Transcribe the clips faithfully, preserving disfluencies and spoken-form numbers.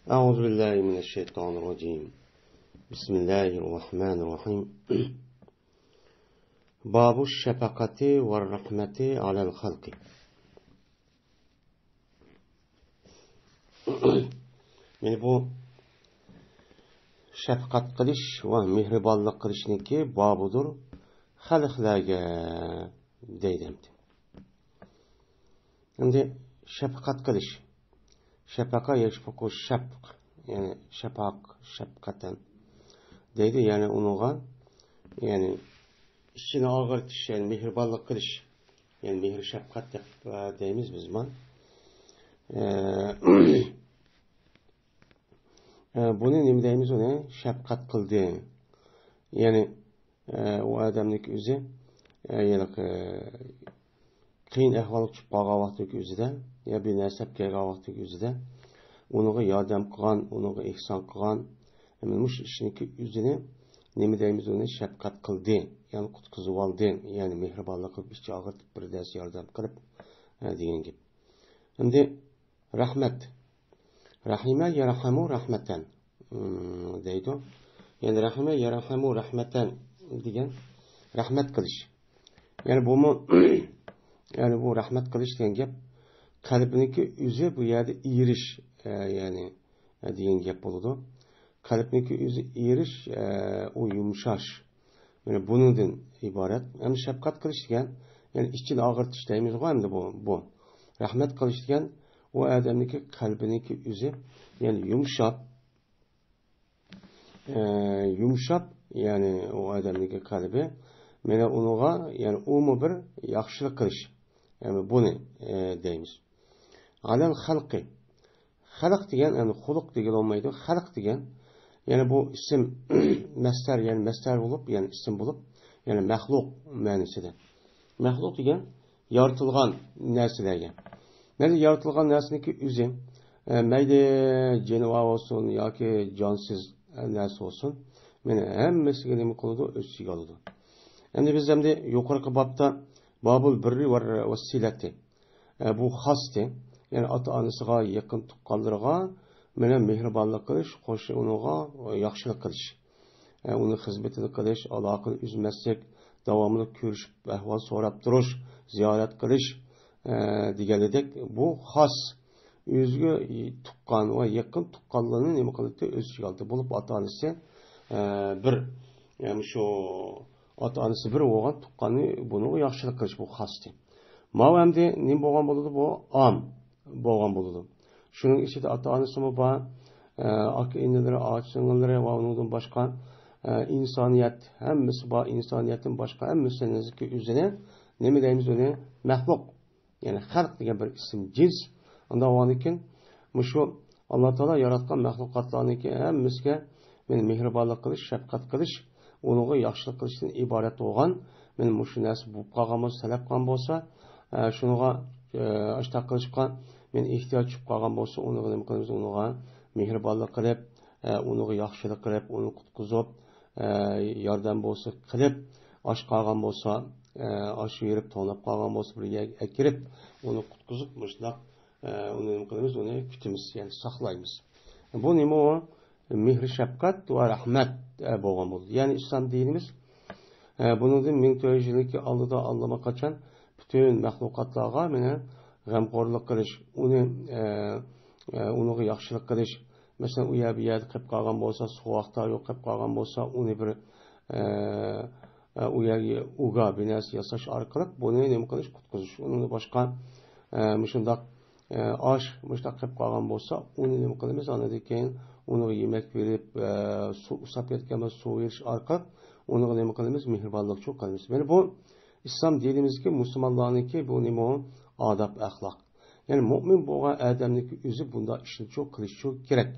أعوذ بالله من الشيطان الرجيم. بسم الله الرحمن الرحيم. باب الشفقة والرحمة على الخلق. مانا بۇ شەپقەت قىلىش ۋە مېھرىبانلىق قىلىشنىڭكى بابىدۇر خەلقلەرگە دەيدۇ ئەمدى. ئەمدى شەپقەت قىلىش. شەپەقە يەشفىقۇ شەپق، يەنى شەپەق، شەپقەتەن دەيدۇ. يەنى ئۇنىڭغا، يەنى ئىچىنى ئاغرىتىش، يەنى مېھرىبانلىق قىلىش، يەنى مېھرى شەپقەت دەپ، ئە، دەيمىز بىز بۇنى. ئە، ئە، بۇنى نېمە دەيمىز ئۇنى؟ شەپقەت قىلدى. يەنى، ئە، ئۇ ئادەمنىڭكى ئۆزى، ئە، ھېلىقى قىيىن ئەھۋالغا چۈشۈپ قالغان ۋاقتىدىكى ئۆزىدە، يا بىر نەرسە كەلگەن ۋاقتىدىكى ئۆزىدە ئۇنىڭغا ياردەم قىلغان، ئۇنىڭغا ئېھسان قىلغان، مانا مۇشۇ ئىشنىڭكى ئۆزىنى نېمە دەيمىز ئۇنى؟ شەپقەت قىلدى، يەنى قۇتقۇزۇۋالدى، يەنى مېھرىبانلىق قىلىپ، ئىچى ئاغرىتىپ بىر نەرسە ياردەم قىلىپ، ئە، دېگەن گەپ. ئەمدى رەھمەت. رەھىمە يەرھەمۇ رەھمەتەن، ئىم، دەيدۇ. يەنى رەھىمە يەرھەمۇ رەھمەتەن دېگەن رەھمەت قىلىش. يەنى بۇمۇ، يەنى بۇ رەھمەت قىلىش دېگەن گەپ قەلبنىڭكى ئۆزى بۇ يەردە ئېرىش، ئە، يەنى، ئە، دېگەن گەپ بولىدۇ. قەلبنىڭكى ئۆزى ئېرىش، ئە، ئۇ يۇمشاش. مانا بۇنىڭدىن ئىبارەت. ئەمدى شەپقەت قىلىش دېگەن، يەنى ئىچىنى ئاغرىتىش دەيمىزغۇ ئەمدى بۇ، بۇ. رەھمەت قىلىش دېگەن ئۇ ئادەمنىڭكى قەلبىنىڭكى ئۆزى، يەنى يۇمشاپ، ئە، يۇمشاپ، يەنى ئۇ ئادەمنىڭكى قەلبى، مانا ئۇنىڭغا، يەنى ئۇمۇ بىر ياخشىلىق قىلىش. يەنى بۇنى، ئە، دەيمىز. ئالەل خەلقى. خەلق دېگەن، يەنى خۇلق دېگىلى بولمايدۇ. خەلق دېگەن، يەنى بۇ ئىسىم مەسدەر، يەنى مەسدەر بولۇپ، يەنى ئىسىم بولۇپ، يەنى مەخلۇق مەنىسىدە. مەخلۇق دېگەن يارىتىلغان نەرسىلەرگە. مەيلى يارىتىلغان نەرسىنىڭكى ئۆزى، ئە، مەيلى جانىۋار بولسۇن ياكى جانسىز، ئە، نەرسە بولسۇن، مانا ھەممىسىگە نېمە قىلىدۇ؟ ئۆز ئىچىگە ئالىدۇ. ئەمدى بىز ئەمدى يۇقىرىقى بابتا بابۇل بىررى ۋە، ۋە سىلەتى. ئە، بۇ خاستى. يەنى ئاتا-ئانىسىغا، يېقىن تۇغقانلىرىغا مانا مېھرىبانلىق قىلىش، خوش، ئۇنىڭغا ياخشىلىق قىلىش. ئە، ئۇنىڭ خىزمىتىنى قىلىش، ئالاقىنى ئۈزمەسلىك، داۋاملىق كۆرۈشۈپ، ئەھۋال سوراپ تۇرۇش، زىيارەت قىلىش، ئە، دېگەنلىدەك بۇ خاس. ئۆزىگە تۇغقان ۋە يېقىن تۇغقانلىرىنى نېمە قىلدى؟ ئۆز ئىچىگە ئالدى. بولۇپ ئاتا-ئانىسى، ئە، بىر، يەنى شۇ ئاتا-ئانىسى بىر بولغان تۇغقاننى بۇنىڭغا ياخشىلىق قىلىش بۇ خاستى. ماۋۇ ئەمدى نېمە بولغان بولىدۇ؟ بۇ ئام بولغان بولىدۇ. شۇنىڭ ئىچىدە ئاتا-ئانىسىمۇ بار، ئە، ئاكا-ئىنىلىرى، ئاچا-سىڭىللىرى ۋە ئۇنىڭدىن باشقا، ئە، ئىنسانىيەت ھەممىسى بار، ئىنسانىيەتتىن باشقا ھەممىسىنىڭكى ئۆزىنى نېمە دەيمىز ئۇنى؟ مەخلۇق. يەنى خەلق دېگەن بىر ئىسىم جىنس. ئانداق بولغاندىن كېيىن مۇشۇ ئاللا تائالا ياراتقان مەخلۇقاتلارنىڭكى ھەممىسىگە مانا مېھرىبانلىق قىلىش، شەپقەت قىلىش، ئۇنىڭغا ياخشىلىق قىلىشتىن ئىبارەت بولغان، مانا مۇشۇ نەرسە بولۇپ قالغان بولسا، سەل قالغان بولسا، ئە، شۇنىڭغا، ئە، ئاشۇنداق قىلىشقا مانا ئېھتىياج چۈشۈپ قالغان بولسا، ئۇنىڭغا نېمە قىلىمىز؟ ئۇنىڭغا مېھرىبانلىق قىلىپ، ئە، ئۇنىڭغا ياخشىلىق قىلىپ، ئۇنى قۇتقۇزۇپ، ئە، ياردەم بولسا قىلىپ، ئاچ قالغان بولسا، ئە، ئاش بېرىپ، توڭلاپ قالغان بولسا، بىر يەرگە ئەكىرىپ، ئۇنى قۇتقۇزۇپ، مۇشۇنداق، ئە، ئۇنى نېمە قىلىمىز؟ ئۇنى كۈتىمىز، يەنى ساقلايمىز. بۇ نېمە ئۇ؟ مېھرى شەپقەت ۋە رەھمەت، ئە، بولغان بولىدۇ. يەنى ئىسلام دىنىمىز، ئە، بۇنىڭدىن مىڭ تۆت يۈز يىلدىن ئالدىدا ئاللىماقاچان پۈتۈن مەخلۇقاتلارغا مانا غەمخورلۇق قىلىش، ئۇنى، ئە، ئە، ئۇنىڭغا ياخشىلىق قىلىش، مەسىلەن، ئۇ يەر بۇ يەردە قېلىپ قالغان بولسا، سۇ ۋاقتى يوق قېلىپ قالغان بولسا، ئۇنى بىر، ئە، ئە، ئۇ يەرگە ئۇگا بىر نەرسە ياساش ئارقىلىق بۇنى نېمە قىلىش؟ قۇتقۇزۇش. ئۇنىڭدىن باشقا، ئە، مۇشۇنداق، ئە، ئاش مۇشۇنداق قېلىپ قالغان بولسا، ئۇنى نېمە قىلىمىز؟ ئاندىن كېيىن ئۇنىڭغا يېمەك بېرىپ، ئە، سۇ ئۇسساپ كەتكەن بولسا، سۇ بېرىش ئارقىلىق ئۇنىڭغا نېمە قىلىمىز؟ مېھرىبانلىقچۇ قىلىمىز. مانا بۇ ئىسلام دىنىمىزدىكى مۇسۇلمانلارنىڭكى بۇ نېمە ئۇ؟ ئاداب، ئەخلاق. يەنى مۇئمىن بولغان ئادەمنىڭكى ئۆزى بۇنداق ئىشنىچۇ قىلىشچۇ كېرەك.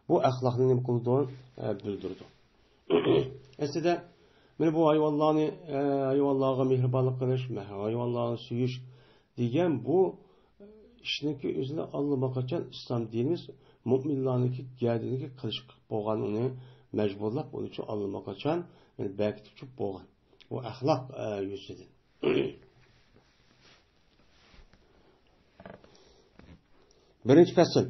بۇ ئەخلاقنى نېمە قىلىدۇ؟ ئە، بىلدۈرىدۇ. ئەسلىدە، مانا بۇ ھايۋانلارنى، ئە، ھايۋانلارغا مېھرىبانلىق قىلىش، ھايۋانلارنى سۆيۈش دېگەن بۇ ئىشنىڭكى ئۆزىنى ئاللىماقاچان ئىسلام دىنىمىز مۇئمىنلارنىڭكى گەدىنىگە قىلىش قىلىپ بولغان، ئۇنى مەجبۇرلاپ، ئۇنى ئۈچۈن ئاللىماقاچان، يەنى بەكىتىپ چۈشۈپ بولغان. بۇ ئەخلاق، ئە، يۈزىدىن. بىرىنچى پەسىل.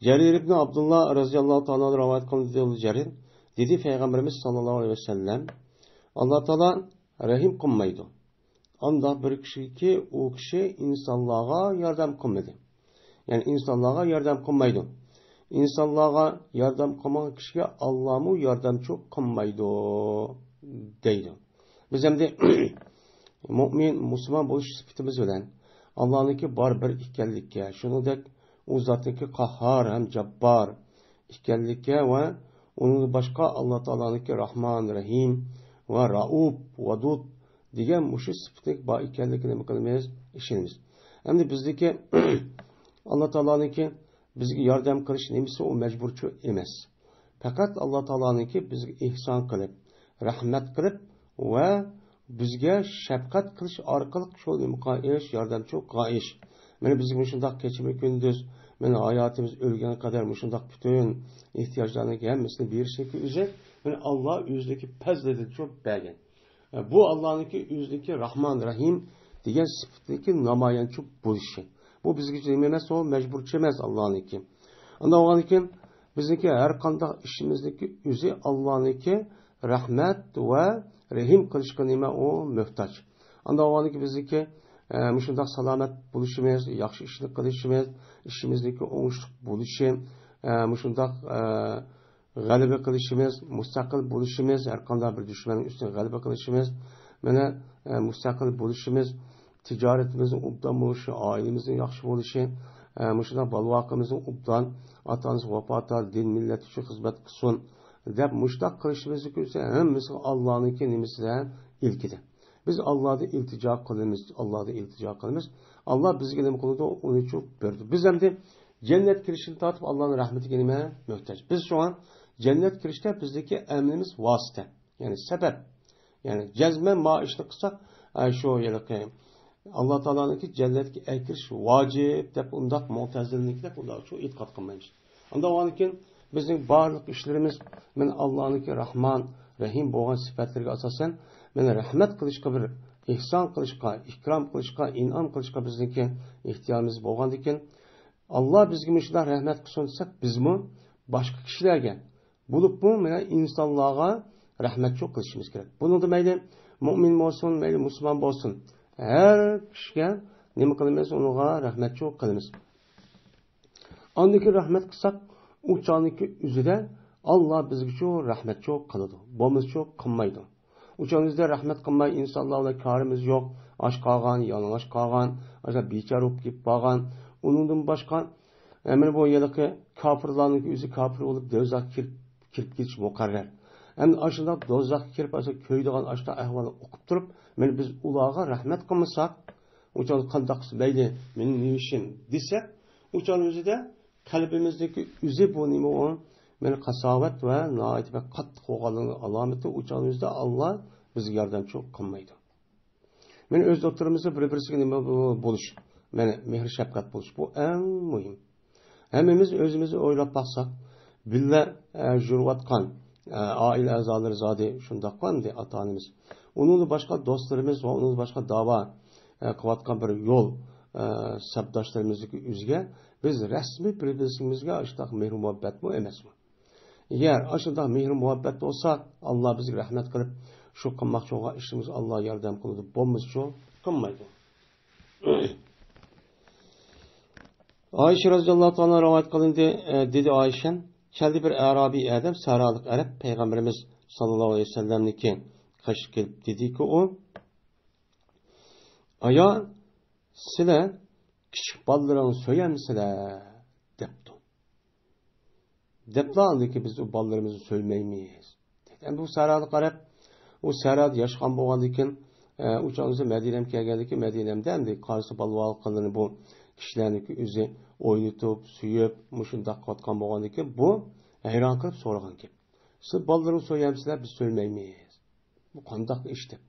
جەرىر ئىبن ئابدۇللا رەزىياللاھۇ تائالا ئەنھۇ رىۋايەت قىلىندى، دېدى جەرىر، دېدى پەيغەمبىرىمىز ساللاللاھۇ ئەلەيھى ۋەسەللەم، ئاللا تائالا رەھىم قىلمايدۇ ئانداق بىر كىشىگىكى، ئۇ كىشى ئىنسانلارغا ياردەم قىلمىدى. يەنى ئىنسانلارغا ياردەم قىلمايدۇ. ئىنسانلارغا ياردەم قىلمىغان كىشىگە ئاللامۇ ياردەمچى قىلمايدۇ، دەيدۇ. بىز ئەمدى مۇئمىن، مۇسۇلمان بولۇش سۈپىتىمىز بىلەن ئاللانىڭكى بار بىر ئىكەنلىككە، شۇنىڭدەك ئۇ زاتنىڭكى قاھھار ھەم جاببار ئىكەنلىككە ۋە ئۇنىڭدىن باشقا ئاللا تائالانىڭكى راھمان، رەھىم ۋە رەئۇپ، ۋەدۇد دېگەن مۇشۇ سۈپىتىنىڭ بار ئىكەنلىكىگە نېمە قىلىمىز؟ ئىشىنىمىز. ئەمدى بىزدىكى ئاللا تائالانىڭكى بىزگە ياردەم قىلىش نېمىسى، ئۇ مەجبۇرچۇ ئەمەس. پەقەت ئاللا تائالانىڭكى بىزگە ئېھسان قىلىپ، رەھمەت قىلىپ ۋە بىزگە شەپقەت قىلىش ئارقىلىق شۇ نېمە قىلغان ئىش، ياردەمچى قىلغان ئىش. مانا بىزگە مۇشۇنداق كېچىمۇ كۈندۈز، مانا ھاياتىمىز ئۆلگەنگە قەدەر مۇشۇنداق پۈتۈن ئېھتىياجلارنىڭ ھەممىسىنى بېرىشنىڭكى ئۆزى، مانا ئاللا ئۆزىنىڭكى پەزلىدىن شۇ بەرگەن. بۇ ئاللانىڭكى ئۆزىنىڭكى راھمان، رەھىم دېگەن سۈپىتىنىڭكى نامايانچۇ بولۇشى. بۇ بىزگە نېمە ئەمەس، ئۇ مەجبۇرچى ئەمەس ئاللانىڭكى. ئانداق بولغاندىكىن بىزنىڭكى ھەر قانداق ئىشىمىزنىڭكى ئۆزى ئاللانىڭكى رەھمەت ۋە رەھىم قىلىشقا نېمە ئۇ مۆھتاج. ئانداق بولغاندىكىن بىزنىڭكى، ئە، مۇشۇنداق سالامەت بولۇشىمىز، ياخشى ئىشنى قىلىشىمىز، ئىشىمىزنىڭكى ئوڭۇشلۇق بولۇشى، ئە، مۇشۇنداق، ئە، غەلىبە قىلىشىمىز، مۇستەقىل بولۇشىمىز، ھەر قانداق بىر دۈشمەننىڭ ئۈستىگە غەلىبە قىلىشىمىز، مانا، ئە، مۇستەقىل بولۇشىمىز، تىجارىتىمىزنىڭ ئوبدان بولۇشى، ئائىلىمىزنىڭ ياخشى بولۇشى، ئە، مۇشۇنداق بالىۋاقىمىزنىڭ ئوبدان، ئاتا-ئانىسى ۋاپادار، دىن، مىللەت ئۈچۈن خىزمەت قىلسۇن، دەپ مۇشۇنداق قىلىشىمىزنىڭكى ئۆزى ھەممىسى ئاللانىڭكى نېمىسىدە، ئىلكىدە. بىز ئاللادىن ئىلتىجا قىلىمىز، ئاللادىن ئىلتىجا قىلىمىز. ئاللا بىزگە نېمە قىلىدۇ؟ ئۇنى چۇ بېرىدۇ. بىز ئەمدى جەننەت كىرىشتىن تارتىپ ئاللانىڭ رەھمىتىگە نېمە؟ مۆھتاج. بىز شۇڭا جەننەت كىرىشتە بىزدىكى ئەمىلىمىز ۋاسىتە. يەنى سەۋەب. يەنى جەزمەن ما ئىشنى قىلساق، ئە، شۇ ھېلىقى ئاللا تائالانىڭكى جەننەتكە ئەكىرىش ۋاجىپ دەپ ئۇنداق مۇئتەزىلىنىڭكىدەك ئۇنداق شۇ ئېتىقاد قىلمايمىز. ئاندىن كېيىن بىزنىڭ بارلىق ئىشلىرىمىز مانا ئاللانىڭكى راھمان، رەھىم بولغان سۈپەتلىرىگە ئاساسەن، مانا رەھمەت قىلىشقا، بىر ئېھسان قىلىشقا، ئىكرام قىلىشقا، ئىنئام قىلىشقا بىزنىڭكى ئىختىيارىمىز بولغاندىكىن، ئاللا بىزگە مۇشۇنداق رەھمەت قىلسۇن دېسەك، بىزمۇ باشقا كىشىلەرگە، بولۇپمۇ مانا ئىنسانلارغا رەھمەتچۇ قىلىشىمىز كېرەك. بۇنىڭدا مەيلى مۇئمىن بولسۇن، مەيلى مۇسۇلمان بولسۇن، ھەر كىشىگە نېمە قىلىمىز؟ ئۇنىڭغا رەھمەتچۇ قىلىمىز. ئاندىن كېيىن رەھمەت قىلساق، ئۇ چاغنىڭكى ئۆزىدە ئاللا بىزگىچۇ رەھمەتچۇ قىلىدۇ، بولمىسىچۇ قىلمايدۇ. ئۇ چاغنىڭ ئۆزىدە رەھمەت قىلماي، ئىنسانلار بىلەن كارىمىز يوق، ئاچ قالغان، يالىڭاچ قالغان، ئاشۇ بىچارە بولۇپ كېتىپ قالغان. ئۇنىڭدىن باشقا، ئە، مانا بۇ ھېلىقى كاپىرلارنىڭكى ئۆزى كاپىر بولۇپ، دوزاخقا كىرىپ، كىرىپ كېتىش مۇقەررەر. ئەمدى ئاشۇنداق دوزاخقا كىرىپ، ئاشۇ كۆيىدىغان ئاشۇنداق ئەھۋالنى ئۇقۇپ تۇرۇپ، مانا بىز ئۇلارغا رەھمەت قىلمىساق، ئۇ چاغدا قانداق قىلسا مەيلى، مېنىڭ نېمە ئىشىم دېسەك، ئۇ چاغنىڭ ئۆزىدە قەلبىمىزدىكى ئۆزى بۇ نېمە ئۇ؟ مانا قاساۋەت ۋە ناھايىتى بەك قاتتىق بولغانلىقىنىڭ ئالامىتى. ئۇ چاغنىڭ ئۆزىدە ئاللا بىزگە ياردەمچى قىلمايدۇ. مانا ئۆز ئوتتۇرىمىزدا بىر-بىرسىگە نېمە بولۇش، مانا مېھىر-شەپقەت بولۇش، بۇ ئەڭ مۇھىم. ھەممىمىز ئۆزىمىزنى ئويلاپ باقساق، بىللە، ئە، يۈرۈۋاتقان، ئە، ئائىلە ئەزالىرى زادى شۇنداققۇ ئەمدى ئاتا-ئانىمىز. ئۇنىڭدىن باشقا دوستلىرىمىز ۋە ئۇنىڭدىن باشقا داۋا، ئە، قىلىۋاتقان بىر يول، ئە، سەپداشلىرىمىزنىڭكى ئۆزىگە بىز رەسمىي بىر-بىرىمىزگە ئاشۇنداق مېھىر-مۇھەببەتمۇ ئەمەسمۇ؟ ئەگەر ئاشۇنداق مېھىر-مۇھەببەت بولسا، ئاللا بىزگە رەھمەت قىلىپ، شۇ قىلماقچى بولغان ئىشىمىزغا ئاللا ياردەم قىلىدۇ، بولمىسىچۇ قىلمايدۇ. ئائىشە رەزىياللاھۇ تائالا رىۋايەت قىلىندى، ئە، دېدى ئائىشەم، كەلدى بىر ئەرابىي ئادەم، سەھرالىق ئەرەب پەيغەمبىرىمىز ساللاللاھۇ ئەلەيھى ۋەسەللەمنىڭكى قېشىغا كېلىپ دېدىكى ئۇ، ئايا، سىلە كىچىك بالىلىرىڭنى سۆيەمسىلە؟ دەپتۇ. دەپلا ئاندىكى بىز ئۇ بالىلىرىمىزنى سۆيمەيمىز. ئەمدى بۇ سەھراغا قاراپ، ئۇ سەھرادا ياشىغان بولغاندىكىن، ئە، ئۇ چاغدا مەدىنەمگە كەلگەندىكىن، مەدىنەمدە ئەمدى قارىسا بالىۋالقىنلىرىنى بۇ كىشىلەرنىڭكى ئۆزى ئوينىتىپ، سۆيۈپ، مۇشۇنداق قىلىۋاتقان بولغاندىكىن، بۇ ھەيران قېلىپ سورىغان گەپ. سىز بالىلىرىڭنى سۆيەمسىلەر؟ بىز سۆيمەيمىز. بۇ قانداق ئىش دەپ.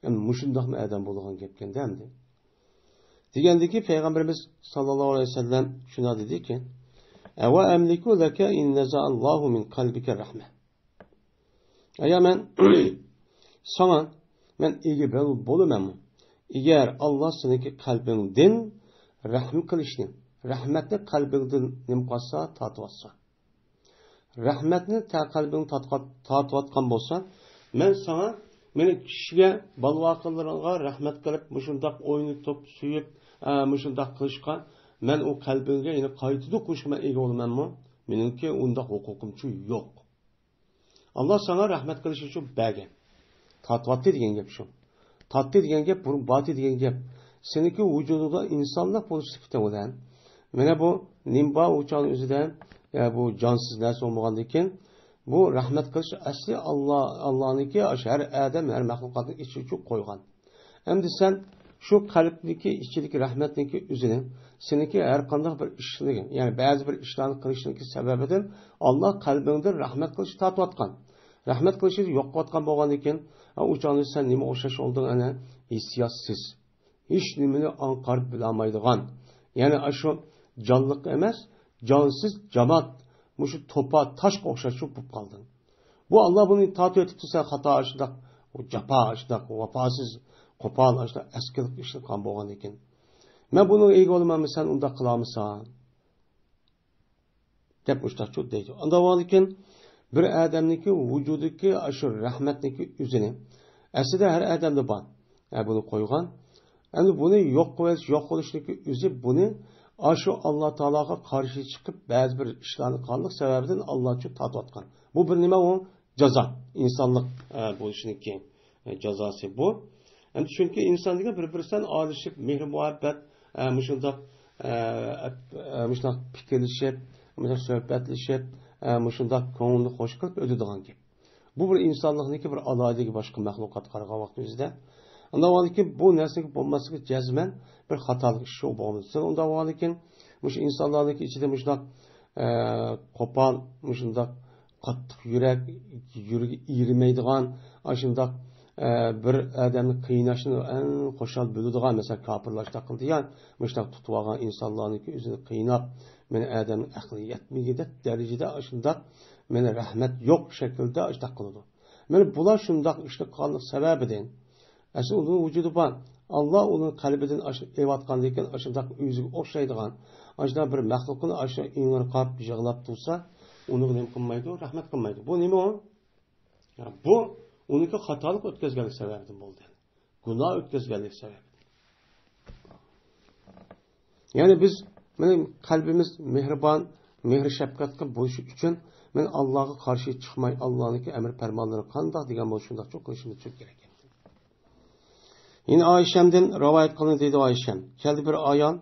ئەمدى مۇشۇنداقمۇ ئادەم بولىدىغان گەپكەندە ئەمدى. دېگەندىكى پەيغەمبىرىمىز ساللاللاھۇ ئەلەيھى ۋەسەللەم شۇنداق دېدىكى، ئەۋە ئەملىكۇ لەكە ئىن نەزەئەللاھۇ مىن قەلبىكە رەھمە. ئايا مەن ساڭا، مەن ئىگە بول-، بولىمەنمۇ؟ ئەگەر ئاللا سېنىڭكى قەلبىڭدىن رەھىم قىلىشنى، رەھمەتنى قەلبىڭدىن نېمە قىلسا، تارتىۋاتسا. رەھمەتنى تە قەلبىڭ تارتقا-، تارتىۋاتقان بولسا، مەن ساڭا، مېنى كىشىگە، بالا-ۋاقىلىرىڭغا رەھمەت قىلىپ، مۇشۇنداق ئوينىتىپ، سۆيۈپ، ئە، مۇشۇنداق قىلىشقا، مەن ئۇ قەلبىڭگە يەنە قايتىدۇ قوشۇشقا مەن ئىگە بولىمەنمۇ؟ مېنىڭكى ئۇنداق ھوقۇقۇمچۇ يوق. ئاللا ساڭا رەھمەت قىلىش ئۈچۈن بەرگەن. تارتىۋاتتى دېگەن گەپ شۇ. تارتتى دېگەن گەپ، بۇرۇن باتى دېگەن گەپ. سېنىڭكى ۋۇجۇدۇڭدا ئىنسانلىق بولۇش سۈپىتىڭ بىلەن، مانا بۇ نېمە بار ئۇ چاغنىڭ ئۆزىدە، يا بۇ جانسىز نەرسە بولمىغاندىكىن، بۇ رەھمەت قىلىش ئەسلى ئاللا، ئاللانىڭكى، ھەر ئادەم، ھەر مەخلۇقاتنىڭ ئىچى ئۈچۈن قويغان. ئەمدى سەن شۇ قەلبنىڭكى ئىچىدىكى رەھمەتنىڭكى ئۆزىنى، سېنىڭكى ھەر قانداق بىر ئىشنى، يەنى بەزى بىر ئىشلارنى قىلىشنىڭكى سەۋەبىدىن ئاللا قەلبىڭدىن رەھمەت قىلىشنى تارتىۋاتقان. رەھمەت قىلىشنى يوق قىلىۋاتقان بولغاندىكىن، ئا، ئۇ چاغدا سەن نېمە ئوخشاش بولدۇڭ ئەنە؟ ھېسسىياتسىز. ھېچ نېمىنى ئاڭقارىپ بىلالمايدىغان. يەنى ئاشۇ جانلىق ئەمەس، جانسىز جامات، مۇشۇ توپا تاشقا ئوخشاش بولۇپ قالدىڭ. بۇ ئاللا بۇنى تارتىۋېتىپتۇ، سەن خاتا ئاشۇنداق، جاپا ئاشۇنداق، ۋاپاسىز، قوپال ئاشۇنداق ئەسكىلىك ئىشلىتقان بولغاندىكىن. مەن بۇنىڭغا ئىگە بولىمەنمۇ، سەن ئۇنداق قىلالمىساڭ؟ دەپ مۇشتاقچۇ دەيدۇ. ئانداق بولغاندىكىن بىر ئادەمنىڭكى ۋۇجۇدىدىكى ئاشۇ رەھمەتنىڭكى ئۆزىنى، ئەسلىدە ھەر ئادەمدە بار. ھە، بۇنى قويغان. ئەمدى بۇنى يوق قىلىۋېتىش، يوق قىلىشنىڭكى ئۆزى بۇنى ئاشۇ ئاللا تائالاغا قارشى چىقىپ، بەزى بىر ئىشلارنى قىلغانلىق سەۋەبىدىن ئاللا ئۈچۈن تارتىۋاتقان. بۇ بىر نېمە ئۇ؟ جازا. ئىنسانلىق، ئە، بولۇشنىڭكى، ئە، جازاسى بۇ. ئەمدى چۈنكى ئىنسان دېگەن بىر-بىرسىدىن ئارىلىشىپ، مېھرى-مۇھەببەت، ئە، مۇشۇنداق، ئە، ئە، مۇشۇنداق پىكىرلىشىپ، مۇشۇنداق سۆھبەتلىشىپ، ئە، مۇشۇنداق كۆڭلىنى خوش قىلىپ ئۆتىدىغان گەپ. بۇ بىر ئىنسانلىقنىڭكى بىر ئالاھىدىلىكى باشقا مەخلۇقاتقا قارىغان ۋاقتىمىزدا. ئۇنداق بولغاندىكىن بۇ نەرسىنىڭ بولماسلىقى جەزمەن بىر خاتالىق ئىش بولمىدى. سەن ئۇنداق بولغاندىكىن مۇشۇ ئىنسانلارنىڭكى ئىچىدە مۇشۇنداق، ئە، قوپال، مۇشۇنداق قاتتىق يۈرەك، يۈرىكى ئېرىمەيدىغان، ئاشۇنداق، ئە، بىر ئادەمنى قىيناشنى ئەڭ خۇشال بىلىدىغان، مەسىلەن، كاپىرلار شۇنداق قىلدى يا، مۇشۇنداق تۇتۇۋالغان ئىنسانلارنىڭكى ئۆزىنى قىيناپ، مېنى ئادەمنىڭ ئەقلى يەتمىگۈدەك دەرىجىدە ئاشۇنداق، مېنى رەھمەت يوق شەكىلدە ئاشۇنداق قىلىدۇ. مانا بۇلار شۇنداق ئىشنى قىلغانلىق سەۋەبىدىن، ئەسلى ئۇنىڭ ۋۇجۇدى بار. ئاللا ئۇنىڭ قەلبىدىن ئاشۇ ئېلىۋاتقاندىكىن، ئاشۇنداق ئۆزىگە ئوخشايدىغان، ئاشۇنداق بىر مەخلۇقنى ئاشۇ ئىڭرىقاپ، يىغلاپ تۇرسا، ئۇنىڭغا نېمە قىلمايدۇ؟ رەھمەت قىلمايدۇ. بۇ نېمە ئۇ؟ يا، بۇ ئۇنىڭكى خاتالىق ئۆتكەزگەنلىك سەۋەبىدىن بولدى. گۇناھ ئۆتكەزگەنلىك سەۋەبىدىن. يەنى بىز، مېنىڭ قەلبىمىز مېھرىبان، مېھرى شەپقەتلىك بولۇشى ئۈچۈن، مەن ئاللاغا قارشى چىقماي، ئاللانىڭكى ئەمر پەرمانلىرى قانداق دېگەن بولسا، شۇنداق چوڭ قىلىشىمىز كېرەك. يەنە ئائىشەمدىن رىۋايەت قىلىندى، دېدى ئائىشەم. كەلدى بىر ئايال،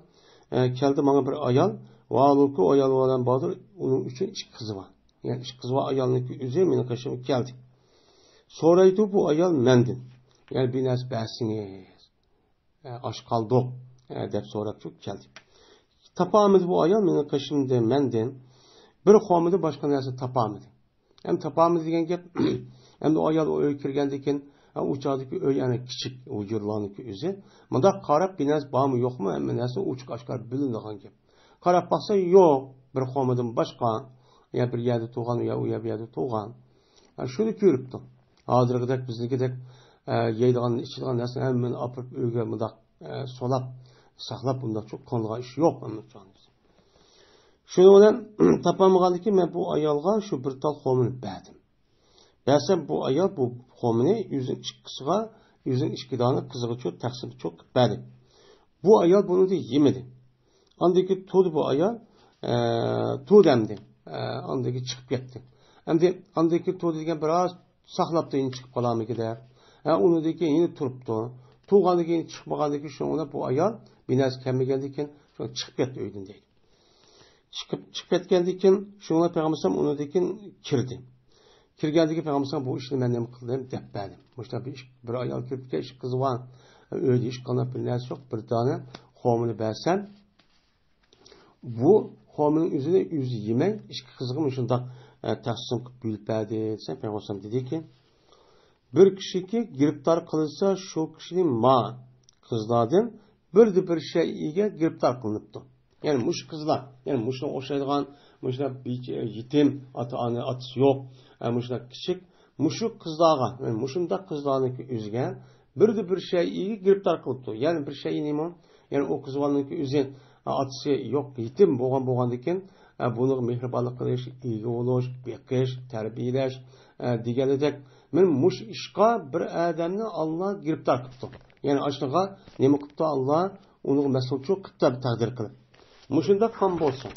ئە، كەلدى ماڭا بىر ئايال، ۋاھالۇكى ئايال بىلەن باردۇر، ئۇنىڭ ئۈچۈن ئىككى قىزى بار. يەنى ئىككى قىزى بار ئايالنىڭكى ئۆزى مېنىڭ قېشىمغا كەلدى. سورايدۇ بۇ ئايال مەندىن. يەنى بىر نەرسە بەرسىڭىز. ئە، ئاچ قالدۇق، ئە، دەپ سوراپ چۈشۈپ كەلدى. تاپالمىدى بۇ ئايال مېنىڭ قېشىمدا مەندىن. بىر خورمىدىن باشقا نەرسە تاپالمىدى. ئەمدى تاپالمىدى دېگەن گەپ، ئەمدى ئۇ ئايال ئۆيگە كىرگەندىن كېيىن، ئە، ئۇ چاغدىكى ئۆي يەنە كىچىك، ھۇجرىلارنىڭكى ئۆزى. مۇنداق قاراپ، بىر نەرسە بارمۇ يوقمۇ، ھەممە نەرسە ئوچۇق ئاشكارا بىلىنىدىغان گەپ. قاراپ باقسا، يوق، بىر خورمىدىن باشقا، يا بىر يەردە تۇرغان، يا ئۇ يەر بۇ يەردە تۇرغان. ئە، شۇنى كۆرۈپتۇ. ھازىرقىدەك، بىزنىڭكىدەك، ئە، يەيدىغان، ئىچىدىغان نەرسىنى ھەممىنى ئاپىرىپ ئۆيگە مۇنداق، ئە، سولاپ، ساقلاپ، ئۇنداق چوڭ قىلىدىغان ئىش يوق. شۇنىڭ بىلەن تاپالمىغاندىكىن مەن بۇ ئايالغا شۇ بىر تال خورمىنى بەردىم. بەرسەم بۇ ئايال بۇ خورمىنى ئۆزىنىڭ ئىككى قىزىغا، ئۆزىنىڭ ئىككى دانە قىزىغا چۇ-، تەقسىم چوق بەردى. بۇ ئايال بۇنى يېمىدى. ئاندىن كېيىن تۇردى بۇ ئايال، ئە، تۇردى ئەمدى. ئە، ئاندىن كېيىن چىقىپ كەتتى. ئەمدى ئاندىن كېيىن تۇردى دېگەن بىر ئاز ساقلاپتۇ، يەنە چىقىپ قالارمىكىن دەپ. ھە، ئۇنىڭدىن كېيىن يەنە تۇرۇپتۇ. تۇرغاندىن كېيىن چىقمىغاندىن كېيىن شۇنىڭ بىلەن بۇ ئايال بىر نەرسە كەلمىگەندىن كېيىن شۇ چىقىپ كەتتى ئۆيدىن دەيدۇ. چىقىپ، چىقىپ كەتكەندىن كېيىن شۇنىڭ بىلەن پەيغەمبەر ئۇنىڭدىن كېيىن كىردى. كىرگەندىن كېيىن پەيغەمبەر بۇ ئىشنى مەن نېمە قىلدىم دەپ بەردىم. مۇشۇنداق بىر ئىش، بىر ئايال كىرىپتىكەن، ئىككى قىزى بار. ئۆيدە ھېچقانداق بىر نەرسە يوق. بىر دانە خورمىنى بەرسەم، بۇ خورمىنىڭ ئۆزىنى ئۆزى يېمەي، ئىككى قىزىغا مۇشۇنداق، ئە، تەقسىم قىلىپ بۆلۈپ بەردى دېسە، پەيغەمبەر دېدىكى، بىر كىشىكى گىرىپتار قىلىنسا، شۇ كىشىنى ما قىزلاردىن بىردە بىر شەيئىگە گىرىپتار قىلىنىپتۇ. يەنى مۇشۇ قىزلار، يەنى مۇشۇنىڭغا ئوخشايدىغان، مۇشۇنداق بىچ-، يېتىم، ئاتا-ئانا، ئاتىسى يوق، ئە، مۇشۇنداق كىچىك، مۇشۇ قىزلارغا، يەنى مۇشۇنداق قىزلارنىڭكى ئۆزىگە بىردە بىر شەيئىگە گىرىپتار قىلىپتۇ. يەنى بىر شەيئى نېمە؟ يەنى ئۇ قىز بالىنىڭكى ئۆزى، ئاتىسى يوق، يېتىم بولغان، بولغاندىكىن، ئە، بۇنىڭغا مېھرىبانلىق قىلىش، ئىگە بولۇش، بېقىش، تەربىيەلەش، ئە، دېگەندەك، مەن مۇشۇ ئىشقا بىر ئادەمنى ئاللا گىرىپتار قىپتۇ. يەنى ئاشۇنىڭغا نېمە قىپتۇ؟ ئاللا ئۇنىڭغا مەسئۇلچۇ قىپتۇ، تەقدىر قىلىپ. مۇشۇنداق قان بولسا،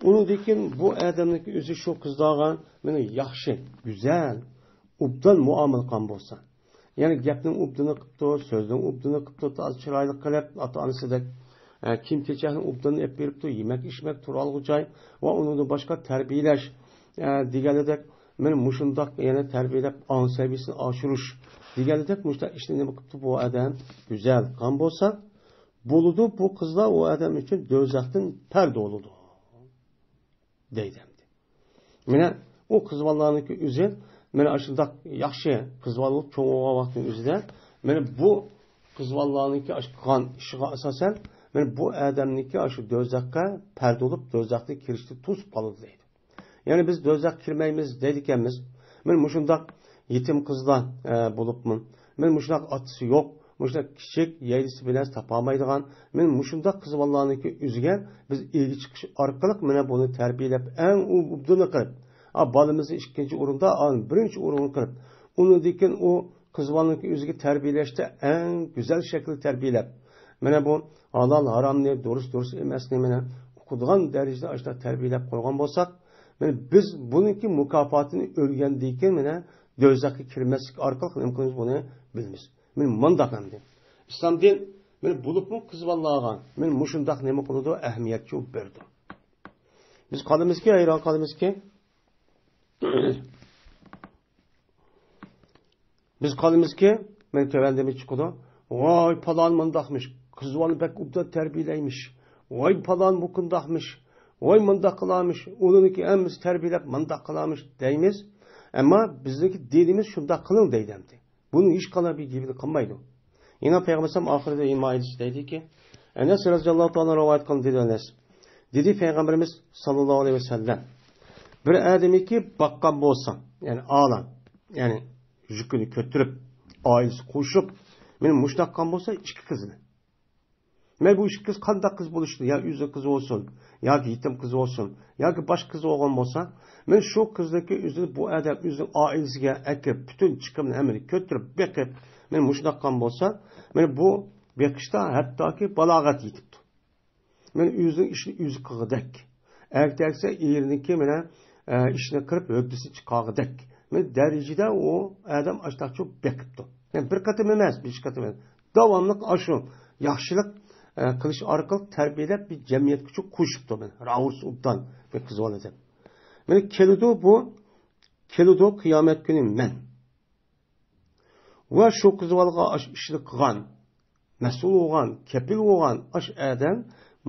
ئۇنىڭدىن كېيىن بۇ ئادەمنىڭ ئۆزى شۇ قىزلارغا مانا ياخشى، گۈزەل، ئوبدان مۇئامىلە قىلغان بولسا، يەنى گەپنىڭ ئوبدىنى قىپتۇ، سۆزنىڭ ئوبدىنى قىپتۇ، تازا چىرايلىق قىلىپ، ئاتا-ئانىسىدەك، ئە، كىيىم-كېچەكنى ئوبدان ئېلىپ بېرىپتۇ، يېمەك-ئىچمەك، تۇرالغۇ جاي ۋە ئۇنىڭدىن باشقا تەربىيەلەش، ئە، دېگەندەك، مانا مۇشۇنداق يەنە تەربىيەلەپ، ئاڭ سەۋىيەسىنى ئاشۇرۇش دېگەندەك، مۇشۇنداق ئىشنى نېمە قىپتۇ بۇ ئادەم؟ گۈزەل قىلغان بولسا، بولىدۇ، بۇ قىزلار ئۇ ئادەم ئۈچۈن دوزاختىن پەردە بولىدۇ، دەيدۇ ئەمدى. مانا ئۇ قىزۋاللارنىڭكى ئۆزى، مانا ئاشۇنداق ياخشى قىزۋال بولۇپ چوڭ بولغان ۋاقىتنىڭ ئۆزىدە، مانا بۇ قىزۋاللارنىڭكى ئاشۇ قىلغان ئىشىغا ئاساسەن، مانا بۇ ئادەمنىڭكى ئاشۇ دوزاخقا پەردە بولۇپ، دوزاختىن كىرىشتىن توسۇپ قالىدۇ دەيدۇ. يەنى بىز دوزاخقا كىرمەيمىز دەيدىكەنمىز. مانا مۇشۇنداق يېتىم قىزلار، ئە، بولۇپمۇ، مانا مۇشۇنداق ئاتىسى يوق، مۇشۇنداق كىچىك، يەيلىسى بىلەن تاپالمايدىغان، مانا مۇشۇنداق قىزۋاللارنىڭكى ئۆزىگە بىز ئىگە چىقىش ئارقىلىق مانا بۇنى تەربىيەلەپ، ئەڭ ئۇ ئوبدىنى قىلىپ، ئا، بالىمىزنى ئىككىنچى ئورۇندا، ئا، بىرىنچى ئورۇنغا قىلىپ، ئۇنىڭدىن كېيىن ئۇ قىزۋالنىڭكى ئۆزىگە تەربىيەلەشتە ئەڭ گۈزەل شەكىلدە تەربىيەلەپ، مانا بۇ ھالال ھارامنى، دۇرۇس دۇرۇس ئەمەسنى مانا ئۇقىدىغان دەرىجىدە ئاشۇنداق تەربىيەلەپ قويغان بولساق، مانا بىز بۇنىڭكى مۇكاپاتىنى ئۆلگەندىن كېيىن مانا دوزاخقا كىرمەسلىك ئارقىلىق نېمە قىلىمىز، بۇنى بىلىمىز. مانا مۇنداق ئەمدى. ئىسلام دىن مانا بولۇپمۇ قىزۋاللارغا مانا مۇشۇنداق نېمە قىلىدۇ، ئەھمىيەتچۇ بېرىدۇ. بىز قالىمىزكى، ھەيران قالىمىزكى، بىز قالىمىزكى، مانا تۆۋەندە چىقىدۇ. ۋاي، پالان مۇنداقمىش، قىزۋالنى بەك ئوبدان تەربىيەلەيمىش. ۋاي، پالان مۇنداقمىش. ۋاي، مۇنداق قىلارمىش. ئۇلارنىڭكى ھەممىسى تەربىيەلەپ مۇنداق قىلارمىش دەيمىز. ئەمما بىزنىڭكى دىنىمىز شۇنداق قىلىڭ دەيدۇ ئەمدى. بۇنى ھېچقانداق بىر گېپىنى قىلمايدۇ. يەنە پەيغەمبەر ئەلەيھىسسالام ئاخىرىدا ئىما ئېيتىش دەيدىكى، ئەنەس رەزىياللاھۇ تائالا رىۋايەت قىلدى دېدى ئەنەس. دېدى پەيغەمبىرىمىز ساللاللاھۇ ئەلەيھى ۋەسەللەم، بىر ئادىمىكى باققان بولسا، يەنى ئالا، يەنى يۈكىنى كۆتۈرۈپ، ئائىلىسى قوشۇپ، مانا مۇشۇنداق قىلغان بولسا، ئىككى قىزنى. مەن بۇ ئىككى قىز قانداق قىز بولۇشىدۇ، يا ئۆزىنىڭ قىزى بولسۇن، ياكى يېتىم قىز بولسۇن، ياكى باشقا قىز بولغان بولسا، مەن شۇ قىزنىڭكى ئۆزىنى بۇ ئادەم ئۆزىنىڭ ئائىلىسىگە ئەكىرىپ، پۈتۈن چىقىمىنى ھەممىنى كۆتۈرۈپ بېقىپ، مەن مۇشۇنداق قىلغان بولسا، مەن بۇ بېقىشتا ھەتتاكى بالاغەت يېتىپتۇ. مەن ئۆزىنىڭ ئىشىنى ئۆزى قىلغۇدەك. ئەگەر تەگسە ئېرىنىڭكى مانا، ئە، ئىشىنى قىلىپ ھۆددىسى چىقارغۇدەك. مەن دەرىجىدە ئۇ ئادەم ئاشتاقچۇ بېقىپتۇ. يەنى بىر قېتىم ئەمەس، بىر ئىككى قېتىم ئەمەس. داۋاملىق ئاشۇ ياخشىلىق، ئە، قىلىش ئارقىلىق تەربىيەلەپ بىر جەمئىيەتكىچۇ قوشۇپتۇ مەن. راۋۇرس ئوبدان بىر قىز بالا دەپ. مانا كېلىدۇ بۇ، كېلىدۇ قىيامەت كۈنى مەن. ۋە شۇ قىزۋالغا ئاش-، ئىشنى قىلغان، مەسئۇل بولغان، كەپىل بولغان ئاش ئادەم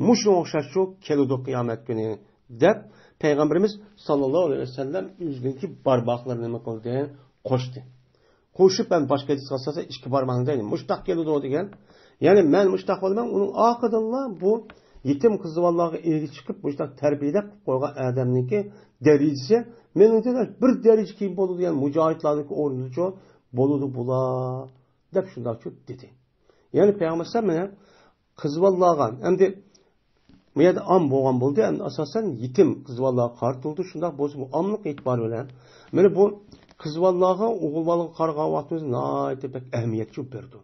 مۇشۇنىڭغا ئوخشاش شۇ كېلىدۇ قىيامەت كۈنى، دەپ پەيغەمبىرىمىز ساللاللاھۇ ئەلەيھى ۋەسەللەم ئۆزىنىڭكى بارماقلىرىنى نېمە قىلدى؟ قوشتى. قوشۇپ، ھەم باشقا ھەدىسكە ئاساسەن ئىككى بارماقنى دەيدۇ. مۇشۇنداق كېلىدۇ دېگەن. يەنى مەن مۇشۇنداق بولىمەن، ئۇنىڭ ئارقىدىنلا بۇ يېتىم قىزۋاللارغا ئىگە چىقىپ، مۇشۇنداق تەربىيەلەپ قويغان ئادەمنىڭكى دەرىجىسى مېنىڭكىدىن بىر دەرىجە كېيىن بولىدۇ، يەنى مۇجاھىدلارنىڭكى ئورنىدىچۇ بولىدۇ بۇلار، دەپ شۇنداقچۇ دېدى. يەنى پەيغەمبەر ئەلەيھىسسالام مانا قىزۋاللارغا، ئەمدى بۇ يەردە ئام بولغان بولدى، ئەمدى ئاساسەن يېتىم قىزۋاللارغا قارىتىلدى، شۇنداق بولسا بۇ ئاملىق ئېتىبار بىلەن. مانا بۇ قىزۋاللارغا، ئوغۇلۋالغا قارىغان ۋاقتىمىزدا ناھايىتى بەك ئەھمىيەتچۇ بېرىدۇ.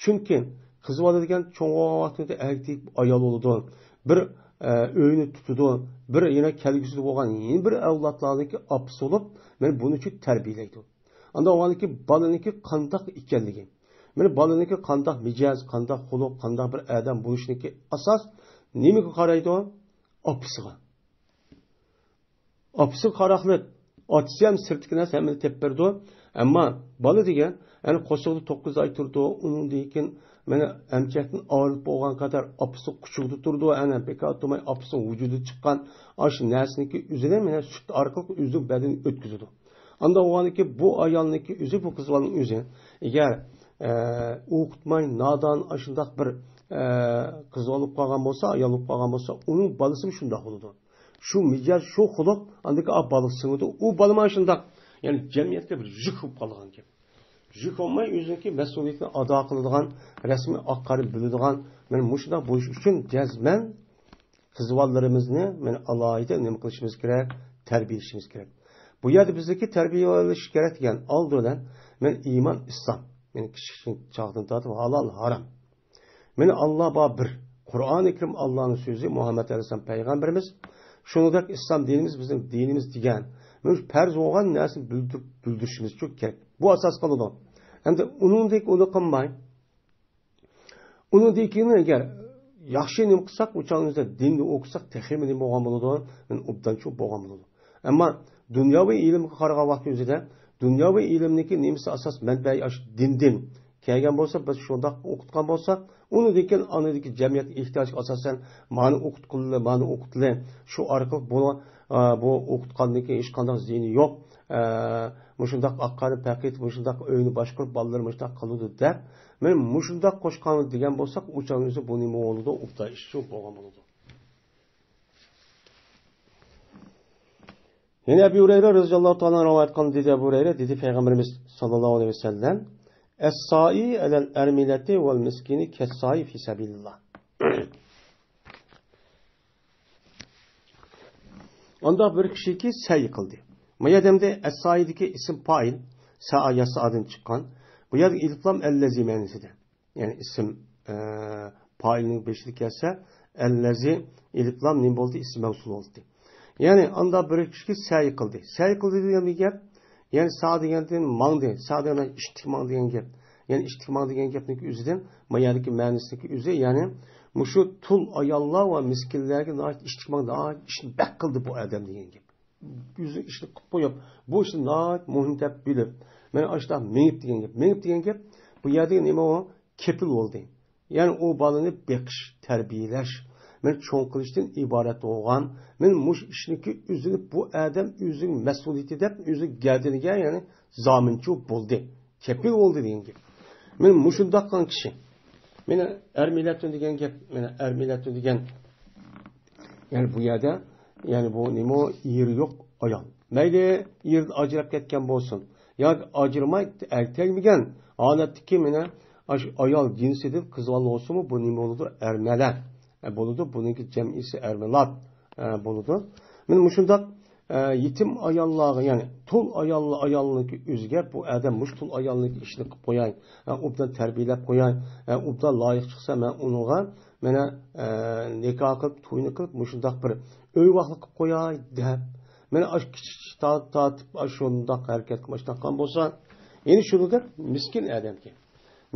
چۈنكى قىز بالا دېگەن چوڭ بولغان ۋاقتىدا ئەركە تېگىپ ئايال بولىدۇ. بىر، ئە، ئۆينى تۇتىدۇ. بىر يەنە كەلگۈسىدە بولغان يەنە بىر ئەۋلادلارنىڭكى ئاپىسى بولۇپ، مانا بۇنى چۈ تەربىيەلەيدۇ. ئاندىن ئاۋۋالكى بالىنىڭكى قانداق ئىكەنلىكى. مانا بالىنىڭكى قانداق مىجەز، قانداق خۇلق، قانداق بىر ئادەم بولۇشىنىڭكى ئاساس نېمىگە قارايدۇ؟ ئاپىسىغا. ئاپىسىغا قاراقلىق، ئاتىسى ھەم سىرتتىكى نەرسە ھەممىنى تېپىپ بېرىدۇ. ئەمما بالا دېگەن، يەنى قورسىقىدا توققۇز ئاي تۇرىدۇ، ئۇنىڭدىن كېيىن مانا ئەمچەكتىن ئايرىلىپ بولغان قەدەر ئاپىسىنىڭ قۇچىقىدا تۇرىدۇ، ئەنە بىكار تۇرماي ئاپىسىنىڭ ۋۇجۇدىدىن چىققان ئاشۇ نەرسىنىڭكى ئۆزىنى مانا سۈت ئارقىلىق ئۆزىنىڭ بەدىنىگە ئۆتكۈزىدۇ. ئاندىن بولغاندىن كېيىن بۇ ئايالنىڭكى ئۆزى، بۇ قىز بالىنىڭ ئۆزى، ئەگەر، ئە، ئوقۇتماي، نادان، ئاشۇنداق بىر، ئە، قىز بولۇپ قالغان بولسا، ئايال بولۇپ قالغان بولسا، ئۇنىڭ بالىسىمۇ شۇنداق بولىدۇ. شۇ مىجەز، شۇ خۇلق ئاندىكى ئاپا بالىغا سىڭىدۇ. ئۇ بالا مانا شۇنداق، يەنى جەمئىيەتكە بىر يۈك بولۇپ قالغان گەپ. جۈك بولماي ئۆزىنىڭكى مەسئۇلىيىتىنى ئادا قىلىدىغان، رەسمىي ئاق-قارا بىلىدىغان، مانا مۇشۇنداق بولۇش ئۈچۈن جەزمەن قىز بالىلىرىمىزنى مانا ئالاھىدە نېمە قىلىشىمىز كېرەك؟ تەربىيەلىشىمىز كېرەك. بۇ يەردە بىزدىكى تەربىيەلىش كېرەك دېگەن ئالدى بىلەن مانا ئىمان، ئىسلام. مانا كىچىك چاغدىن تارتىپ ھالال، ھارام. مانا ئاللا بار بىر. قۇرئانى كەرىم ئاللانىڭ سۆزى، مۇھەممەد ئەلەيھىسسالام پەيغەمبىرىمىز. شۇنىڭدەك ئىسلام دىنىمىز بىزنىڭ دىنىمىز دېگەن. مانا شۇ پەرز بولغان نەرسىنى بىلدۈر-، بىلدۈرۈشىمىز كېرەك. بۇ ئاساس قىلىدۇ. ئەمدى ئۇنىڭدەك ئۇنى قىلماي، ئۇنىڭدىن كېيىن ئەگەر ياخشى نېمە قىلساق، ئۇ چاغنىڭدا دىننى ئوقۇساق، تېخىمۇ نېمە بولغان بولىدۇ؟ مانا ئوبدانچۇ بولغان بولىدۇ. ئەمما دۇنياۋى ئىلىمگە قارىغان ۋاقتى ئۆزىدە، دۇنياۋى ئىلىمنىڭكى نېمىسى ئاساس، مەنبەي ئاشۇ دىندىن كەلگەن بولسا، بىز شۇنداق ئوقۇتقان بولساق، ئۇنىڭدىن كېيىن ئاندىكى جەمئىيەتكە ئېھتىياجغا ئاساسەن، مانا ئوقۇتقىلى، مانا ئوقۇتىلى، شۇ ئارقىلىق بۇ، ئا، بۇ ئوقۇتقاندىن كېيىن ھېچقانداق زىيىنى يوق. ئا، مۇشۇنداق ئاق-قارا پەقىر، مۇشۇنداق ئۆينى باشقۇرۇپ، بالىلىرى مۇشۇنداق قىلىدۇ دەپ، مانا مۇشۇنداق قوشقان دېگەن بولساق، ئۇ چاغنىڭ ئۆزى بۇ نېمە بولىدۇ؟ ئوبدان ئىش شۇ بولغان بولىدۇ. يەنە ئەبۇ ھۇرەيرە رەزىياللاھۇ تائالا ئەنھۇ رىۋايەت قىلغان، دېدى ئەبۇ ھۇرەيرە، دېدى پەيغەمبىرىمىز ساللاللاھۇ ئەلەيھى ۋەسەللەم، «ئەسسائى ئەلەل ئەرمىلەتى ۋەل مىسكىنى كەسسائى فى سەبىلىللاھ.» ئانداق بىر كىشىكى سەي قىلدى. ما يەردە ئەسسائىدىكى ئىسىم پائىل، سائا يەسسائىدىن چىققان. بۇ يەردە ئېلىپلام ئەللەزى مەنىسىدە. يەنى ئىسىم، ئە، پائىلنىڭ بېشىدا كەلسە، ئەللەزى ئېلىپلام نېمە بولدى؟ ئىسىم مەۋسۇل بولدى. يەنى ئاندا بىر كىشى سەي قىلدى. سەي قىلدى دېگەن بىر گەپ، يەنى سا دېگەندىن ماڭدى. سا دېگەن ئىشتىك ماڭ دېگەن گەپ. يەنى ئىشتىك ماڭ دېگەن گەپنىڭكى ئۆزىدىن، ما يەردىكى مەنىسىنىڭكى ئۆزى، يەنى مۇشۇ تۇل ئاياللار ۋە مىسكىنلەرگە ناھايىتى ئىشتىك ماڭ، ناھايىتى ئىشنى بەك قىلدى بۇ ئادەم دېگەن گەپ. ئۆزى ئىشنى قىلىپ قويۇپ، بۇ ئىشنى ناھايىتى مۇھىم دەپ بىلىپ، مانا ئاشۇنداق مېڭىپ دېگەن گەپ. مېڭىپ دېگەن گەپ، بۇ يەردىكى نېمە ئۇ؟ كېپىل بولدى. يەنى ئۇ بالىنى بېقىش، تەربىيەلەش، مانا چوڭ قىلىشتىن ئىبارەت بولغان، مانا مۇشۇ ئىشنىڭكى ئۆزىنى بۇ ئادەم ئۆزىنىڭ مەسئۇلىيىتى دەپ ئۆزى گەدىنىگە، يەنى زامىنچۇ بولدى، كېپىل بولدى دېگەن گەپ. مانا مۇشۇنداق قىلغان كىشى. مانا ئەرمىلەتۇن دېگەن گەپ، مانا ئەرمىلەتۇن دېگەن، يەنى بۇ يەردە، يەنى بۇ نېمە، ئېرى يوق ئايال. مەيلى ئېرىدىن ئاجراپ كەتكەن بولسۇن، ياكى ئاجرىماي، ئەر تەگمىگەن ھالەتتىكى مانا ئاشۇ ئايال جىنسىدىن قىز بالا بولسىمۇ، بۇ نېمە بولىدۇ؟ ئەرمەلە، ئە، بولىدۇ. بۇنىڭكى جەمئىسى ئەرمىلات، ئە، بولىدۇ. مانا مۇشۇنداق، ئە، يېتىم ئاياللارغا، يەنى تۇل ئايال، ئايالنىڭكى ئۆزىگە بۇ ئادەم مۇشۇ تۇل ئايالنىڭكى ئىشىنى قىلىپ قوياي، ئە، ئوبدان تەربىيەلەپ قوياي، ئە، ئوبدان لايىق چىقسا، مەن ئۇنىڭغا مانا، ئە، نىكاھ قىلىپ، توينى قىلىپ، مۇشۇنداق بىر ئۆي ۋاقلىق قىلىپ قوياي دەپ، مانا ئاشۇ كىچىك تا-، تارتىپ، ئاشۇنداق ھەرىكەت قىلىپ ئاشۇنداق قىلغان بولسا، يەنى شۇنىڭدەك مىسكىن ئادەمكەن.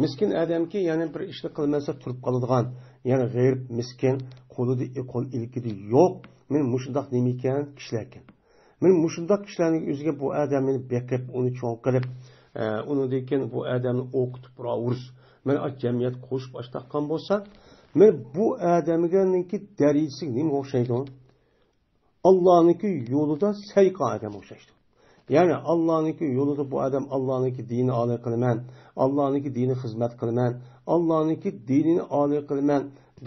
مىسكىن ئادەمكى، يەنى بىر ئىشنى قىلمىسا تۇرۇپ قالىدىغان، يەنى غېرىب، مىسكىن، قولىدا، قول ئىلكىدە يوق. مانا مۇشۇنداق نېمە ئىكەن؟ كىشىلەركەن. مانا مۇشۇنداق كىشىلەرنىڭ ئۆزىگە بۇ ئادەمنى بېقىپ، ئۇنى چوڭ قىلىپ، ئە، ئۇنىڭدىن كېيىن بۇ ئادەمنى ئوقۇتۇپ، راۋۇرۇس، مانا ئاشۇ جەمئىيەتكە قوشۇپ ئاشتاققان بولسا، مانا بۇ ئادەمگەنىڭكى دەرىجىسى نېمىگە ئوخشايدۇ؟ ئاللانىڭكى يولىدا سەي قىلغان ئادەمگە ئوخشايدۇ. يەنى ئاللانىڭكى يولىدا بۇ ئادەم ئاللانىڭكى دىنىنى ئالىي قىلىمەن، ئاللانىڭكى دىنىغا خىزمەت قىلىمەن، ئاللانىڭكى دىنىنى ئالىي قىلىمەن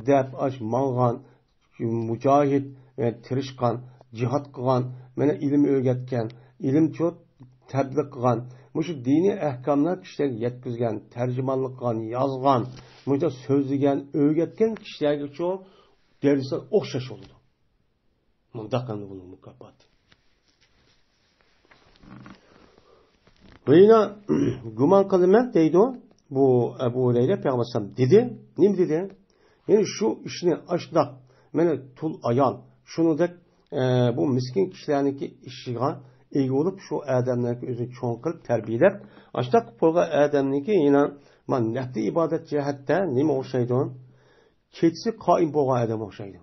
دەپ ئاش ماڭغان، مۇجاھىد، يەنى تىرىشقان، جىھاد قىلغان، مانا ئىلىم ئۆگەتكەن، ئىلىم چوت تەبلىغ قىلغان، مۇشۇ دىنىي ئەھكاملار كىشىلەرگە يەتكۈزگەن، تەرجىمانلىق قىلغان، يازغان، مۇشۇنداق سۆزلىگەن، ئۆگەتكەن كىشىلەرگىچۇ دەرىجىسى ئوخشاش بولىدۇ. مۇنداق ئەمدى بۇنىڭ مۇكاپاتى. ۋە يەنە گۇمان قىلىمەن دەيدۇ، بۇ ئەبۇ ھۇرەيرە پەيغەمبەر ئەلەيھىسسالام دېدى. نېمە دېدى؟ يەنى شۇ ئىشنى ئاشۇنداق، مانا تۇل ئايال، شۇنىڭدەك، ئە، بۇ مىسكىن كىشىلەرنىڭكى ئىشىغا ئىگە بولۇپ، شۇ ئادەملەرنى ئۆزىنى چوڭ قىلىپ تەربىيەلەپ، ئاشۇنداق قىلىپ قويغان ئادەمنىڭكى يەنە مانا نەپلى ئىبادەت جەھەتتە نېمە ئوخشايدۇ؟ كېچىسى قائىم بولغان ئادەم ئوخشايدۇ.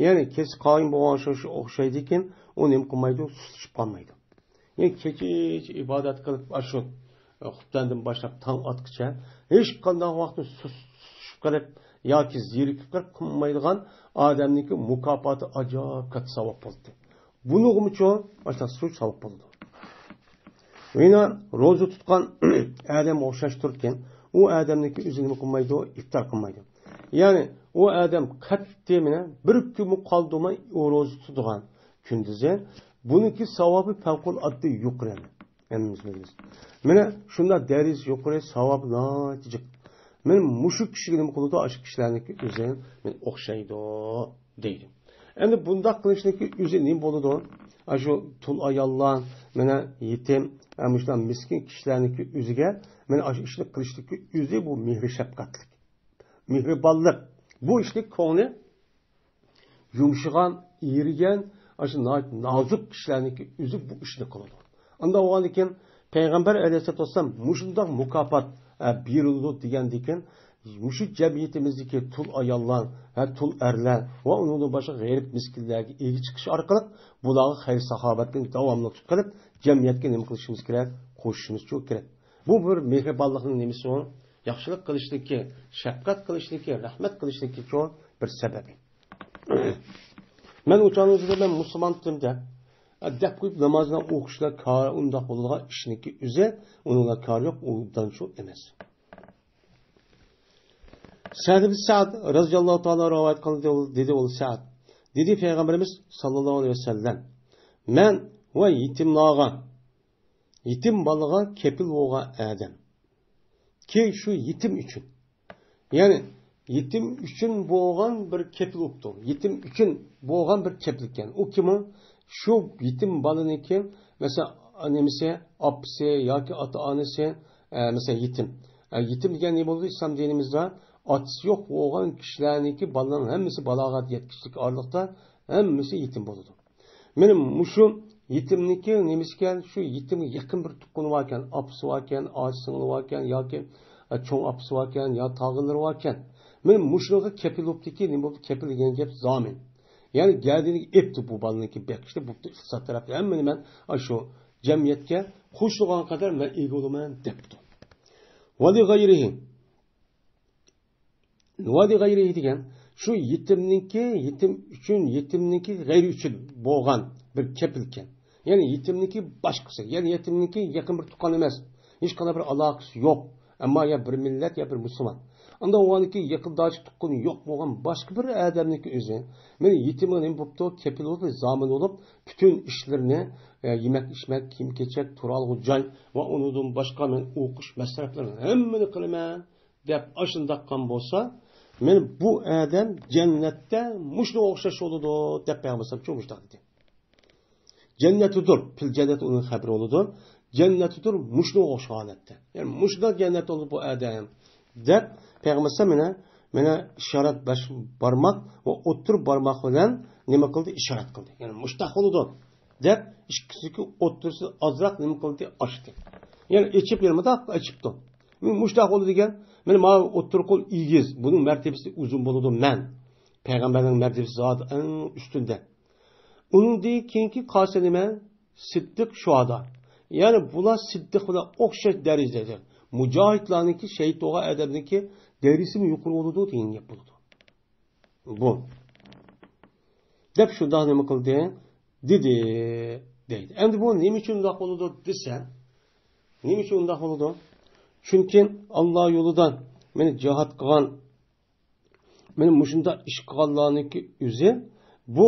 يەنى كېچىسى قائىم بولغان شۇ، شۇ ئوخشايدىكىن، ئۇ نېمە قىلمايدۇ؟ سۇسلىشىپ قالمايدۇ. يەنى كېچىچە ئىبادەت قىلىپ، ئاشۇ خۇپتەندىن باشلاپ تاڭ ئاتقىچە ھېچقانداق ۋاقىتتا سۇس-، سۇسلىشىپ قېلىپ ياكى زېرىكىپ قېلىپ قىلمايدىغان ئادەمنىڭكى مۇكاپاتى ئاجايىپ كاتتا ساۋاب بولدى. بۇنىڭغىمۇچۇ ماشۇنداق شۇ ساۋاب بولىدۇ. يەنە روزا تۇتقان ئادەمگە ئوخشاش تۇرىدىكەن. ئۇ ئادەمنىڭكى ئۆزى نېمە قىلمايدۇ؟ ئىپتار قىلمايدۇ. يەنى ئۇ ئادەم قەتئىي مانا بىر كۈنمۇ قالدۇرماي ئۇ روزا تۇتىدىغان كۈندۈزى. بۇنىڭكى ساۋابى پەۋقۇلئاددە يۇقىرى. ھەممىمىز بىلىمىز. مانا شۇنداق دەرىجىسى يۇقىرى، ساۋابى ناھايىتى جىق. مانا مۇشۇ كىشىگە نېمە قىلىدۇ؟ ئاشۇ كىشىلەرنىڭكى ئۆزى مانا ئوخشايدۇ دەيدۇ. ئەمدى بۇنداق قىلىشنىڭكى ئۆزى نېمە بولىدۇ؟ ئاشۇ تۇل ئاياللار، مانا يېتىم، ھە، مۇشۇنداق مىسكىن كىشىلەرنىڭكى ئۆزىگە مانا ئاشۇ ئىشنى قىلىشنىڭكى ئۆزى بۇ مېھرى شەپقەتلىك، مېھرىبانلىق. بۇ ئىشنى كۆڭلى يۇمشىغان، ئېرىگەن، ئاشۇ ناھايىتى نازۇك كىشىلەرنىڭكى ئۆزى بۇ ئىشنى قىلىدۇ. ئانداق بولغاندىن كېيىن پەيغەمبەر ئەلەيھىسسالاتۇ ۋەسسالام مۇشۇنداق مۇكاپات، ئە، بېرىلىدۇ دېگەندىن كېيىن، مۇشۇ جەمئىيىتىمىزدىكى تۇل ئاياللار ۋە تۇل ئەرلەر ۋە ئۇنىڭدىن باشقا غېرىب مىسكىنلەرگە ئىگە چىقىش ئارقىلىق بۇلارغا خەير ساخاۋەتنى داۋاملىق قىلىپ، جەمئىيەتكە نېمە قىلىشىمىز كېرەك؟ قوشۇشىمىز كېرەك. بۇ بىر مېھرىبانلىقنىڭ نېمىسى ئۇ؟ ياخشىلىق قىلىشنىڭكى، شەپقەت قىلىشنىڭكى، رەھمەت قىلىشنىڭكى چوڭ بىر سەۋەبى. مەن ئۇ چاغنىڭ ئىچىدە مەن مۇسۇلمانتىم دەپ، دەپ قويۇپ نامازنى ئوقۇشلا كار ئۇنداق بولىدىغان ئىشنىڭكى ئۆزى، ئۇنىڭغا كار يوق، ئۇ دانچۇ ئەمەس. سەد ئىبن سەد رەزىياللاھۇ تائالا رىۋايەت قىلدى، دېدى ئۇ سەد. دېدى پەيغەمبىرىمىز ساللاللاھۇ ئەلەيھى ۋەسەللەم، مەن ۋە يېتىملارغا، يېتىم بالىغا كېپىل بولغان ئادەم. كېيىن شۇ يېتىم ئۈچۈن. يەنى يېتىم ئۈچۈن بولغان بىر كېپىل بوپتۇ. يېتىم ئۈچۈن بولغان بىر كېپىل ئىكەن. ئۇ كىم ئۇ؟ شۇ يېتىم بالىنىڭكى، مەسىلەن، نېمىسى، ئاپىسى ياكى ئاتا-ئانىسى، ئە، مەسىلەن، يېتىم. ئە، يېتىم دېگەن نېمە بولىدۇ؟ ئىسلام دىنىمىزدا ئاتىسى يوق بولغان كىشىلەرنىڭكى بالىنىڭ ھەممىسى بالاغەت يەتكۈچىلىك ئارىلىقتا ھەممىسى يېتىم بولىدۇ. مانا مۇشۇ يېتىمنىڭكى نېمىسىكەن؟ شۇ يېتىمگە يېقىن بىر تۇغقىنى باركەن، ئاپىسى باركەن، ئاچا سىڭلى باركەن ياكى، ئە، چوڭ ئاپىسى باركەن يا تاغىلىرى باركەن. مانا مۇشۇنىڭغا كېپىل بوپتىكى، نېمە بوپتۇ؟ كېپىل دېگەن گەپ زامىن. يەنى گەدىنىگە ئېپتۇ بۇ بالىنىڭكى بېقىشنى، بوپتۇ، ئىقتىساد تەرەپتە ھەممىنى مەن ئاشۇ جەمئىيەتكە قوشۇلغان قەدەر مەن ئىگە بولىمەن دەپتۇ. ۋەلىغەيرىھى. ۋەلىغەيرىھى دېگەن شۇ يېتىمنىڭكى، يېتىم ئۈچۈن، يېتىمنىڭكى غەيرى ئۈچۈن بولغان بىر كېپىلكەن. يەنى يېتىمنىڭكى باشقىسى، يەنى يېتىمنىڭكى يېقىن بىر تۇغقان ئەمەس، ھېچقانداق بىر ئالاقىسى يوق، ئەمما يا بىر مىللەت يا بىر مۇسۇلمان. ئانداق بولغاندىكى يېقىنداچە تۇغقىنى يوق بولغان باشقا بىر ئادەمنىڭكى ئۆزى مانا يېتىمگە نېمە بوپتۇ؟ كېپىل بولۇپ، زامىن بولۇپ، پۈتۈن ئىشلىرىنى، ئە، يېمەك-ئىچمەك، كىيىم-كېچەك، تۇرالغۇ جاي ۋە ئۇنىڭدىن باشقا مەن ئوقۇش مەسرەپلىرىنى ھەممىنى قىلىمەن دەپ ئاشۇنداق قىلغان بولسا، مانا بۇ ئادەم جەننەتتە مۇشۇنىڭغا ئوخشاش بولىدۇ دەپ پەيغەمبەر ئەلەيھىسسالام مۇشۇنداق دېدى. جەننەتتۇر، پىل جەننەت ئۇنىڭ خەبىرى بولىدۇ. جەننەتتۇر مۇشۇنىڭغا ئوخشىغان ھالەتتە. يەنى مۇشۇنداق جەننەتتە بولىدۇ بۇ ئادەم دەپ پەيغەمبەر ئەلەيھىسسالام مانا، مانا ئىشارەت باش بارماق ۋە ئوتتۇرا بارماق بىلەن نېمە قىلدى؟ ئىشارەت قىلدى. يەنى مۇشۇنداق بولىدۇ دەپ ئىككىسىنىڭكى ئوتتۇرىسىدا ئازراق نېمە قىلدى؟ ئاچتى. يەنى ئېچىپ، يەنە مۇنداق ئېچىپتۇ. مۇشۇنداق بولىدۇ دېگەن، مانا ماۋۇ ئوتتۇرا قول ئېگىز، بۇنىڭ مەرتىبىسى ئۇزۇن بولىدۇ، مەن. پەيغەمبەرنىڭ مەرتىبىسى زادى ئەڭ ئۈستۈندە. ئۇنىڭدىن كېيىنكى قالسا نېمە؟ سىددىق، شۇھادا. يەنى بۇلار سىددىق بىلەن ئوخشاش دەرىجىدە. مۇجاھىدلارنىڭكى، شەھىت بولغان ئادەمنىڭكى دەرىجىسىمۇ يۇقىرى بولىدۇ دېگەن گەپ بولىدۇ. بۇ. دەپ شۇنداق نېمە قىلدى؟ دېدى. دەيدۇ. ئەمدى بۇ نېمە ئۈچۈن ئۇنداق بولىدۇ دېسە، نېمە ئۈچۈن ئۇنداق بولىدۇ؟ چۈنكى ئاللا يولىدا مانا جىھاد قىلغان، مانا مۇشۇنداق ئىش قىلغانلارنىڭكى ئۆزى بۇ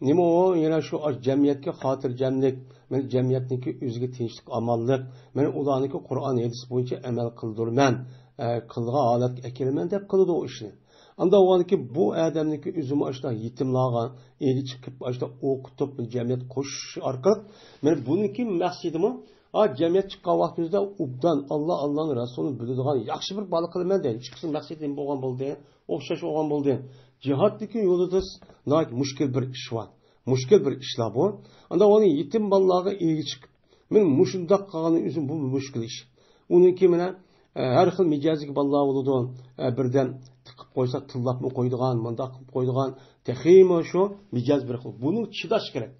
نېمە ئۇ؟ يەنە شۇ جەمئىيەتكە خاتىرجەملىك، مانا جەمئىيەتنىڭكى ئۆزىگە تىنچلىق، ئامانلىق، مانا ئۇلارنىڭكى قۇرئان، ھەدىس بويىچە ئەمەل قىلدۇرىمەن، ئە، قىلىدىغان ھالەتكە ئەكېلىمەن دەپ قىلىدۇ ئۇ ئىشنى. ئانداق بولغاندىكىن بۇ ئادەمنىڭكى ئۆزىمۇ ئاشۇنداق يېتىملارغا ئىگە چىقىپ، ئاشۇنداق ئوقۇتۇپ، جەمئىيەتكە قوشۇش ئارقىلىق، مانا بۇنىڭكى مەقسىتىمۇ، ھا، جەمئىيەت چىققان ۋاقتىمىزدا ئوبدان ئاللا، ئاللانىڭ رەسۇلىنى بىلىدىغان ياخشى بىر بالا قىلىمەن دەيدۇ. ئىككىسىنىڭ مەقسىتى نېمە بولغان بولدى؟ ئوخشاش بولغان بولدى. جىھادتىكى يولىدا ناھايىتى مۈشكۈل بىر ئىش بار. مۈشكۈل بىر ئىشلار بۇ. ئانداق ئۇنى يېتىم بالىلارغا ئىگە چىقىپ، مانا مۇشۇنداق قىلغاننىڭ ئۆزى بۇ مۈشكۈل ئىش. ئۇنىڭكى مانا، ئە، ھەر خىل مىجەزدىكى بالىلار بولىدۇ. ئە، بىردەم تىقىپ قويسا تىللاپمۇ قويىدىغان، مۇنداق قىلىپ قويىدىغان، تېخىمۇ شۇ مىجەز بىر خىل. بۇنىڭ چىداش كېرەك.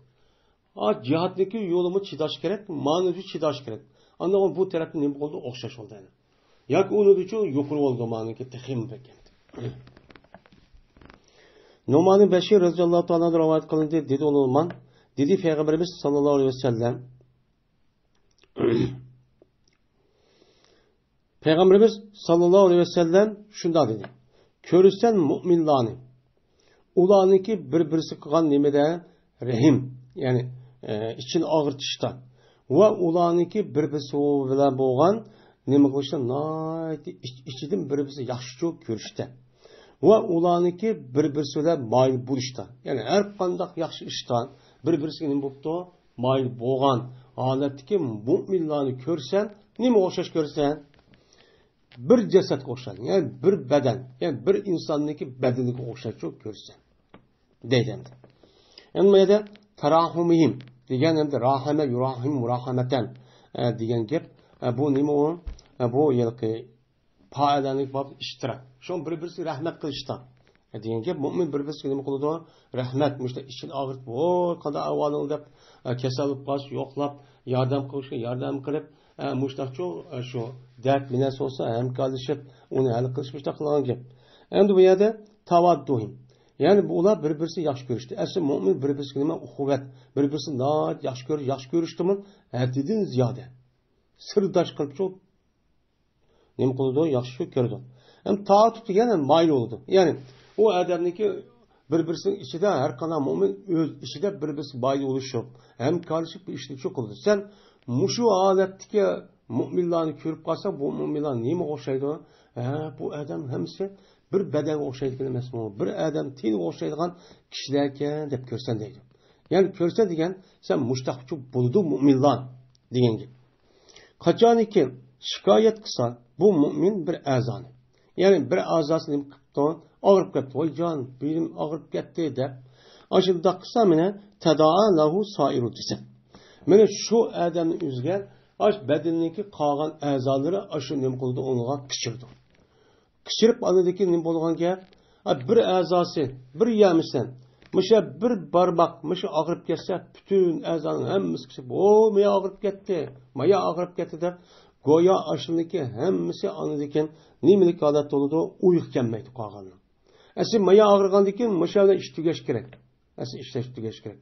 ھا، جىھادنىڭكى يولىمۇ چىداش كېرەك، مانىجۇ چىداش كېرەك. ئاندىن بۇ تەرەپتىن نېمە بولدى؟ ئوخشاش بولدى يەنە. ياكى ئۇنىڭدىچۇ يۇقىرى بولدى مانىڭكى تېخىمۇ بەك. نومان بىن بەشىر رەزىياللاھۇ تائالا ئەنھۇ رىۋايەت قىلىندى، دېدى ئۇ نومان، دېدى پەيغەمبىرىمىز ساللاللاھۇ ئەلەيھى ۋەسەللەم. پەيغەمبىرىمىز ساللاللاھۇ ئەلەيھى ۋەسەللەم شۇنداق دېدى، كۆرىسەن مۇئمىنلارنى، ئۇلارنىڭكى بىر-بىرسىگە قىلغان نېمىدە رەھىم، يەنى، ئە، ئىچىنى ئاغرىتىشتا، ۋە ئۇلارنىڭكى بىر-بىرسى بىلەن بولغان نېمە قىلىشتا ناھايىتى ئىچ-، ئىچىدىن بىر-بىرسى ياخشىچۇ كۆرۈشتە. ۋە ئۇلارنىڭكى بىر-بىرسى بىلەن مايىل بولۇشتا. يەنى ھەر قانداق ياخشى ئىشتا بىر-بىرسىگە نېمە بوپتۇ؟ مايىل بولغان ھالەتتىكى مۇئمىنلارنى كۆرسەن، نېمىگە ئوخشاش كۆرسەن؟ بىر جەسەتكە ئوخشايدۇ. يەنى بىر بەدەن، يەنى بىر ئىنساننىڭكى بەدىنىگە ئوخشايدۇ كۆرسەن. دەيدۇ ئەمدى. ئەمدى بۇ يەردە تاراھۇمىھىم دېگەن ئەمدى راھەمە يۇراھىم مۇراھەمەتەن، ئە، دېگەن گەپ. ئە، بۇ نېمە ئۇ؟ ئە، بۇ ھېلىقى پائىلەنلىك باب ئىشتىراك. شۇڭا بىر-بىرسىگە رەھمەت قىلىشتا. ئە، دېگەن گەپ، مۇئمىن بىر-بىرسىگە نېمە قىلىدۇ؟ رەھمەت، مۇشۇنداق ئىچىنى ئاغرىتىپ، ۋوي، قانداق ئەھۋالىڭ دەپ، ئە، كېسەل بولۇپ قالسا يوقلاپ، ياردەم قىلىشقا ياردەم قىلىپ، ئە، مۇشۇنداقچۇ، ئە، شۇ دەرد بىلەن بولسا ھەمكارلىشىپ، ئۇنى ھەل قىلىش مۇشۇنداق قىلغان گەپ. ئەمدى بۇ يەردە تاۋاددۇھىم. يەنى بۇ ئۇلار بىر-بىرسى ياخشى كۆرۈشتى. ئەسلى مۇئمىن بىر-بىرسىگە نېمە ئۇخۇۋەت، بىر-بىرسىنى ناھايىتى ياخشى كۆرۈش، ياخشى كۆرۈشتىمۇ ھەددىدىن زىيادە. سىرداش قىلىپچۇ نېمە قىلىدۇ؟ ياخشى كۆرىدۇ. ئەمدى تائاتۇ دېگەن مايىل بولىدۇ. يەنى ئۇ ئادەمنىڭكى بىر-بىرسىنىڭ ئىچىدە ھەر قانداق مۇئمىن ئۆز ئىچىدە بىر-بىرسىگە مايىل بولۇشۇپ، ھەمكارلىشىپ بىر ئىشنى شۇ قىلىدۇ. سەن مۇشۇ ھالەتتىكى مۇئمىنلارنى كۆرۈپ قالساڭ، بۇ مۇئمىنلار نېمىگە ئوخشايدۇ؟ ھە، بۇ ئادەم ھەممىسى بىر بەدەنگە ئوخشايدىغان ئەمەسمۇ؟ بىر ئادەم تېنىگە ئوخشايدىغان كىشىلەركەن دەپ كۆرسەن دەيدۇ. يەنى كۆرسە دېگەن، سەن مۇشتاقچۇ بولىدۇ مۇئمىنلار دېگەن گەپ. قاچانكى شىكايەت قىلسا بۇ مۇئمىن بىر ئەزانى، يەنى بىر ئەزاسى نېمە قىپتۇ؟ ئاغرىپ كەتتى. ۋاي جان، بېلىم ئاغرىپ كەتتى دەپ. ئاشۇنداق قىلسا مانا تەدائا لەھۇ سائىرۇل جەسەد. مانا شۇ ئادەمنىڭ ئۆزىگە ئاش بەدىنىنىڭكى قالغان ئەزالىرى ئاشۇ نېمە قىلىدۇ؟ ئۇنىڭغا قىچىرىدۇ. قىچىرىپ ئاندىن كېيىن نېمە بولغان گەپ؟ ئا، بىر ئەزاسى، بىر يەمىسەن، مۇشۇ بىر بارماق، مۇشۇ ئاغرىپ كەتسە، پۈتۈن ئەزانىڭ ھەممىسى قىچىرىپ، ھو، مايا ئاغرىپ كەتتى، مايا ئاغرىپ كەتتى دەپ، گويا ئاشۇنىڭكى ھەممىسى ئاندىن كېيىن نېمىلىك ھالەت بولىدۇ؟ ئۇيقۇ كەلمەيدۇ قالغاننىڭ. ئەسلى مايا ئاغرىغاندىن كېيىن مۇشۇ يەردە ئىش تۈگەش كېرەك. ئەسلى ئىشلەش تۈگەش كېرەك.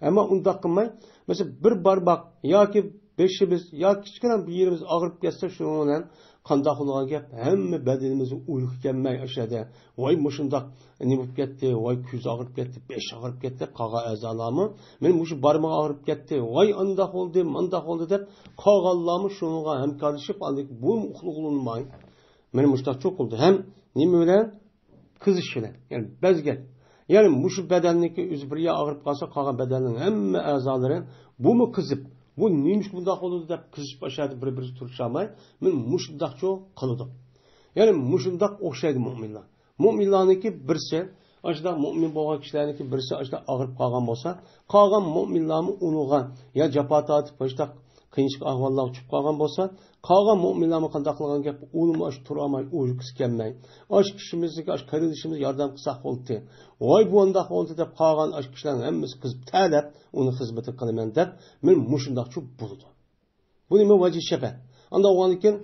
ئەمما ئۇنداق قىلماي، مەسىلەن، بىر بارماق ياكى بېشىمىز ياكى كىچىككىنە بىر يېرىمىز ئاغرىپ كەتسە، شۇنىڭ بىلەن قانداق بولىدىغان گەپ؟ ھەممە بەدىنىمىزگە ئۇيقۇ كەلمەي ئاشۇ يەردە، ۋاي مۇشۇنداق نېمە بولۇپ كەتتى، ۋاي كۆز ئاغرىپ كەتتى، بېش ئاغرىپ كەتتى، قالغان ئەزالارمۇ، مېنىڭ مۇشۇ بارمىقىم ئاغرىپ كەتتى، ۋاي ئانداق بولدى، مانداق بولدى دەپ، قالغانلارمۇ شۇنىڭغا ھەمكارلىشىپ، ئاندىن كېيىن بۇمۇ ئۇخلىغىلى بولماي، مېنى مۇشۇنداق چوقۇلدى. ھەم نېمە بىلەن؟ قىزىش بىلەن، يەنى بەزگەن. يەنى مۇشۇ بەدەننىڭكى ئۆزى بىر يەر ئاغرىپ قالسا، قالغان بەدەننىڭ ھەممە ئەزالىرى بۇمۇ قىزىپ، بۇ نېمىشقا بۇنداق بولىدۇ دەپ قىزىشىپ ئاشۇ يەردە بىر-بىرىگە تۇرۇشالماي، مانا مۇشۇنداقچۇ قىلىدۇ. يەنى مۇشۇنداق ئوخشايدۇ مۇئمىنلار. مۇئمىنلارنىڭكى بىرسى، ئاشۇنداق مۇئمىن بولغان كىشىلەرنىڭكى بىرسى ئاشۇنداق ئاغرىپ قالغان بولسا، قالغان مۇئمىنلارمۇ ئۇنىڭغا يا جاپا تارتىپ، ئاشۇنداق قىيىنچىلىق ئەھۋاللارغا چۈشۈپ قالغان بولسا، قالغان مۇئمىنلارمۇ قانداق قىلغان گەپ؟ ئۇلىمۇ ئاشۇ تۇرالماي، ئۇيقۇسى كەلمەي، ئاشۇ كىشىمىزگە، ئاشۇ قېرىندىشىمىزغا ياردەم قىلساق بولدى، ۋاي بۇ ئانداق بولدى دەپ، قالغان ئاشۇ كىشىلەرنىڭ ھەممىسى قىزىپ تەلەپ، ئۇنى خىزمىتىنى قىلىمەن دەپ، مانا مۇشۇنداقچۇ بولىدۇ. بۇ نېمە؟ ۋەجھى شەبەھ. ئانداق بولغاندىن كېيىن،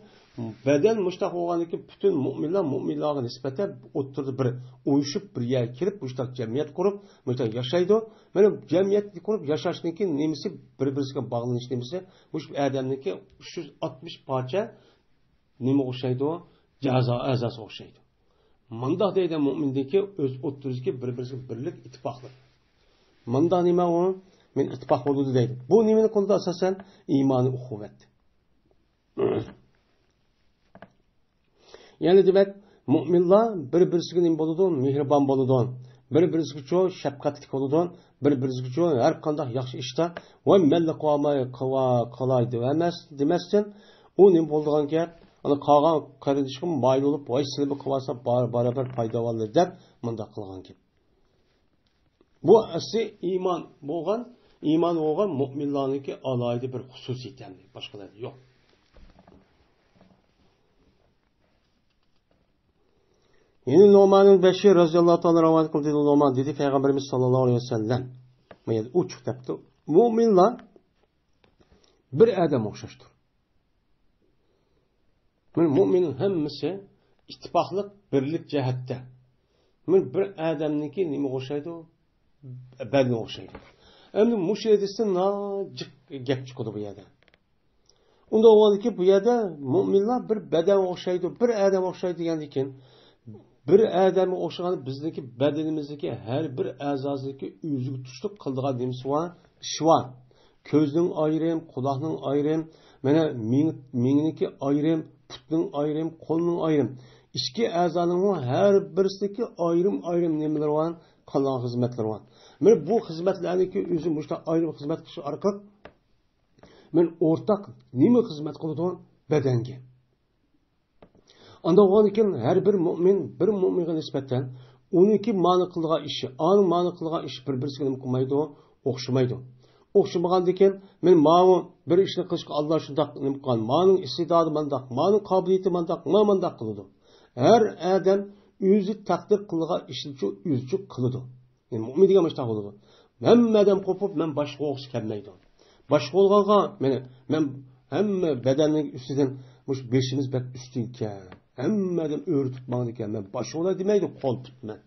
بەدەن مۇشتاق بولغاندىن كېيىن، پۈتۈن مۇئمىنلار مۇئمىنلارغا نىسبەتەن ئوتتۇرىدا بىر ئۇيۇشۇپ، بىر يەرگە كېلىپ، مۇشتاق جەمئىيەت قۇرۇپ، مۇشتاق ياشايدۇ. مانا جەمئىيەت قۇرۇپ ياشاشنىڭكى نېمىسى، بىر-بىرىگە باغلىنىش نېمىسى، مۇشۇ ئادەمنىڭكى ئۈچ يۈز ئاتمىش پارچە نېمىگە ئوخشايدۇ؟ جازا ئەزاسىغا ئوخشايدۇ. مانداق دەيدۇ مۇئمىندىكى ئۆز ئوتتۇرىسىدىكى بىر-بىرىسىگە بىرلىك، ئىتتىپاقلىق. مانداق نېمە ئۇ؟ مەن ئىتتىپاق بولىدۇ دەيدۇ. بۇ نېمىنى قىلىدۇ ئاساسەن؟ ئىمانى ئۇخۇۋەت. يەنى دېمەك، مۇئمىنلار بىر-بىرسىگە نېمە بولىدۇ؟ مېھرىبان بولىدۇ. بىر-بىرسىگىچۇ شەپقەتلىك بولىدۇ. بىر-بىرسىگىچۇ ھەر قانداق ياخشى ئىشتا، ۋاي مەنلا قىلالماي قىلىۋا-، قىلاي دەۋەرمەس، دېمەستىن، ئۇ نېمە بولىدىغان گەپ؟ ئانا قالغان قېرىندىشىغا مايىل بولۇپ، ۋاي سىلىمۇ قىلىۋالسا بار-، بارابەر پايدا ئالىدۇ دەپ مۇنداق قىلغان گەپ. بۇ ئەسلى ئىمان بولغان، ئىمان بولغان مۇئمىنلارنىڭكى ئالاھىدە بىر خۇسۇسىيىتى ئەمدى، باشقىلاردا يوق. يەنى نۇئمان بىن بەشىر رەزىياللاھۇ تائالا رىۋايەت قىلدى، دېدى نۇئمان، دېدى پەيغەمبىرىمىز ساللاللاھۇ ئەلەيھى ۋەسەللەم، مانا ئوچۇق دەپتۇ، مۇئمىنلار بىر ئادەمگە ئوخشاشتۇر. مانا مۇئمىننىڭ ھەممىسى ئىتتىپاقلىق، بىرلىك جەھەتتە. مانا بىر ئادەمنىڭكى نېمىگە ئوخشايدۇ؟ بەدىنىگە ئوخشايدۇ. ئەمدى مۇشۇ ھەدىستىن ناجىق گەپ چىقىدۇ بۇ يەردە. ئۇنداق بولغاندىكىن بۇ يەردە مۇئمىنلار بىر بەدەنگە ئوخشايدۇ، بىر ئادەمگە ئوخشايدۇ دېگەندىكىن، بىر ئادەمگە ئوخشىغان بىزنىڭكى بەدىنىمىزدىكى ھەر بىر ئەزاسىدىكى ئۆزىگە تۇشلۇق قىلىدىغان نېمىسى بار، ئىشى بار. كۆزنىڭ ئايرىم، قۇلاقنىڭ ئايرىم، مانا مېڭە-، مېڭىنىڭكى ئايرىم، پۇتنىڭ ئايرىم، قولنىڭ ئايرىم. ئىچكى ئەزانىڭمۇ ھەر بىرسىدىكى ئايرىم-ئايرىم نېمىلىرى بار، قىلىدىغان خىزمەتلىرى بار. مانا بۇ خىزمەتلەرنىڭكى ئۆزى مۇشۇنداق ئايرىم خىزمەت قىلىش ئارقىلىق، مانا ئورتاق نېمە خىزمەت قىلىدۇ؟ بەدەنگە. ئانداق بولغاندىكىن ھەر بىر مۆمىن بىر مۆمىنگە نىسبەتەن ئۇنىڭكى مانا قىلىدىغان ئىشى، ئانىڭ مانا قىلىدىغان ئىشى بىر-بىرسىگە نېمە قىلمايدۇ؟ ئوخشىمايدۇ. ئوخشىمىغاندىكىن، مەن ماۋۇ بىر ئىشنى قىلىشقا ئاللا شۇنداق نېمە قىلغان، مانىڭ ئىستىدادى مانداق، مانىڭ قابىلىيىتى مانداق، ما مانداق قىلىدۇ. ھەر ئادەم ئۆزى تەقدىر قىلىدىغان ئىشىنىچۇ ئۆزىچۇ قىلىدۇ. يەنى مۆمىن دېگەن مۇشۇنداق بولىدۇ. ھەممە ئادەم قوپۇپ، مەن باشقا بولغۇسى كەلمەيدۇ. باشقا بولغانغا، مېنى، مەن ھەممە بەدەننىڭ ئۈستىدىن مۇشۇ بېشىمىز بەك ئۈستۈنكەن. ھەممە ئادەم ئۆرە تۇتۇپ ماڭىدىكەن. مەن باشقا بولاي دېمەيدۇ، قول پۇت مەن.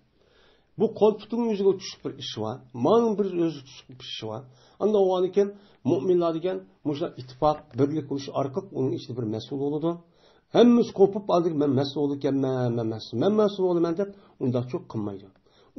بۇ قول پۇتنىڭ ئۆزىگە تۇشلۇق بىر ئىشى بار. مانىڭ بىر ئۆزىگە تۇشلۇق بىر ئىشى بار. ئانداق بولغاندىكىن، مۆمىنلار دېگەن مۇشۇنداق ئىتتىپاق، بىرلىك بولۇش ئارقىلىق ئۇنىڭ ئىچىدە بىر مەسئۇل بولىدۇ. ھەممىسى قوپۇپ، ئاندىن مەن مەسئۇل بولىدىكەنمەن، مەن مەسئۇل، مەن مەسئۇل بولىمەن دەپ ئۇنداقچۇ قىلمايدۇ.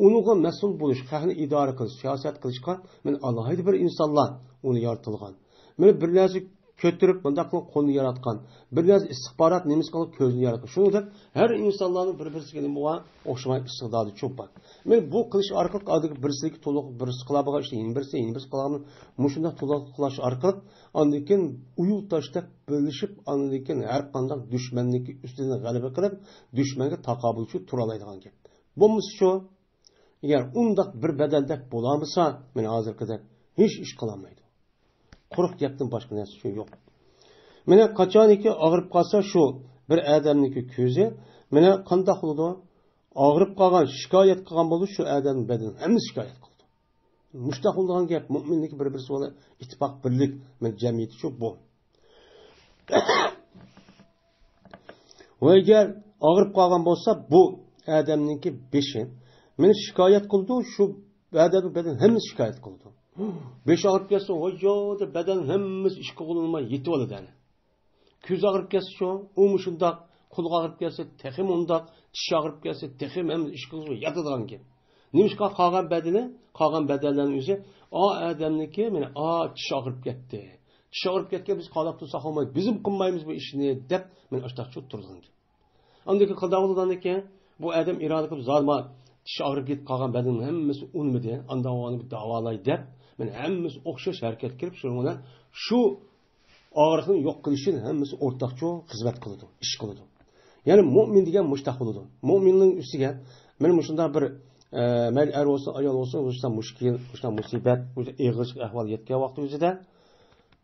ئۇنىڭغا مەسئۇل بولۇش، خەقنى ئىدارە قىلىش، سىياسەت قىلىشقا مەن ئالاھىدە بىر ئىنسانلار ئۇنى يارىتىلغان. مانا بىر نەرسە كۆتۈرۈپ، مۇنداق قىلىپ قولنى ياراتقان، بىر نەرسە ئىستىخبارات نېمىسى قىلغان كۆزنى ياراتقان. شۇنىڭدەك ھەر ئىنسانلارنىڭ بىر-بىرسىگە نېمە بولغان ئوخشىماي ئىستىدادى چوپ بار. مانا بۇ قىلىش ئارقىلىق ئادىكى بىرسىدىكى تولۇق، بىرسى قىلالمىغان ئىشنى يەنە بىرسى، يەنە بىرسى قىلالمىغان، مۇشۇنداق تولۇق قىلاش ئارقىلىق ئاندىن كېيىن ئۇيۇل تاشتەك بىرلىشىپ، ئاندىن كېيىن ھەر قانداق دۈشمەننىڭكى ئۈستىدىن غەلىبە قىلىپ، دۈشمەنگە تاقابىلچى تۇرالايدىغان گەپ. بولمىسىچۇ؟ ئەگەر ئۇنداق بىر بەدەندەك بولالمىسا، مانا ھازىرقىدەك ھېچ ئىش قىلالمايدۇ. قۇرۇق گەپتىن باشقا نەرسە شۇ يوق. مانا قاچانكى ئاغرىپ قالسا شۇ بىر ئادەمنىڭكى كۆزى، مانا قانداق بولىدۇ؟ ئاغرىپ قالغان، شىكايەت قىلغان بولىدۇ، شۇ ئادەمنىڭ بەدىنى ھەممىسى شىكايەت قىلىدۇ. مۇشۇنداق بولىدىغان گەپ، مۆمىننىڭكى بىر-بىرسى بىلەن ئىتتىپاق، بىرلىك، مانا جەمئىيىتى شۇ بۇ. ۋە ئەگەر ئاغرىپ قالغان بولسا، بۇ ئادەمنىڭكى بېشى، مانا شىكايەت قىلىدۇ، شۇ ئادەمنىڭ بەدىنى ھەممىسى شىكايەت قىلىدۇ. بېشى ئاغرىپ كەتسە، ۋايجان دەپ بەدەن ھەممىسى ئىش قىلغىلى بولماي يېتىۋالىدۇ ئەنە. كۆز ئاغرىپ كەتسىچۇ، ئۇمۇ شۇنداق، قۇلىقى ئاغرىپ كەتسە تېخىمۇ ئۇنداق، چىشى ئاغرىپ كەتسە تېخىمۇ ھەممە ئىش قىلغىلى ياتىدىغان گەپ. نېمىشقا قالغان بەدىنى، قالغان بەدەنلەرنىڭ ئۆزى، ئا ئادەمنىڭكى، مانا، ئا چىش ئاغرىپ كەتتى. چىش ئاغرىپ كەتكەن بىز قالاپ تۇرساق بولمايدۇ، بىزمۇ قىلمايمىز بۇ ئىشنى دەپ، مانا ئاشتاق چوت تۇرىدىغان گەپ. ئاندىن كېيىن قانداق بولىدىكەن؟ بۇ ئادەم ئىرادە قىلىپ زادىما چىش ئاغرىپ كېتىپ قالغان بەدىنىنىڭ ھەممىسى ئۇنىمىدى. ئانداق ئۇنى بىر داۋالاي دەپ، مانا ھەممىسى ئوخشاش ھەرىكەت كىرىپ، شۇنىڭ بىلەن شۇ ئاغرىقنى يوق قىلىش ئۈچۈن ھەممىسى ئورتاقچە خىزمەت قىلىدۇ، ئىش قىلىدۇ. يەنى مۆمىن دېگەن مۇشتاق بولىدۇ. مۆمىننىڭ ئۈستىگە مانا مۇشۇنداق بىر، ئە، مەيلى ئەر بولسۇن، ئايال بولسۇن، مۇشۇنداق مۇشكىل، مۇشۇنداق مۇسىبەت، مۇشۇنداق ئېغىر ئەھۋال يەتكەن ۋاقتى ئۆزىدە،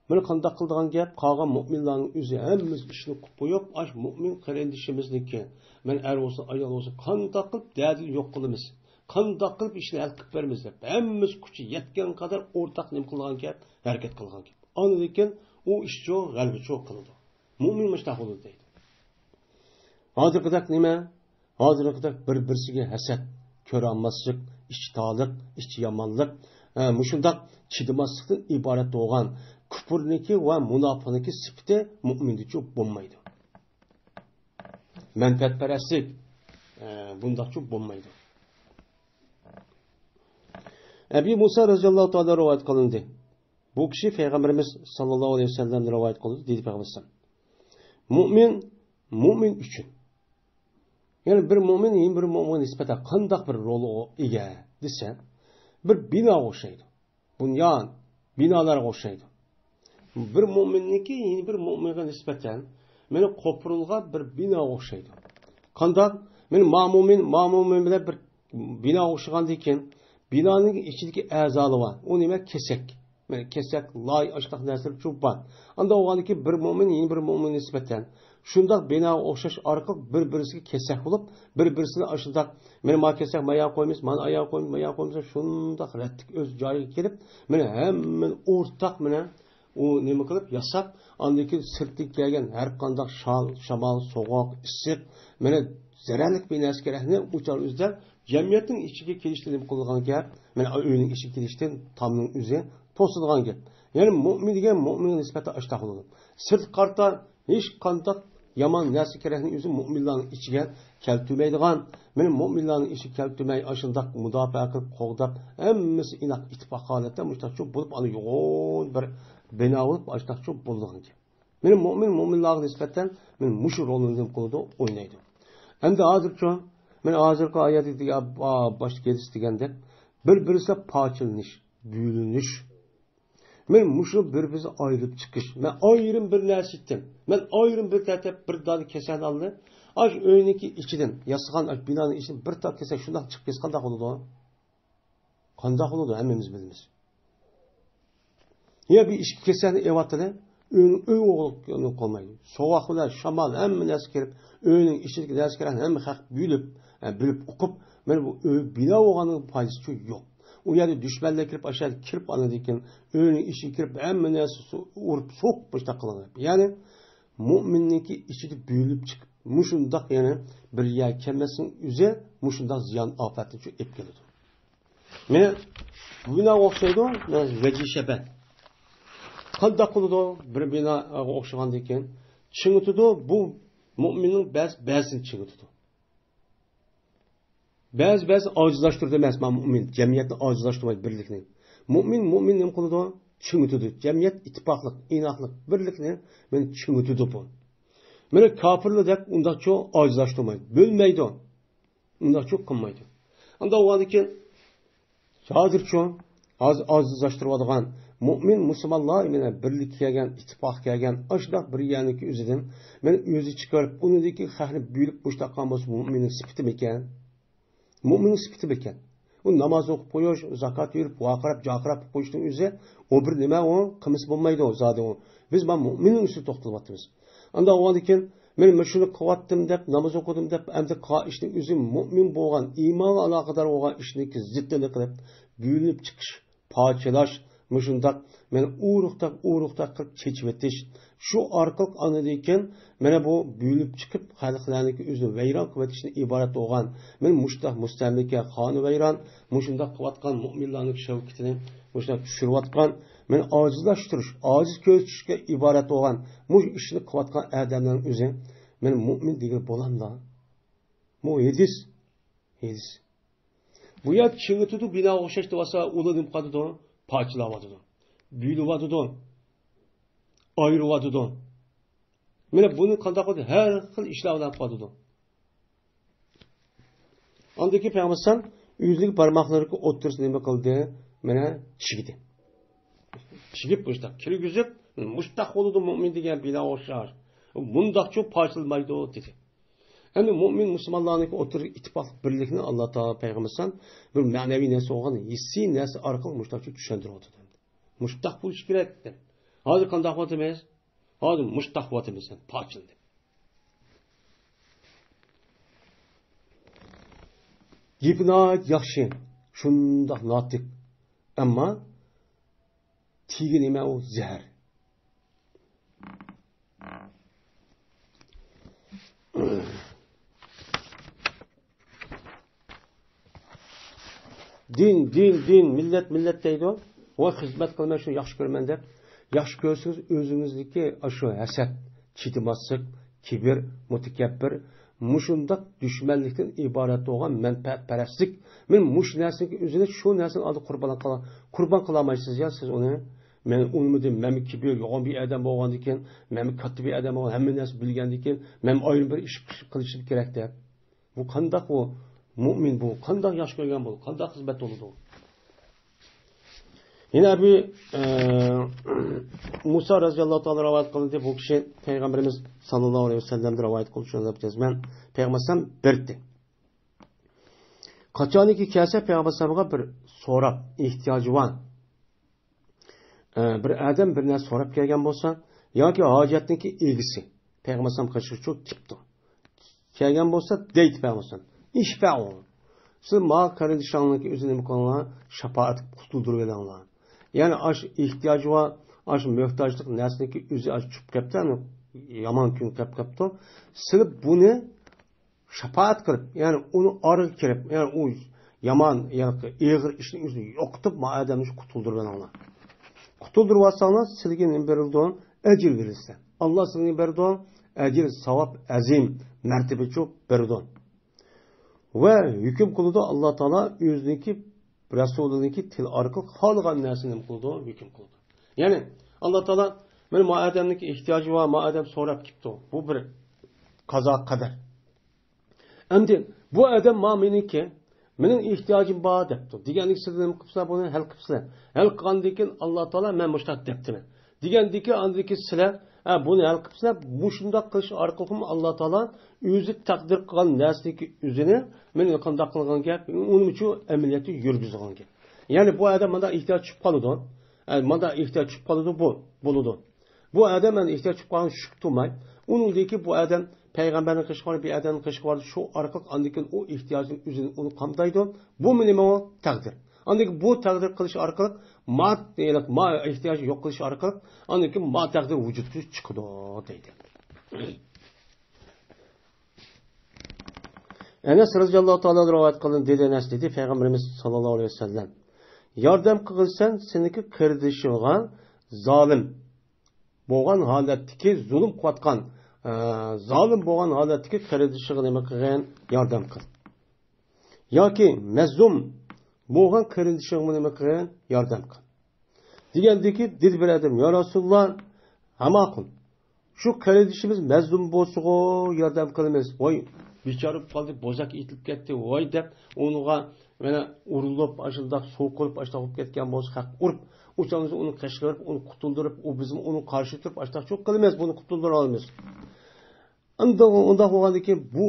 مانا قانداق قىلىدىغان گەپ، قالغان مۆمىنلارنىڭ ئۆزى ھەممىسى ئىشنى قىلىپ قويۇپ، ئاش مۆمىن قېرىندىشىمىزنىڭكى، مانا ئەر بولسۇن، ئايال بولسۇن، قانداق قىلىپ دەردىنى يوق قىلىمىز، قانداق قىلىپ ئىشنى ھەل قىلىپ بېرىمىز دەپ، ھەممىسى كۈچى يەتكەن قەدەر ئورتاق نېمە قىلىدىغان گەپ، ھەرىكەت قىلىدىغان گەپ. ئاندىن كېيىن ئۇ ئىشچۇ غەلىبىچۇ قىلىدۇ. مۆمىن مۇشۇنداق بولىدۇ دەيدۇ. ھازىرقىدەك نېمە؟ ھازىرقىدەك بىر-بىرسىگە ھەسەت، كۆرەلمەسلىك، ئىچى تالىق، ئىچى يامانلىق، ھە، مۇشۇنداق چىدىماسلىقتىن ئىبارەت بولغان كۇپۇرنىڭكى ۋە مۇناپىقنىڭكى سۈپىتى مۆمىندىچۇ بولمايدۇ. مەنپەئەتپەرەسلىك، ھە، بۇنداقچۇ بولمايدۇ. ئەبى مۇسا رەزىياللاھۇ تائالا رىۋايەت قىلىندى. بۇ كىشى پەيغەمبىرىمىز ساللاللاھۇ ئەلەيھى ۋەسەللەمدىن رىۋايەت قىلدى، دېدى پەيغەمبەر ئەلەيھىسسالام. مۆمىن، مۆمىن ئۈچۈن. يەنى بىر مۆمىن يەنە بىر مۆمىنگە نىسبەتەن قانداق بىر رولغا ئىگە دېسە، بىر بىناغا ئوخشايدۇ. بۇنيان، بىنالارغا ئوخشايدۇ. بىر مۆمىننىڭكى يەنە بىر مۆمىنگە نىسبەتەن مانا قوپۇرۇلغان بىر بىناغا ئوخشايدۇ. قانداق؟ مانا ما مۆمىن، ما مۆمىن بىلەن بىر بىناغا ئوخشىغاندىن كېيىن، بىنانىڭ ئىچىدىكى ئەزالىرى بار. ئۇ نېمە؟ كېسەك. مانا كېسەك، لاي، ئاشۇنداق نەرسىلەر چوپ بار. ئانداق بولغاندىن كېيىن بىر مۆمىن يەنە بىر مۆمىنگە نىسبەتەن شۇنداق بىناغا ئوخشاش ئارقىلىق بىر-بىرسىگە كېسەك بولۇپ، بىر-بىرسىنى ئاشۇنداق، مانا ما كېسەك، ما يەرگە قويىمىز، مانا ئاياغغا قويىمىز، ما يەرگە قويىمىز، شۇنداق رەتلىك ئۆز جايىغا كېلىپ، مانا ھەممىنى ئورتاق، مانا ئۇ نېمە قىلىپ ياساپ، ئاندىن كېيىن سىرتتىن كەلگەن ھەر قانداق شال، شامال، سوغۇق، ئىسسىق، مانا زەرەرلىك بىر نەرسە كېرەكنى ئۇ چاغ ئۆزىدە جەمئىيەتنىڭ ئىچىگە كېلىشتىن نېمە قىلىدىغان گەپ؟ مانا ئۆينىڭ ئىچىگە كېلىشتىن تامنىڭ ئۆزى توسىدىغان گەپ. يەنى مۆمىن دېگەن مۆمىنگە نىسبەتەن ئاشتاق بولىدۇ. سىرتقا قارىتا ھېچقانداق يامان نەرسە كېرەكنى ئۆزى مۆمىنلارنىڭ ئىچىگە كەلتۈرمەيدىغان، مېنى مۆمىنلارنىڭ ئىچىگە كەلتۈرمەي، ئاشۇنداق مۇداپىئە قىلىپ، قوغداپ، ھەممىسى ئىناق ئىتتىپاق ھالەتتە مۇشۇنداق چوڭ بولۇپ، ئانا يوغان بىر بىنا بولۇپ، ئاشۇنداق چوڭ بولىدىغان گەپ. مېنى مۆمىن، مۆمىنلارغا نىسبەتەن مېنى مۇشۇ رولنى نېمە قىلىدۇ، ئوينايدۇ. ئەمدى ھازىرچۇ، مېنى ھازىرقى ئايەتتىكى باشتا كېلىش دېگەندەك، بىر-بىرسىگە پارچىلىنىش، بۆلۈنۈش. مەن مۇشۇ بىر-بىرسى ئايرىلىپ چىقىش. مەن ئايرىم بىر نەرسە ئىدىم. مەن ئايرىم بىر تەرەپ بىر دانە كېسەكنى ئالدى. ئاش ئۆينىڭكى ئىچىدىن، ياسىغان ئاش بىنانىڭ ئىچىدىن بىر تال كېسەك شۇنداق چىقىپ كەتسە قانداق بولىدۇ؟ قانداق بولىدۇ؟ ھەممىمىز بىلىمىز. يا بىر ئىككى كېسەكنى ئېۋاتىلى، ئۆينىڭ ئۆي ئوغلىقى قالمايدۇ. سوغۇق بىلەن شامال، ھەممە نەرسە كىرىپ، ئۆينىڭ ئىچىدىكى نەرسە كىرىپ، ھەممە خەق بۆلۈپ، ھە، بۆلۈپ ئوقۇپ، مانا بۇ ئۆي بىنا بولغاننىڭ پايدىسى يوق. ئۇ يەردە دۈشمەنلەر كىرىپ، ئاشۇ يەردە كىرىپ، ئاندىن كېيىن ئۆينىڭ ئىچىگە كىرىپ، ھەممە نەرسە سۇ-، ئۇرۇپ، سوقۇپ، مۇشۇنداق قىلغان. يەنى، مۆمىننىڭكى ئىچىدە بۆلۈپ چىقىپ، مۇشۇنداق يەنە بىر يەرگە كەلمەسنىڭ ئۆزى مۇشۇنداق زىيان ئاپەتنى ئېلىپ كېلىدۇ. مانا بۇنىڭغا ئوخشايدۇ، مانا ۋەجى شەبە. قانداق قىلىدۇ؟ بىر بىناغا ئوخشىغاندىن كېيىن چىڭىتىدۇ، بۇ مۆمىننىڭ بەز-، بەزىسىنى چىڭىتىدۇ. بەزى، بەزى ئاجىزلاشتۇرىدۇ ئەمەس، مانا مۆمىن جەمئىيەتنى ئاجىزلاشتۇرمايدۇ، بىرلىكنى. مۆمىن، مۆمىن نېمە قىلىدۇ؟ چىڭىتىدۇ. جەمئىيەت ئىتتىپاقلىق، ئىناقلىق، بىرلىكنى مانا چىڭىتىدۇ بۇ. مانا كاپىرلىدەك ئۇنداقچۇ ئاجىزلاشتۇرمايدۇ، بۆلمەيدۇ. ئۇنداقچۇ قىلمايدۇ. ئاندا ئۇندىن كېيىن ھازىرچۇ، ھازىر ئاجىزلاشتۇرۇۋاتىدىغان مۆمىن مۇسۇلمانلار مانا بىرلىككە كەلگەن، ئىتتىپاققا كەلگەن، ئاشۇنداق بىر يەرنىڭكى ئۆزىدىن مانا ئۆزى چىقىرىپ، ئۇنىڭدىكى خەقنى بۆلۈپ مۇشۇنداق قىلغان بولسا، مۆمىننىڭ سۈپىتىمىكەن؟ مۆمىننىڭ سۈپىتىمىكەن؟ ئۇ ناماز ئوقۇپ قويۇش، زاكات بېرىپ، ۋارقىراپ، جارقىراپ قويۇشنىڭ ئۆزى، ئۇ بىر نېمە ئۇ؟ قىلمىسا بولمايدۇ، زادى ئۇ. بىز مانا مۆمىننىڭ ئۈستىدە توختىلىۋاتىمىز. ئاندا ئۇندىن كېيىن، مەن مۇشۇنى قىلىۋاتتىم دەپ، ناماز ئوقۇدۇم دەپ، ئەمدى قىلغان ئىشنىڭ ئۆزى مۆمىن بولغان، ئىمانغا ئالاقىدار بولغان ئىشنىڭكى زىتىنى قىلىپ، بۆلۈنۈپ چىقىش، پارچىلاش، مۇشۇنداق مانا ئۇرۇقداق، ئۇرۇقداق قىلىپ چېچىۋېتىش. شۇ ئارقىلىق ئاندىن كېيىن مانا بۇ بۆلۈپ چىقىپ، خەلقلەرنىڭكى ئۆزىنى ۋەيران قىلىۋېتىشتىن ئىبارەت بولغان، مانا مۇشۇنداق مۇستەملىكە، خانىۋەيران، مۇشۇنداق قىلىۋاتقان مۆمىنلارنىڭ شەۋكىتىنى مۇشۇنداق چۈشۈرۈۋاتقان، مانا ئاجىزلاشتۇرۇش، ئاجىز كۆرسىتىشكە ئىبارەت بولغان مۇشۇ ئىشنى قىلىۋاتقان ئادەملەرنىڭ ئۆزى مانا مۆمىن دېگىلى بولامدا؟ بۇ ھەدىس، ھەدىس. بۇ يەر چىڭىتىدۇ، بىناغا ئوخشاش دېۋالسا، ئۇلار نېمە قىلىدۇ؟ پارچىلاۋاتىدۇ، بۆلۈۋاتىدۇ، ئايرىۋاتىدۇ. مانا بۇنى قانداق قىلدى؟ ھەر خىل ئىشلار بىلەن قىلىۋاتىدۇ. ئاندىن كېيىن پەيغەمبەر ئۆزىنىڭ بارماقلىرىنىڭ ئوتتۇرىسىنى نېمە قىلدى؟ مانا چىگدى. چىگىپ مۇشتاق كىرگۈزۈپ، مۇشتاق بولىدۇ مۆمىن دېگەن بىنا ئوخشاش. مۇنداقچۇ پارچىلىمايدۇ دېدى. ئەمدى مۆمىن مۇسۇلمانلارنىڭكى ئوتتۇرىدىكى ئىتتىپاقلىق بىرلىكنى ئاللا تائالا پەيغەمبەر بىر مەنىۋى نەرسە بولغان ھېسسىي نەرسە ئارقىلىق مۇشتاقچۇ چۈشەندۈرۈۋاتىدۇ. مۇشتاق بولۇشى كېرەك دەپ. ھازىر قانداق قىلىۋاتىمىز؟ ھازىر مۇشتاق قىلىۋاتىمىز، پارچىلىدى. گېپى ناھايىتى ياخشى، شۇنداق ناتىق. ئەمما تېگى نېمە ئۇ؟ زەھەر. دىن، دىن، دىن، مىللەت، مىللەت دەيدۇ. ۋاي خىزمەت قىلماي شۇنى ياخشى كۆرىمەن دەپ. ياخشى كۆرسىڭىز ئۆزىڭىزدىكى ئاشۇ ھەسەت، چىدىماسلىق، كىبىر، مۇتەكەببىر، مۇشۇنداق دۈشمەنلىكتىن ئىبارەت بولغان مەنپەئەتپەرەسلىك. مەن مۇشۇ نەرسىنىڭ ئۆزىنى شۇ نەرسىنىڭ ئالدىدا قۇربان قىلا-، قۇربان قىلالمايسىز يا سىز ئۇنى. مەن ئۇنىمىدىم، مەنمۇ كىبىر يوغان بىر ئادەم بولغاندىكىن، مەنمۇ كاتتا بىر ئادەم بولغان، ھەممە نەرسە بىلگەندىكىن، مەن ئايرىم بىر ئىش قىلىشىم كېرەك دەپ. بۇ قانداق بۇ مۆمىن بۇ؟ قانداق ياخشى كۆرگەن بۇ؟ قانداق خىزمەت بولىدۇ؟ يەنە ئەبۇ، ئە، مۇسا رەزىياللاھۇ تائالا رىۋايەت قىلىندى. بۇ كىشى پەيغەمبىرىمىز ساللاللاھۇ ئەلەيھى ۋەسەللەمدىن رىۋايەت قىلىپ شۇنداق دەپ جەزمەن پەيغەمبەر ئەلەيھىسسالام بېرىپتۇ. قاچانكى كەلسە پەيغەمبەر ئەلەيھىسسالامغا بىر سوراپ، ئېھتىياجى بار، ئە، بىر ئادەم بىر نەرسە سوراپ كەلگەن بولسا، ياكى ھاجەتنىڭكى ئىگىسى، پەيغەمبەر ئەلەيھىسسالام قېشىغا چۈشۈپ كېتىپتۇ. كەلگەن بولسا، دەيدۇ پەيغەمبەر ئەلەيھىسسالام، ئىشفەئۇ، سىز ما قېرىندىشىڭلارنىڭكى ئۆزىنى نېمە قىلىڭلار، شاپائەت قىلىپ قۇتۇلدۇرۇۋېلىڭلار. يەنى ئاشۇ ئېھتىياجى بار، ئاشۇ موھتاجلىق نەرسىنىڭكى ئۆزى ئاشۇ چۈشۈپ كەپتۇ، يەنى يامان كۈن كەپ كەپتۇ. سىلى بۇنى شاپائەت قىلىپ، يەنى ئۇنىڭ ئارىغا كىرىپ، يەنى ئۇ يامان، يەنى ئېغىر ئىشنى ئۆزىنى يوقىتىپ، ما ئادەمنى قۇتۇلدۇرۇۋېلىڭلار. قۇتۇلدۇرۇۋالساڭلار، سىلىگە نېمە بېرىلىدۇ؟ ئەجىر بېرىلسە. ئاللا سىلىگە بېرىدۇ، ئەجىر، ساۋاب، ئەزىم مەرتىبىچۇ بېرىدۇ. ۋە ھۆكۈم قىلىدۇ، ئاللا تائالا ئۆزىنىڭكى، رەسۇلىنىڭكى تىل ئارقىلىق خالىغان نەرسىنى نېمە قىلىدۇ؟ ھۆكۈم قىلىدۇ. يەنى، ئاللا تائالا، مانا ما ئادەمنىڭكى ئېھتىياجى بار، ما ئادەم سوراپ كېپتۇ. بۇ بىر قازا قەدەر. ئەمدى بۇ ئادەم ما مېنىڭكى، مېنىڭ ئېھتىياجىم بار دەپتۇ. دېگەندىكى سىلەر نېمە قىپسىلەر؟ بۇنى ھەل قىپسىلەر. ھەل قىلغاندىن كېيىن ئاللا تائالا مەن مۇشۇنداق دەپتىمەن. دېگەندىكى ئاندىكى سىلەر، ھە، بۇنى ھەل قىپسىلەر، مۇشۇنداق قىلىش ئارقىلىقمۇ ئاللا تائالا ئۆزى تەقدىر قىلغان نەرسىنىڭكى ئۆزىنى مېنى قانداق قىلغان گەپ، ئۇنىمۇچۇ ئەمەلىيەتتە يۈرگۈزىدىغان گەپ. يەنى بۇ ئادەم مانا ئېھتىياج چۈشۈپ قالىدۇ. ئە، مانا ئېھتىياج چۈشۈپ قالىدۇ، بۇ بولىدۇ. بۇ ئادەم ئەنە ئېھتىياج چۈشۈپ قالغان شۈك تۇرماي، ئۇنىڭدىن كېيىن بۇ ئادەم پەيغەمبەرنىڭ قېشىغا بارىدۇ، بىر ئادەمنىڭ قېشىغا بارىدۇ، شۇ ئارقىلىق ئاندىن كېيىن ئۇ ئېھتىياجنى ئۆزىنى ئۇنى قامدايدۇ. بۇمۇ نېمە ئۇ؟ تەقدىر. ئاندىن كېيىن بۇ تەقدىر قىلىش ئارقىلىق ما، ما ئېھتىياجنى يوق قىلىش ئارقىلىق ئاندىن كېيىن ما تەقدىر ۋۇجۇدقا چىقىدۇ دەيدۇ. ئەنەس رەزىياللاھۇ تائالا رىۋايەت قىلدى، دېدى ئەنەس، دېدى پەيغەمبىرىمىز ساللاللاھۇ ئەلەيھى ۋەسەللەم، ياردەم قىلغىن سەن سېنىڭكى قېرىندىشىڭغا زالىم بولغان ھالەتتىكى، زۇلۇم قىلىۋاتقان، ئە، زالىم بولغان ھالەتتىكى قېرىندىشىغا نېمە قىلغىن؟ ياردەم قىل. ياكى مەزلۇم بولغان قېرىندىشىڭغا نېمە قىلغىن؟ ياردەم قىل. دېگەندىكى دېدى بىر ئادەم، يا رەسۇلاللا، ھەماقۇل، شۇ قېرىندىشىمىز مەزلۇم بولسىغۇ ياردەم قىلىمىز. ۋاي، بىچارە بولۇپ قالدى، بوزەك ئېتىلىپ كەتتى، ۋاي دەپ، ئۇنىڭغا مانا ئۇرۇلۇپ، ئاشۇنداق سوقۇلۇپ، ئاشۇنداق بولۇپ كەتكەن بولسا، خەق ئۇرۇپ، ئۇ چاغدا ئۇنى قەشقىرىپ، ئۇنى قۇتۇلدۇرۇپ، ئۇ بىزمۇ ئۇنىڭغا قارشى تۇرۇپ، ئاشۇنداق چوق قىلىمىز، بۇنى قۇتۇلدۇرالمىز. ئەمدى ئۇنداق بولغاندىن كېيىن بۇ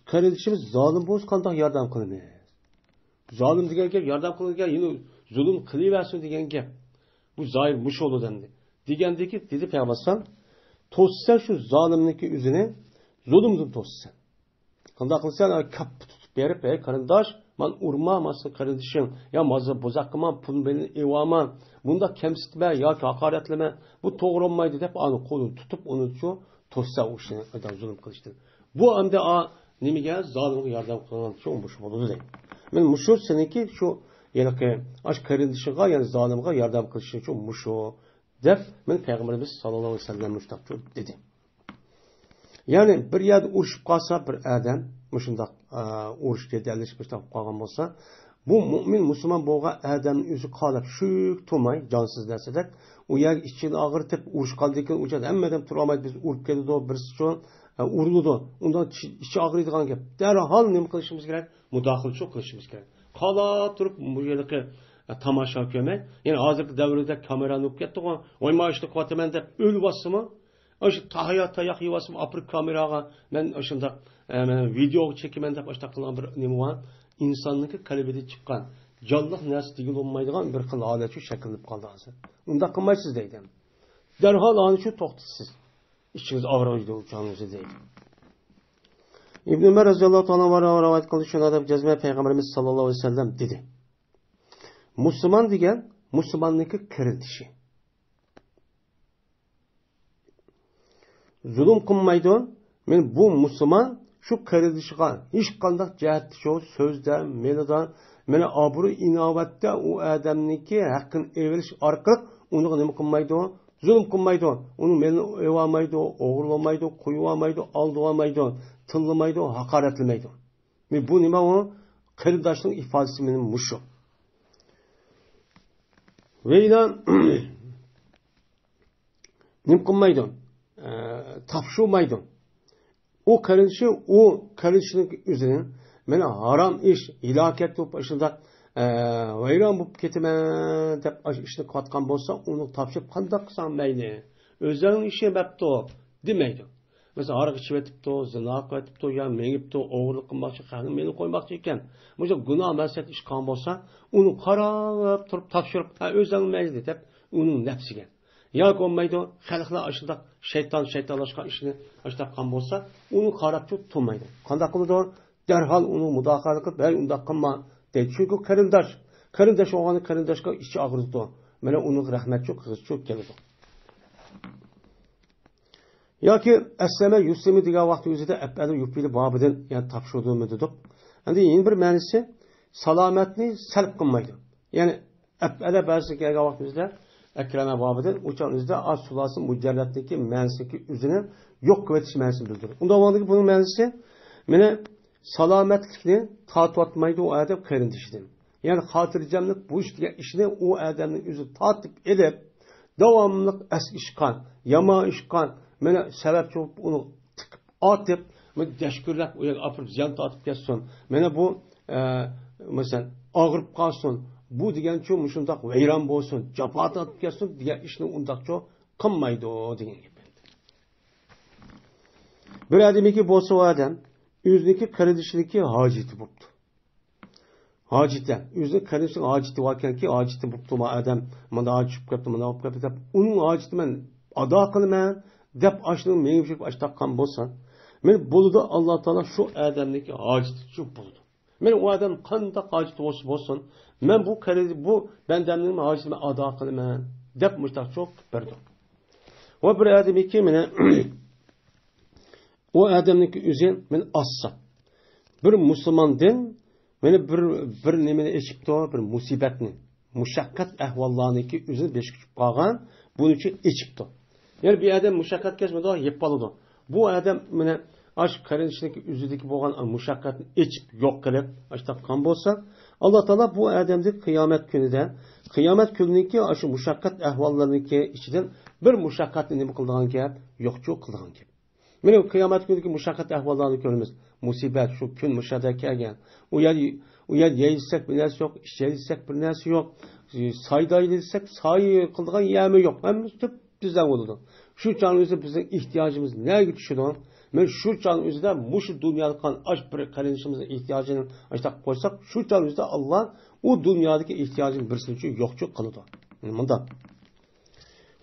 قېرىندىشىمىز زالىم بولسا قانداق ياردەم قىلىمىز؟ زالىم دېگەن گەپ، ياردەم قىلىدىغان، يەنە زۇلۇم قىلىۋەرسۇن دېگەن گەپ. بۇ زاھىر مۇشۇ بولىدۇ ئەمدى. دېگەندىكى، دېدى پەيغەمبەر ئەلەيھىسسالام، توسسا شۇ زالىمنىڭكى ئۆزىنى زۇلۇمدىن توسسا. قانداق قىلسا، كاپپا تۇتۇپ بېرىپ، ھەي قېرىنداش، مانا ئۇرما، مانا سېنىڭ قېرىندىشىڭ، يا مازا بوزاق قىلما، پۇل بېلىنى ئېۋالما، بۇنداق كەمسىتمە ياكى ھاقارەتلىمە، بۇ توغرا بولمايدۇ دەپ، ئۇنى قولىنى تۇتۇپ، ئۇنى شۇ توسسا ئۇ ئىشنى، ئادەم زۇلۇم قىلىشتىن. بۇ ئەمدى، ئا، نېمىگە؟ زالىمغا ياردەم قىلغان شۇ، مۇشۇ بولىدۇ دەيدۇ. مەن مۇشۇ سېنىڭكى شۇ ھېلىقى ئاش قېرىندىشىغا، يەنى زالىمغا ياردەم قىلىشىڭ شۇ مۇشۇ دەپ، مەن پەيغەمبىرىمىز ساللاللاھۇ ئەلەيھى ۋەسەللەم مۇشۇنداق دېدى. يەنى بىر يەردە ئۇرۇشۇپ قالسا بىر ئادەم، مۇشۇنداق، ئا، ئۇرۇش جېدەللىشىپ مۇشۇنداق بولۇپ قالغان بولسا، بۇ مۆمىن مۇسۇلمان بولغان ئادەمنى ئۆزى قالاپ شۈك تۇرماي، جانسىز نەرسىدەك، ئۇ يەرگە ئىچىنى ئاغرىتىپ، ئۇرۇشقاندىن كېيىن ئۇ يەردە ھەممە ئادەم تۇرالمايدۇ، بىز ئۇرۇپ كېتىدۇ، بىرسىچۇ، ئە، ئۇرۇلىدۇ. ئۇنداق ئىچى، ئىچى ئاغرىيدىغان گەپ. دەرھال نېمە قىلىشىمىز كېرەك؟ مۇداخىلىچۇ قىلىشىمىز كېرەك. قالا تۇرۇپ بۇ يەردىكى، ئە، تاماشا كۆرمەي، يەنى ھازىرقى دەۋردە كامېرا بولۇپ كەتتىغۇ، ۋاي ما ئىشنى قىلىۋاتىمەن دەپ ئۆلۈۋاتسىمۇ، ئاشۇ تاياق، تاياق يېۋاتسىمۇ، ئاپىرىپ كامېراغا، مەن ئاشۇنداق، ئە، مەن ۋىدېئوغا چېكىمەن دەپ ئاشۇنداق قىلغان بىر نېمە بار. ئىنساننىڭكى قەلبىدىن چىققان جانلىق نەرسە دېگىلى بولمايدىغان بىر خىل ھالەت شۇ شەكىللىنىپ قالدى ھازىر. ئۇنداق قىلمايسىز دەيدۇ. دەرھال ئانى شۇ توختىتىسىز. ئىچىڭىز ئاغرىيدۇ، جانىڭىزنى دەيدۇ. ئىبن ئۆمەر رەزىياللاھۇ تائالا ئانھۇ رىۋايەت قىلدى، شۇنداق دەپ جەزمەن پەيغەمبىرىمىز ساللاللاھۇ ئەلەيھى ۋەسەللەم دېدى. مۇسۇلمان دېگەن مۇسۇلماننىڭكى قېرىندىشى. زۇلۇم قىلمايدۇ. مانا بۇ مۇسۇلمان شۇ قېرىندىشىغا ھېچقانداق جەھەتتە شۇ سۆزدە، مېلىدا، مانا ئابرۇ ئىناۋەتتە ئۇ ئادەمنىڭكى ھەققىنى ئېلىش ئارقىلىق ئۇنىڭغا نېمە قىلمايدۇ؟ زۇلۇم قىلمايدۇ. ئۇنىڭ مېلىنى ئېلىۋالمايدۇ، ئوغرىلىمايدۇ، قويۇۋالمايدۇ، ئالدىۋالمايدۇ، تىللىمايدۇ، ھاقارەتلىمەيدۇ. مانا بۇ نېمە ئۇ؟ قېرىنداشنىڭ ئىپادىسى مانا مۇشۇ. ۋەيلا نېمە قىلمايدۇ؟ ئە، تاپشۇرمايدۇ. ئۇ قېرىندىشى، ئۇ قېرىندىشىنىڭ ئۆزىنىڭ مانا ھارام ئىش، ھالاكەت بولۇپ، ئاشۇنداق، ئە، ۋەيران بولۇپ كېتىمەن دەپ ئاشۇ ئىشنى قىلىۋاتقان بولسا، ئۇنى تاپشۇرۇپ قانداق قىلساڭ مەيلى، ئۆزۈڭنىڭ ئىشى دەپتۇ دېمەيدۇ. مەسىلەن، ھاراق ئىچىۋېتىپتۇ، زىنا قىلىۋېتىپتۇ يا مېڭىپتۇ، ئوغرىلىق قىلماقچى، خەقنىڭ مېلىنى قويماقچى ئىكەن. مۇشۇ گۇناھ مەسىيەت ئىش قىلغان بولسا، ئۇنى قاراپ تۇرۇپ تاپشۇرۇپ، ھە، ئۆزۈڭ مەيلى دەپ، ئۇنىڭ نەپسىگە. ياكى بولمايدۇ، خەلقلەر ئاشۇنداق شەيتان، شەيتانلاشقان ئىشنى ئاشۇنداق قىلغان بولسا، ئۇنى قاراپ تۇرۇپ تۇرمايدۇ. قانداق قىلىدۇ؟ دەرھال ئۇنى مۇداخىلە قىلىپ، ھەي، ئۇنداق قىلما، دەيدۇ. چۈنكى قېرىنداش، قېرىنداش بولغاندا قېرىنداشقا ئىچى ئاغرىيدۇ. مانا ئۇنىڭغا رەھمەتچۇ، قىزىقچۇ كېلىدۇ. ياكى ئەسلەمە يۇسلىمە دېگەن ۋاقىت ئۆزىدە ئەپئەلە يۇپىلى بابىدىن، يەنى تاپشۇردۇمۇ دېدۇق. ئەمدى يەنە بىر مەنىسى، سالامەتنى سەلب قىلمايدۇ. يەنى ئەپئەلە بەزىدە كەلگەن ۋاقتىمىزدا ئەكرەمە بابىدىن ئۇ چاغ ئۆزىدە ئاز سۇلاسى مۇجەررەتنىكى مەنىسىنىكى ئۆزىنى يوق قىلىۋېتىش مەنىسىنى بىلدۈرىدۇ. ئۇنداق بولغاندىكىن بۇنىڭ مەنىسى مېنى سالامەتلىكنى تارتىۋاتمايدۇ ئۇ ئادەم قېرىندىشىدىن. يەنى خاتىرجەملىك بۇ ئىش دېگەن ئىشنى ئۇ ئادەمنىڭ ئۆزى تارتىپ ئېلىپ، داۋاملىق ئەسكى ئىشقا، يامان ئىشقا، مېنى سەۋەبچى بولۇپ ئۇنى تىقىپ ئاتىپ، مېنى دەشكۈرلەپ ئۇ يەرگە ئاپىرىپ زىيان تارتىپ كەتسۇن. مېنى بۇ، ئە، مەسىلەن، ئاغرىپ قالسۇن. بۇ دېگەنچۇ مۇشۇنداق ۋەيران بولسۇن، جاپا تارتىپ كەتسۇن دېگەن ئىشنى ئۇنداقچۇ قىلمايدۇ دېگەن گەپ. بىر ئادەمنىڭكى بولسا ئۇ ئادەم ئۆزىنىڭكى قېرىندىشىنىڭكى ھاجىتى بوپتۇ. ھاجىتى، ئۆزىنىڭ قېرىندىشىنىڭ ھاجىتى باركەنكى، ھاجىتى بوپتۇ، ما ئادەم مانا ھاجىتى چۈشۈپ كەپتۇ، مانا بولۇپ كەپتۇ دەپ، ئۇنىڭ ھاجىتىنى مەن ئادا قىلىمەن دەپ، ئاشۇنىڭ مېڭىپ يۈرۈپ ئاش تاققان بولسا، مەن بولىدۇ، ئاللا تائالا شۇ ئادەمنىڭكى ھاجىتى چۈشۈپ بولىدۇ. مەن ئۇ ئادەم قانداق ھاجىتى بولسا بولسۇن، مەن بۇ قېرىندىش، بۇ بەندەمنىڭ ھاجىتىنى ئادا قىلىمەن دەپ مۇشتاق چوق قىلىپ بەردى. ۋە بىر ئادەمكى مېنى ئۇ ئادەمنىڭكى ئۆزى مېنى ئاسسا، بىر مۇسۇلماندىن مېنى بىر، بىر نېمىنى ئېچىپتۇ، بىر مۇسىبەتنى، مۇشەققەت ئەھۋاللارنىڭكى ئۆزىنى بېشى كۈچۈپ قالغان، بۇنىڭ ئۈچۈن ئېچىپتۇ. يەنى بىر ئادەم مۇشەققەت كەچمىدى، يەپ قالىدۇ. بۇ ئادەم مېنى ئاشۇ قېرىندىشىنىڭكى ئۆزىدىكى بولغان مۇشەققەتنى ئېچىپ يوق قىلىپ ئاشتاق قىلغان بولسا، ئاللا تائالا بۇ ئادەمدىن قىيامەت كۈنىدە، قىيامەت كۈنىنىڭكى ئاشۇ مۇشەققەت ئەھۋاللىرىنىڭكى ئىچىدىن بىر مۇشەققەتنى نېمە قىلىدىغان گەپ؟ يوقچۇ قىلىدىغان گەپ. مانا قىيامەت كۈنىدىكى مۇشەققەت ئەھۋاللارنى كۆرىمىز. مۇسىبەت شۇ كۈن مۇشۇ يەردە كەلگەن. ئۇ يەر، ئۇ يەر يەي دېسەك بىر نەرسە يوق، ئىچەي دېسەك بىر نەرسە يوق، سايداي دېسەك سايە قىلىدىغان يەرمۇ يوق. ھەممىسى تۈپ تۈزلەڭ بولىدۇ. شۇ چاغنىڭ ئۆزىدە بىزنىڭ ئېھتىياجىمىز نەگە چۈشىدۇ؟ مانا شۇ چاغنىڭ ئۆزىدە مۇشۇ دۇنيادا قالغان ئاش بىر قېرىندىشىمىزنىڭ ئېھتىياجىنى ئاشتاق قويساق، شۇ چاغنىڭ ئۆزىدە ئاللا ئۇ دۇنيادىكى ئېھتىياجىنى بىرسىنى ئۈچۈن يوقچۇ قىلىدۇ. مۇنداق.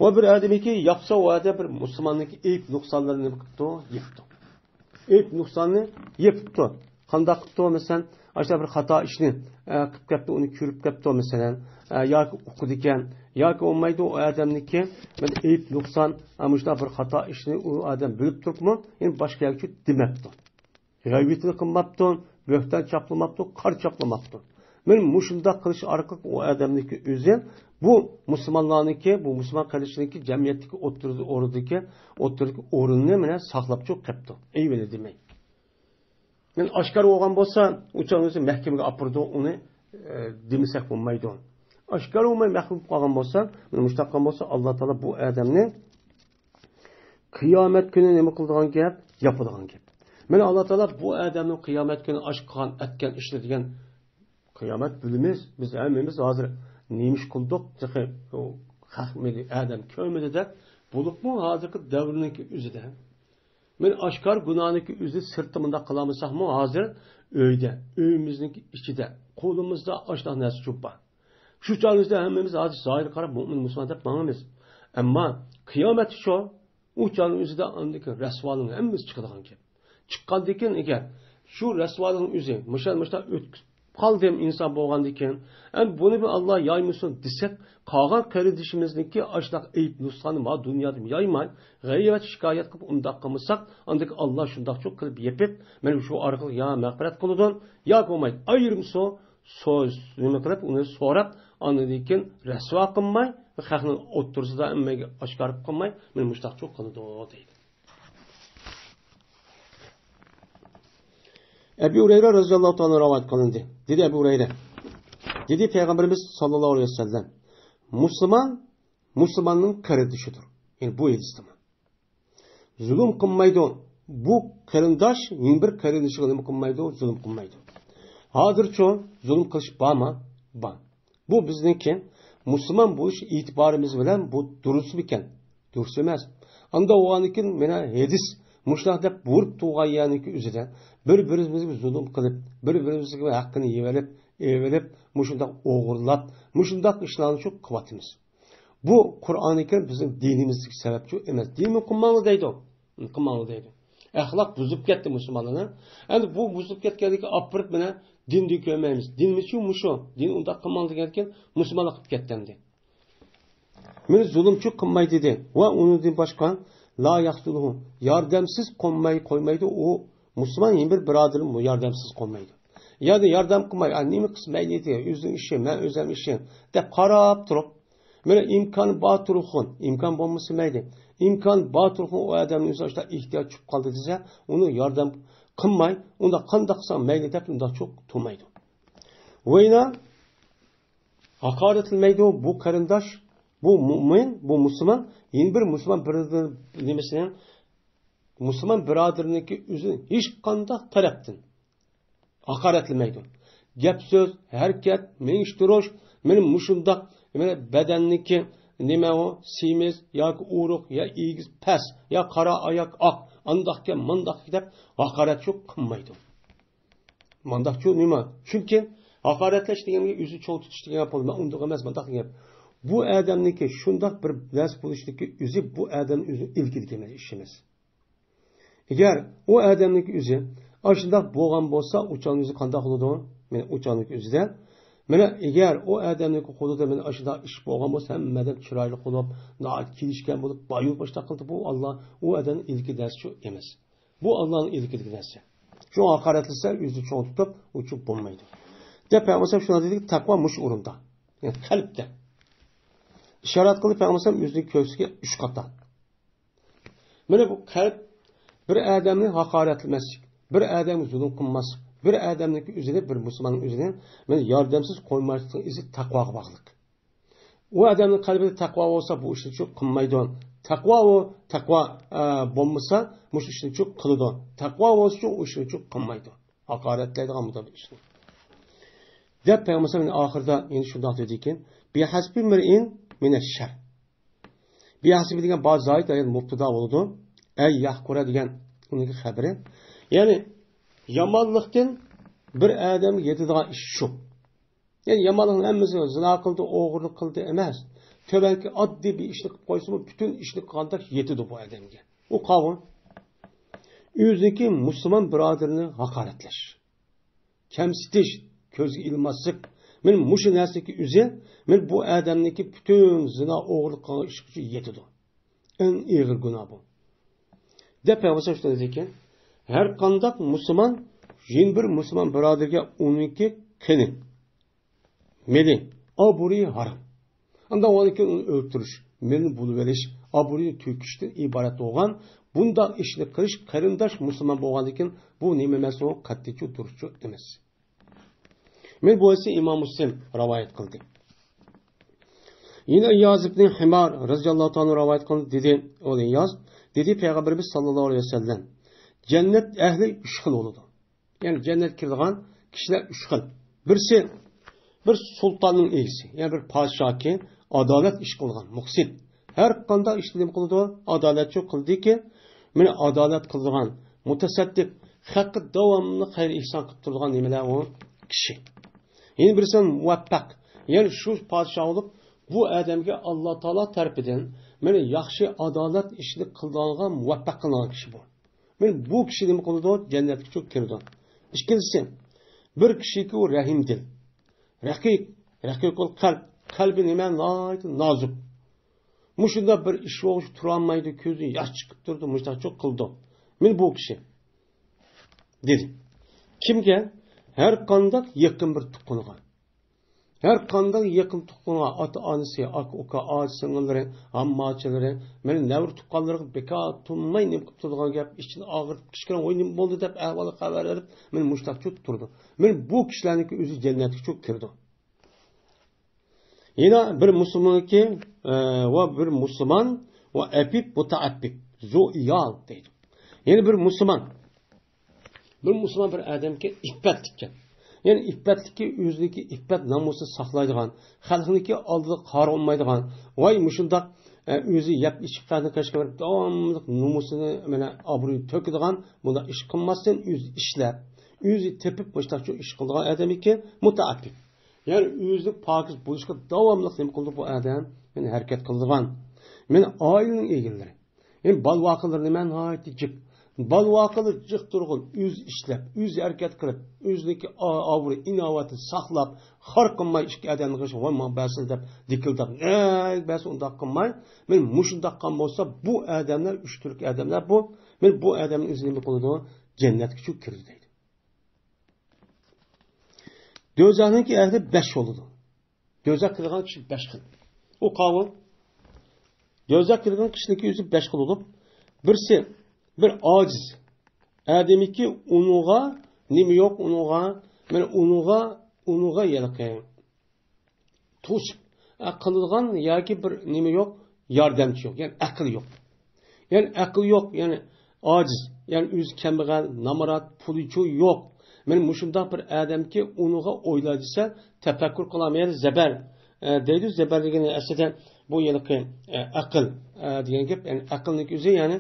ۋە بىر ئادەمكى ياپسا، ئۇ ئادەم بىر مۇسۇلماننىڭكى ئەيىب نۇقسانلىرىنى نېمە قىپتۇ؟ يېپىپتۇ. ئەيىب نۇقساننى يېپىپتۇ. قانداق قىپتۇ؟ مەسىلەن، ئاشۇنداق بىر خاتا ئىشنى، ئە، قىپ كەپتۇ، ئۇنى كۆرۈپ كەپتۇ، مەسىلەن، ئە، ياكى ئۇقىدىكەن، ياكى بولمايدۇ، ئۇ ئادەمنىڭكى بىر ئەيىب نۇقسان، ئە، مۇشۇنداق بىر خاتا ئىشنى ئۇ ئادەم بىلىپ تۇرۇپمۇ، يەنە باشقا يەرگە چۈشۈپ دېمەپتۇ. غەيۋىتىنى قىلماپتۇ، بۆھتان چاپلىماپتۇ، قارا چاپلىماپتۇ. مانا مۇشۇنداق قىلىش ئارقىلىق ئۇ ئادەمنىڭكى ئۆزى بۇ مۇسۇلمانلارنىڭكى، بۇ مۇسۇلمان قېرىندىشىنىڭكى جەمئىيەتتىكى ئوتتۇرىدىكى، ئوتتۇرىدىكى ئورنىنى مانا ساقلاپ چىقىپ قېپتۇ. ئەيىبىنى دېمەي. مانا ئاشكارا بولغان بولسا، ئۇ چاغ ئۆزى مەھكىمىگە ئاپىرىدۇ، ئۇنى، ئە، دېمىسەك بولمايدۇ. ئاشكارا بولماي مەخپىي بولۇپ قالغان بولسا، مانا مۇشۇنداق قىلغان بولسا، ئاللا تائالا بۇ ئادەمنى قىيامەت كۈنى نېمە قىلىدىغان گەپ؟ ياپىدىغان گەپ. مانا ئاللا تائالا بۇ ئادەمنىڭ قىيامەت كۈنى ئاش قىلغان، ئەتكەن ئىشلىرى دېگەن قىيامەت بىلىمىز. بىز ھەممىمىز ھازىر نېمە ئىش قىلدۇق؟ تېخى ئۇ خەق مېنى ئادەم كۆرمىدى دەپ، بولۇپمۇ ھازىرقى دەۋرنىڭكى ئۆزىدە. مانا ئاشكارا گۇناھنىڭكى ئۆزى سىرتتا مۇنداق قىلالمىساقمۇ، ھازىر ئۆيدە، ئۆيىمىزنىڭكى ئىچىدە، قولىمىزدا ئاشۇنداق نەرسە چوپان. شۇ چاغىمىزدا ھەممىمىز ھازىر زاھىرغا قاراپ مۆمىن مۇسۇلمان دەپ ماڭىمىز. ئەمما قىيامەت شۇ، ئۇ چاغنىڭ ئۆزىدە ئاندىكى رەسۋالىقنىڭ ھەممىسى چىقىدىغان گەپ. چىققاندىن كېيىن ئەگەر شۇ رەسۋالىقنىڭ ئۆزى مۇشۇ، مۇشۇنداق ئۆتۈپ قالدىم ئىنسان بولغاندىن كېيىن، ئەمدى بۇنى بىر ئاللا يايمىسۇن دېسەك، قالغان قېرىندىشىمىزنىڭكى ئاشۇنداق ئەيىب نۇقساننى ما دۇنيادا يايماي، غەيۋەت شىكايەت قىلىپ ئۇنداق قىلمىساق، ئاندىن ئاللا شۇنداقچۇ قىلىپ يېپىپ، مانا شۇ ئارقىلىق يا مەغپىرەت قىلىدۇ، ياكى بولمايدۇ ئايرىمسۇ، سو-، نېمە قىلىپ، ئۇنى سوراپ، ئاندىن كېيىن رەسۋا قىلماي، خەقنىڭ ئوتتۇرىسىدا ھەممىگە ئاشكارا قىلماي، مانا مۇشۇنداقچۇ قىلىدۇ، دەيدۇ. ئەبۇ ھۇرەيرە رەزىياللاھۇ تائالا رىۋايەت قىلىندى. دېدى ئەبۇ ھۇرەيرە. دېدى پەيغەمبىرىمىز ساللاللاھۇ ئەلەيھى ۋەسەللەم، مۇسۇلمان مۇسۇلماننىڭ قېرىندىشىدۇر. يەنى بۇ ھەدىستىمۇ. زۇلۇم قىلمايدۇ. بۇ قېرىنداش يەنە بىر قېرىندىشىغا نېمە قىلمايدۇ؟ زۇلۇم قىلمايدۇ. ھازىرچۇ زۇلۇم قىلىش بارمۇ؟ بار. بۇ بىزنىڭكى مۇسۇلمان بولۇش ئېتىبارىمىز بىلەن بۇ دۇرۇسمىكەن؟ دۇرۇس ئەمەس. ئاندا بولغاندىكىن مانا ھەدىس مۇشۇنداق دەپ بۇيرۇپ تۇرغان يەرنىڭكى ئۆزىدە بىر-بىرىمىزگە زۇلۇم قىلىپ، بىر-بىرىمىزگە ھەققىنى يېۋېلىپ، ئېلىپ، مۇشۇنداق ئوغرىلاپ، مۇشۇنداق ئىشلارنى شۇ قىلىۋاتىمىز. بۇ قۇرئانى كەرىم بىزنىڭ دىنىمىزدىكى سەۋەبچۇ ئەمەس. دىننى قىلماڭلار دەيدۇ. قىلماڭلار دەيدۇ. ئەخلاق بۇزۇپ كەتتى مۇسۇلمانلارنى. ئەمدى بۇ بۇزۇپ كەتكەندىكى ئاپىرىپ مانا دىندە كۆرمەيمىز. دىنمىچۇ مۇشۇ. دىن ئۇنداق قىلماڭ دېگەندىكىن مۇسۇلمانلار قىلىپ كەتتى ئەمدى. مېنى زۇلۇمچۇ قىلماي دېدى. ۋە ئۇنىڭدىن باشقا لا يەخزۇلۇھۇ. ياردەمسىز قويماي، قويمايدۇ. ئۇ مۇسۇلمان يەنە بىر بۇرادىرىمۇ ياردەمسىز قويمايدۇ. يەنى ياردەم قىلماي، ئا، نېمە قىلسا مەيلى ئېيتىدۇ، ئۆزىنىڭ ئىشى، مەن ئۆزۈم ئىشىم دەپ قاراپ تۇرۇپ، مانا ئىمكان بار تۇرغۇن، ئىمكان بولمىسا مەيلى. ئىمكان بار تۇرغۇن ئۇ ئادەمنى ئۆزى ئاشۇنداق ئېھتىياج چۈشۈپ قالدى دېسە، ئۇنى ياردەم قىلماي، ئۇنداق قانداق قىلساڭ مەيلى دەپ ئۇنداق چوق تۇرمايدۇ. ۋەينا ھاقارەتلىمەيدۇ بۇ قېرىنداش، بۇ مۇئمىن، بۇ مۇسۇلمان، يەنە بىر مۇسۇلمان بىر نېمىسىنى، مۇسۇلمان بۇرادىرىنىڭكى ئۆزىنى ھېچقانداق تەرەپتىن ھاقارەتلىمەيدۇ. گەپ سۆز، ھەرىكەت، مېڭىشتۇرۇش، مېنىڭ مۇشۇنداق، مېنىڭ بەدەننىكى نېمە ئۇ، سېمىز ياكى ئورۇق، يا ئېگىز پەس، يا قارا ياكى ئاق، ئانداقكەن، مانداقكەن دەپ ھاقارەتچۇ قىلمايدۇ. مانداقچۇ نېمە؟ چۈنكى ھاقارەتلەش دېگەنگە ئۆزى چوڭ تۇتۇش دېگەن گەپ بولىدۇ. مەن ئۇنداق ئەمەس، مانداق دېگەن گەپ. بۇ ئادەمنىكى شۇنداق بىر نەرسە بولۇشتىكى ئۆزى بۇ ئادەمنىڭ ئۆزىنىڭ ئىلكىدىكى ئىش ئەمەس. ئەگەر ئۇ ئادەمنىڭكى ئۆزى ئاشۇنداق بولغان بولسا، ئۇ چاغنىڭ ئۆزى قانداق بولىدۇ؟ مانا ئۇ چاغنىڭكى ئۆزىدە، مانا ئەگەر ئۇ ئادەمنىڭكى قولىدا مانا ئاشۇنداق ئىش بولغان بولسا، ھەممە ئادەم چىرايلىق بولۇپ، ناھايىتى كېلىشكەن بولۇپ، باي بولۇپ ئاشۇنداق قىلدى، بۇ ئاللا، ئۇ ئادەمنىڭ ئىلكىدىكى نەرسە شۇ ئەمەس. بۇ ئاللانىڭ ئىلكىدىكى نەرسە. شۇڭا ھاقارەتلىسە، ئۆزىنى چوڭ تۇتۇپ، ئۇچۇپ بولمايدۇ. دەپ پەيغەمبەر شۇنداق دېدىكى، تەقۋا مۇشۇ ئورۇندا. يەنى قەلبتە. ئىشارەت قىلىپ پەيغەمبەر ئۆزىنىڭ كۆكسىگە ئۈچ قاتا. مانا بۇ قەلب بىر ئادەمنى ھاقارەتلىمەسلىك، بىر ئادەمگە زۇلۇم قىلماسلىق، بىر ئادەمنىڭكى ئۆزىنى، بىر مۇسۇلماننىڭ ئۆزىنى مانا ياردەمسىز قويماسلىقنىڭ ئىزى تەقۋاغا باغلىق. ئۇ ئادەمنىڭ قەلبىدە تەقۋا بولسا، بۇ ئىشنى چۇ قىلمايدۇ. تەقۋا ئۇ، تەقۋا، ئە، بولمىسا، مۇشۇ ئىشنى چۇ قىلىدۇ. تەقۋا بولسىچۇ ئۇ ئىشنى چۇ قىلمايدۇ. ھاقارەتلەيدىغان بۇ بىر ئىشنى. دەپ پەيغەمبەر ئاخىرىدا يەنە شۇنداق دېدىكەن، بىھەسبى مىرئىن مىنەششەر. بىھەسبى دېگەن بار زايىت ئايەت مۇبتىدا بولىدۇ. ئەي يەھقۇرە دېگەن ئۇنىڭ خەبىرى. يەنى يامانلىقتىن بىر ئادەمگە يېتىدىغان ئىش شۇ. يەنى يامانلىقنىڭ ھەممىسى زىنا قىلدى، ئوغرىلىق قىلدى ئەمەس. تۆۋەنكى ئاددىي بىر ئىشنى قىلىپ قويسىمۇ، پۈتۈن ئىشنى قىلغاندەك يېتىدۇ بۇ ئادەمگە. ئۇ قاۋۇ. ئۆزىنىڭكى مۇسۇلمان بۇرادىرىنى ھاقارەتلەش، كەمسىتىش، كۆزگە ئىلماسلىق. مەن مۇشۇ نەرسىدىكى ئۆزى، مەن بۇ ئادەمنىڭكى پۈتۈن زىنا، ئوغرىلىق قىلغان ئىشىغا يېتىدۇ. ئەڭ ئېغىر گۇناھ بۇ. دەپ پەيغەمبەر شۇنداق دېدىكەن، ھەر قانداق مۇسۇلمان يەنە بىر مۇسۇلمان بۇرادىرىگە ئۇنىڭكى قېنى، مېلى، ئابرۇيى ھارام. ئانداق بولغاندىن كېيىن ئۇنى ئۆلتۈرۈش، مېلىنى بۇلىۋېلىش، ئابرۇيىنى تۆكۈشتىن ئىبارەت بولغان بۇنداق ئىشنى قىلىش قېرىنداش مۇسۇلمان بولغاندىن كېيىن بۇ نېمە ئەمەس، ئۇ قەتئىيچۇ دۇرۇسچۇ ئەمەس. مەن بۇ ھەدىسنى ئىمام مۇسلىم رىۋايەت قىلدى. يەنە ئىياز ئىبنى ھىمار رەزىياللاھۇ تائالا رىۋايەت قىلدى، دېدى، ئۇ ئىياز، دېدى، پەيغەمبىرىمىز ساللاللاھۇ ئەلەيھى ۋەسەللەم، جەننەت ئەھلى ئۈچ خىل بولىدۇ. يەنى جەننەتكە كىرىدىغان كىشىلەر ئۈچ خىل. بىرسى، بىر سۇلتاننىڭ ئىگىسى، يەنى بىر پادىشاھكى ئادالەت ئىش قىلغان، مۇقسىت. ھەر قانداق ئىشتا نېمە قىلىدۇ؟ ئادالەتچۇ قىلدىكى، مانا ئادالەت قىلىدىغان، مۇتەسەددىق، خەققە داۋاملىق خەير ئېھسان قىلىپ تۇرىدىغان نېمىلەر ئۇ كىشى. يەنە بىرسى مۇۋەپپەق. يەنى شۇ پادىشاھ بولۇپ، بۇ ئادەمگە ئاللا تائالا تەرىپىدىن مانا ياخشى ئادالەت ئىشنى قىلىدىغانغا مۇۋەپپەق قىلىنغان كىشى بۇ. مانا بۇ كىشى نېمە قىلىدۇ؟ جەننەتكە چۈ كىرىدۇ. ئىككىنچىسى، بىر كىشىكى ئۇ رەھىم دىل. رەقىق، رەقىقۇل قەلب. قەلبى نېمە؟ ناھايىتى نازۇك. مۇشۇنداق بىر ئىش بولغۇچە تۇرالمايدۇ، كۆزىدىن ياش چىقىپ تۇرىدۇ، مۇشۇنداق چوق قىلىدۇ. مانا بۇ كىشى. دېدى. كىمگە؟ ھەر قانداق يېقىن بىر تۇغقىنىغا. ھەر قانداق يېقىن تۇغقىنىغا، ئاتا-ئانىسى، ئاكا-ئۇكا، ئاچا-سىڭىللىرى، ئامما-ئاچىلىرى، مانا نەۋرە تۇغقانلىرىغا بىكار تۇرماي نېمە قىلىپ تۇرىدىغان گەپ، ئىچىنى ئاغرىتىپ، كىچىككىنە ۋوي نېمە بولدى دەپ ئەھۋالغا خەۋەر ئېلىپ، مانا مۇشۇنداق چوق تۇرىدۇ. مانا بۇ كىشىلەرنىڭكى ئۆزى جەننەتكە چوق كىرىدۇ. يەنە بىر مۇسۇلمانكى، ئە، ۋە بىر مۇسۇلمان ۋە ئەپىپ، مۇتەئەپپىپ، زۇ ئىيال دەيدۇ. يەنە بىر مۇسۇلمان، بىر مۇسۇلمان بىر ئادەمكى ئىپپەتلىككەن. يەنى ئىپپەتلىككى ئۆزىنىڭكى ئىپپەت نامۇسىنى ساقلايدىغان، خەلقنىڭكى ئالدىدا قارا بولمايدىغان، ۋاي مۇشۇنداق، ئە، ئۆزى يەپ ئىچىپ قەدىن قېشىغا بېرىپ داۋاملىق نومۇسىنى مانا ئابرۇيىنى تۆكىدىغان، بۇنداق ئىش قىلماستىن ئۆزى ئىشلەپ، ئۆزى تېپىپ مۇشۇنداق ئىش قىلىدىغان ئادەمكى مۇتەئەپپىپ. يەنى ئۆزى پاكىز بولۇشقا داۋاملىق نېمە قىلىدۇ بۇ ئادەم؟ يەنى ھەرىكەت قىلىدىغان. مانا ئائىلىنىڭ ئىگىلىرى. يەنى بالا-ۋاقىلىرى نېمە؟ ناھايىتى جىق. بالا-ۋاقىلىرى جىق تۇرغۇن، ئۆزى ئىشلەپ، ئۆزى ھەرىكەت قىلىپ، ئۆزىنىڭكى ئا-، ئابرۇي، ئىناۋىتىنى ساقلاپ، خار قىلماي ئىككى ئادەمنىڭ قېشىغا، ۋاي ماڭا بەرسىلە دەپ دىكىلداپ، نەگ بەرسە ئۇنداق قىلماي، مانا مۇشۇنداق قىلغان بولسا، بۇ ئادەملەر، ئۈچ تۈركۈم ئادەملەر بۇ، مانا بۇ ئادەمنىڭ ئۆزى نېمە قىلىدۇ؟ جەننەتكە چۈ كىرىدۇ دەيدۇ. دوزاخنىڭكى ئەھلى بەش بولىدۇ. دوزاخ كىرىدىغان كىشى بەش خىل. ئۇ قاۋۇل. دوزاخ كىرگەن كىشىنىڭكى ئۆزى بەش خىل بولۇپ، بىرسى بىر ئاجىز ئادەمكى، ئۇنىڭغا نېمە يوق، ئۇنىڭغا، مانا ئۇنىڭغا، ئۇنىڭغا ھېلىقى توسۇپ، ئە، قىلىدىغان ياكى بىر نېمە يوق، ياردەمچى يوق، يەنى ئەقىل يوق. يەنى ئەقىل يوق، يەنى ئاجىز، يەنى ئۆزى كەمبەغەل، نامرات، پۇلىچۇ يوق. مانا مۇشۇنداق بىر ئادەمكى، ئۇنىڭغا ئويلا دېسە، تەپەككۇر قىلالمايدۇ، زەبەر، ئە، دەيدۇ. زەبەر دېگىنى ئەسلىدە بۇ ھېلىقى، ئە، ئەقىل، ئە، دېگەن گەپ. يەنى ئەقىلنىڭكى ئۆزى، يەنى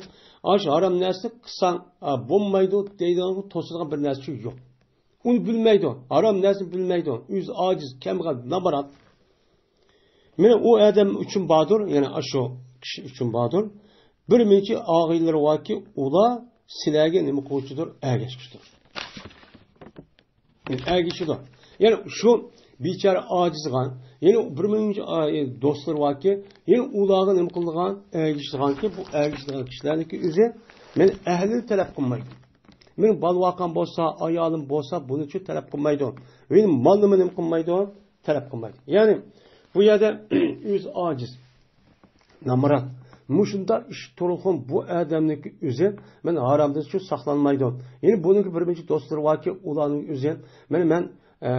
ئاشۇ ھارام نەرسىنى قىلساڭ، ئە، بولمايدۇ دەيدىغانغا توسىدىغان بىر نەرسىچۇ يوق. ئۇنى بىلمەيدۇ، ھارام نەرسىنى بىلمەيدۇ. ئۆزى ئاجىز، كەمبەغەل، نامرات. مانا ئۇ ئادەم ئۈچۈن باردۇر، يەنى ئاشۇ كىشى ئۈچۈن باردۇر. بىر مۇنچە ئاغىنىلىرى باركى، ئۇلار سىلەرگە نېمە قىلغۇچىدۇر؟ ئەگەشكۈچىدۇر. يەنى ئەگىشىدۇ. يەنى شۇ بىچارە ئاجىزغا، يەنى بىر مۇنچە، ئا، دوستلىرى باركى، يەنى ئۇلارغا نېمە قىلىدىغان؟ ئەگىشىدىغانكى، بۇ ئەگىشىدىغان كىشىلەرنىڭكى ئۆزى مانا ئەھلىنى تەلەپ قىلمايدۇ. مېنىڭ بالىۋاقام بولسا، ئايالىم بولسا، بۇنىچۇ تەلەپ قىلمايدۇ. مېنىڭ مالنىمۇ نېمە قىلمايدۇ؟ تەلەپ قىلمايدۇ. يەنى بۇ يەردە ئۆزى ئاجىز، نامرات، مۇشۇنداق ئىش تۇرغان بۇ ئادەمنىڭكى ئۆزى مانا ھارامدىنچۇ ساقلانمايدۇ. يەنى بۇنىڭكى بىر مۇنچە دوستلىرى باركى، ئۇلارنىڭ ئۆزى مانا مەن، ئە،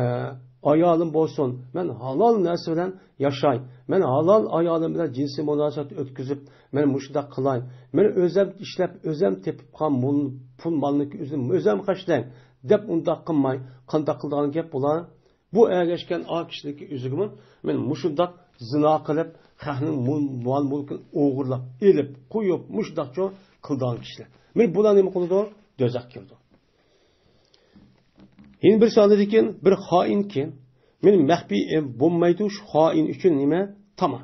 ئايالىم بولسۇن، مەن ھالال نەرسە بىلەن ياشاي، مەن ھالال ئايالىم بىلەن جىنسىي مۇناسىۋەت ئۆتكۈزۈپ، مەن مۇشۇنداق قىلاي، مەن ئۆزۈم ئىشلەپ، ئۆزۈم تېپىپ قالغان مۇل-، پۇل مالنىڭكى ئۆزىنى ئۆزۈم خەجلەي، دەپ ئۇنداق قىلماي، قانداق قىلىدىغان گەپ بۇلار؟ بۇ ئەگەشكەن ئا كىشىنىڭكى ئۆزىگىمۇ مەن مۇشۇنداق زىنا قىلىپ، خەقنىڭ مۇ-، مال-مۈلكىنى ئوغرىلاپ، ئېلىپ، قويۇپ، مۇشۇنداقچۇ قىلىدىغان كىشىلەر. مانا بۇلار نېمە قىلىدۇ؟ دوزاخقا كىرىدۇ. يەنە بىر سانىدىكىن بىر خائىنكى، مانا مەخپىي، ئە، بولمايدۇ شۇ خائىن ئۈچۈن نېمە؟ تاما.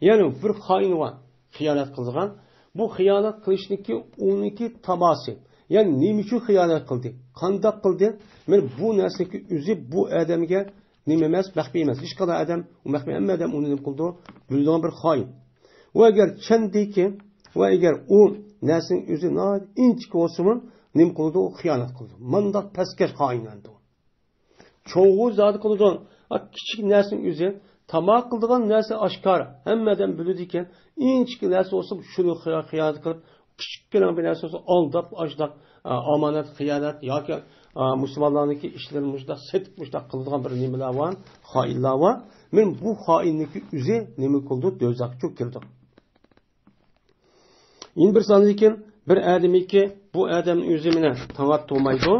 يەنى بىر خائىن بار، خىيانەت قىلىدىغان. بۇ خىيانەت قىلىشنىڭكى ئۇنىڭكى تاماسى. يەنى نېمە ئۈچۈن خىيانەت قىلدى؟ قانداق قىلدى؟ مانا بۇ نەرسىنىڭكى ئۆزى بۇ ئادەمگە نېمە ئەمەس، مەخپىي ئەمەس. ھېچقانداق ئادەم، ئۇ مەخپىي، ھەممە ئادەم ئۇنى نېمە قىلىدۇ؟ بىلىدىغان بىر خائىن. ئۇ ئەگەر چەندىكى، ۋە ئەگەر ئۇ نەرسىنىڭ ئۆزى ناھايىتى ئىنچىكە بولسىمۇ، نېمە قىلىدۇ؟ ئۇ خىيانەت قىلىدۇ. مانداق پەسكەش خائىنلاردۇ. چوڭغۇ زادى قىلىدۇ. ئا، كىچىك نەرسىنىڭ ئۆزى، تاماق قىلىدىغان نەرسە ئاشكارا، ھەممە ئادەم بىلىدىكەن. ئىنچىكە نەرسە بولسا، شۇنى خىيا-، خىيانەت قىلىپ، كىچىككىنە بىر نەرسە بولسا، ئالداپ، ئاشۇنداق، ئا، ئامانەت خىيانەت ياكى، ئا، مۇسۇلمانلارنىڭكى ئىشلىرىنى مۇشۇنداق سېتىپ، مۇشۇنداق قىلىدىغان بىر نېمىلەر بار، خائىنلار بار. مانا بۇ خائىننىڭكى ئۆزى نېمە قىلىدۇ؟ دوزاخقا كىرىدۇ. يەنە بىر ساندىن كېيىن بىر ئادەمكى، بۇ ئادەمنىڭ ئۆزى مانا تاڭات تۇرمايدۇ.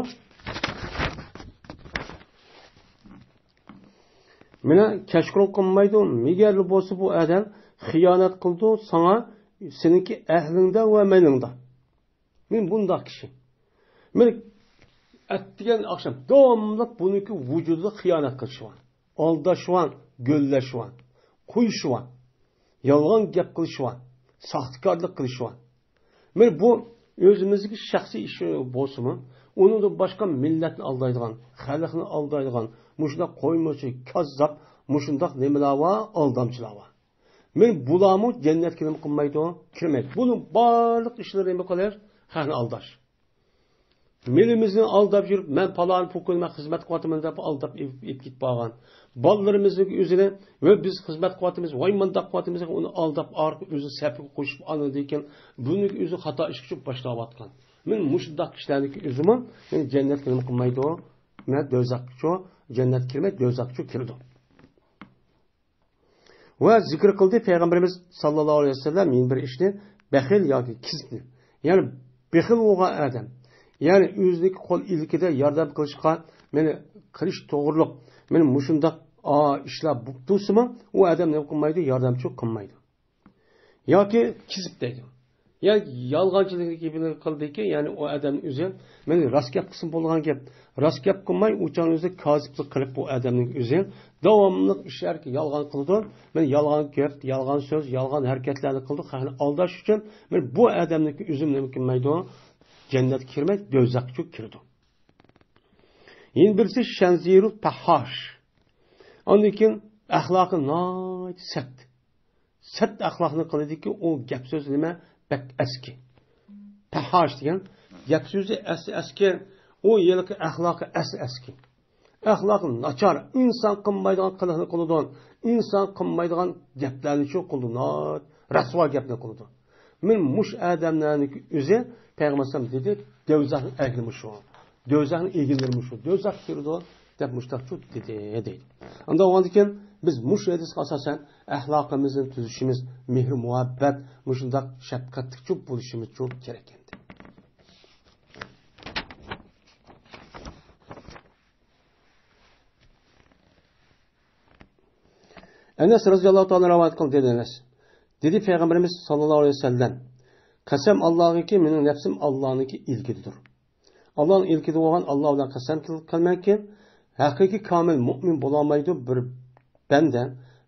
مانا كەچقۇرۇن قىلمايدۇ. مېگەرلا بولسا بۇ ئادەم خىيانەت قىلىدۇ ساڭا، سېنىڭكى ئەھلىڭدە ۋە مېنىڭدە. مانا بۇنداق كىشى. مانا ئەتىگەن ئاخشام داۋاملىق بۇنىڭكى ۋۇجۇدىدا خىيانەت قىلىشى بار. ئالداش بار، گۆللەش بار، قويۇش بار، يالغان گەپ قىلىش بار، ساختىكارلىق قىلىش بار. مانا بۇ ئۆزىمىزدىكى شەخسىي ئىش بولسىمۇ، ئۇنىڭدىن باشقا مىللەتنى ئالدايدىغان، خەلقنى ئالدايدىغان، مۇشۇنداق قويمىچى، كاززاپ، مۇشۇنداق نېمىلەر بار، ئالدامچىلار بار. مانا بۇلارمۇ جەننەتكە نېمە قىلمايدۇ؟ كىرمەيدۇ. بۇنىڭ بارلىق ئىشلىرى نېمە قىلىش؟ خەقنى ئالداش. مېلىمىزنى ئالداپ يۈرۈپ، مەن پالان پوكۇن، مەن خىزمەت قىلىۋاتىمەن دەپ ئالداپ ئېلىپ، ئېلىپ كېتىپ بارغان. بالىلىرىمىزنىڭ ئۆزىنى، ۋە بىز خىزمەت قىلىۋاتىمىز، ۋاي مۇنداق قىلىۋاتىمىز، ئۇنى ئالداپ ئارقا ئۆزى سەپىگە قوشۇپ، ئاندىن كېيىن بۇنىڭ ئۆزى خاتا ئىشقا چۈشۈپ باشلاۋاتقان. مانا مۇشۇنداق كىشىلەرنىڭكى ئۆزىمۇ، مانا جەننەتكە نېمە قىلمايدۇ؟ مانا دوزاخقىچۇ، جەننەتكە كىرمەي، دوزاخقىچۇ كىرىدۇ. ۋە زىكىر قىلدى پەيغەمبىرىمىز ساللاللاھۇ ئەلەيھى ۋەسەللەم يەنە بىر ئىشنى، بېخىل ياكى كېسىپنى. يەنى بېخىل بولغان ئادەم، يەنى ئۆزىنىڭكى قول ئىلكىدە ياردەم قىلىشقا، مانا قىلىش توغرۇلۇق، مانا مۇشۇنداق، ئا، ئىشلار بولۇپ تۇرسىمۇ، ئۇ ئادەم نېمە قىلمايدۇ؟ ياردەمچىلىك قىلمايدۇ. ياكى كېسىپ دەيدۇ. يا يالغانچىلىق قىلدىكى، يەنى ئۇ ئادەم ئۆزى، مانا راست گەپ قىلسىمۇ بولىدىغان گەپ. راست گەپ قىلماي، ئۇ چاغنىڭ ئۆزىدە كازىپلىق قىلىپ، بۇ ئادەمنىڭ ئۆزى داۋاملىق ئىشلاركى يالغان قىلىدۇ. مانا يالغان گەپ، يالغان سۆز، يالغان ھەرىكەتلەرنى قىلىدۇ، خەقنى ئالداش ئۈچۈن. مانا بۇ ئادەمنىڭكى ئۆزى نېمە قىلمايدۇ؟ جەننەتكە كىرمەي، دوزاخقا كىرىدۇ. يەنە بىرسى شەنزىرۇل پەھھاش. ئاندىن كېيىن ئەخلاقى ناھايىتى سەت. سەت ئەخلاقنى قىلىدىكى، ئۇ گەپ سۆزى نېمە؟ بەك ئەسكى. پەھھاش دېگەن گەپ سۆزى ئەس-، ئەسكى، ئۇ ھېلىقى ئەخلاقى ئەس-، ئەسكى. ئەخلاقى ناچار، ئىنسان قىلمايدىغان قىلىقنى قىلىدۇ، ئىنسان قىلمايدىغان گەپلەرنىچۇ قىلىدۇ، ناھايىتى رەسۋا گەپنى قىلىدۇ. مەن مۇشۇ ئادەملەرنىڭ ئۆزى پەيغەمبەر ئەلەيھىسسالام دېدى، دوزاخنىڭ ئەھلى مۇشۇ، دوزاخنىڭ ئىگىلىرى مۇشۇ، دوزاخقا كىرىدۇ دەپ مۇشۇنداقچۇ دېدى، دەيدۇ. ئاندا بولغاندىكىن بىز مۇشۇ ھەدىسكە ئاساسەن ئەخلاقىمىزنى تۈزىشىمىز، مېھىر مۇھەببەت، مۇشۇنداق شەپقەتلىكچۇ بولۇشىمىزچۇ كېرەك ئەمدى. ئەنەس رەزىياللاھۇ تائالا رىۋايەت قىلدى، دېدى ئەنەس. دېدى پەيغەمبىرىمىز ساللاللاھۇ ئەلەيھى ۋەسەللەم، قەسەم ئاللاغىكى، مېنىڭ نەپسىم ئاللانىڭكى ئىلكىدىدۇر. ئاللانىڭ ئىلكىدە بولغان ئاللا بىلەن قەسەم قىلىمەنكى، ھەقىقىي كامىل مۇئمىن بولالمايدۇ بىر بەندە،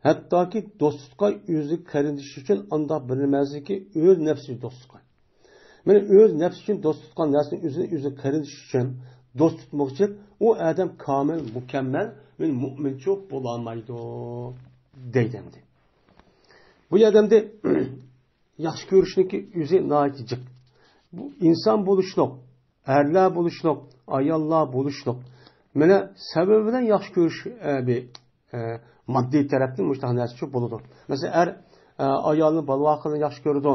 ھەتتاكى دوست تۇتقان ئۆزى قېرىندىشى ئۈچۈن ئانداق بىر نېمە ئەمەسكى، ئۆز نەپسى ئۈچۈن دوست تۇتقان. مانا ئۆز نەپسى ئۈچۈن دوست تۇتقان نەرسىنى ئۆزىنى ئۆزى قېرىندىشى ئۈچۈن دوست تۇتمىغۇچە ئۇ ئادەم كامىل، مۇكەممەل، مۇئمىنچۇ بولالمايدۇ، دەيدۇ ئەمدى. بۇ يەردە ئەمدى ياخشى كۆرۈشنىڭكى ئۆزى ناھايىتى جىق. بۇ ئىنسان بولۇشلۇق، ئەرلەر بولۇشلۇق، ئاياللار بولۇشلۇق. مانا سەۋەبى بىلەن ياخشى كۆرۈش، ئە، بىر، ئە، ماددىي تەرەپتىن مۇشۇنداق نەرسە بولىدۇ. مەسىلەن، ئەر، ئە، ئايالنى، بالا-ۋاقىلىرىنى ياخشى كۆرىدۇ.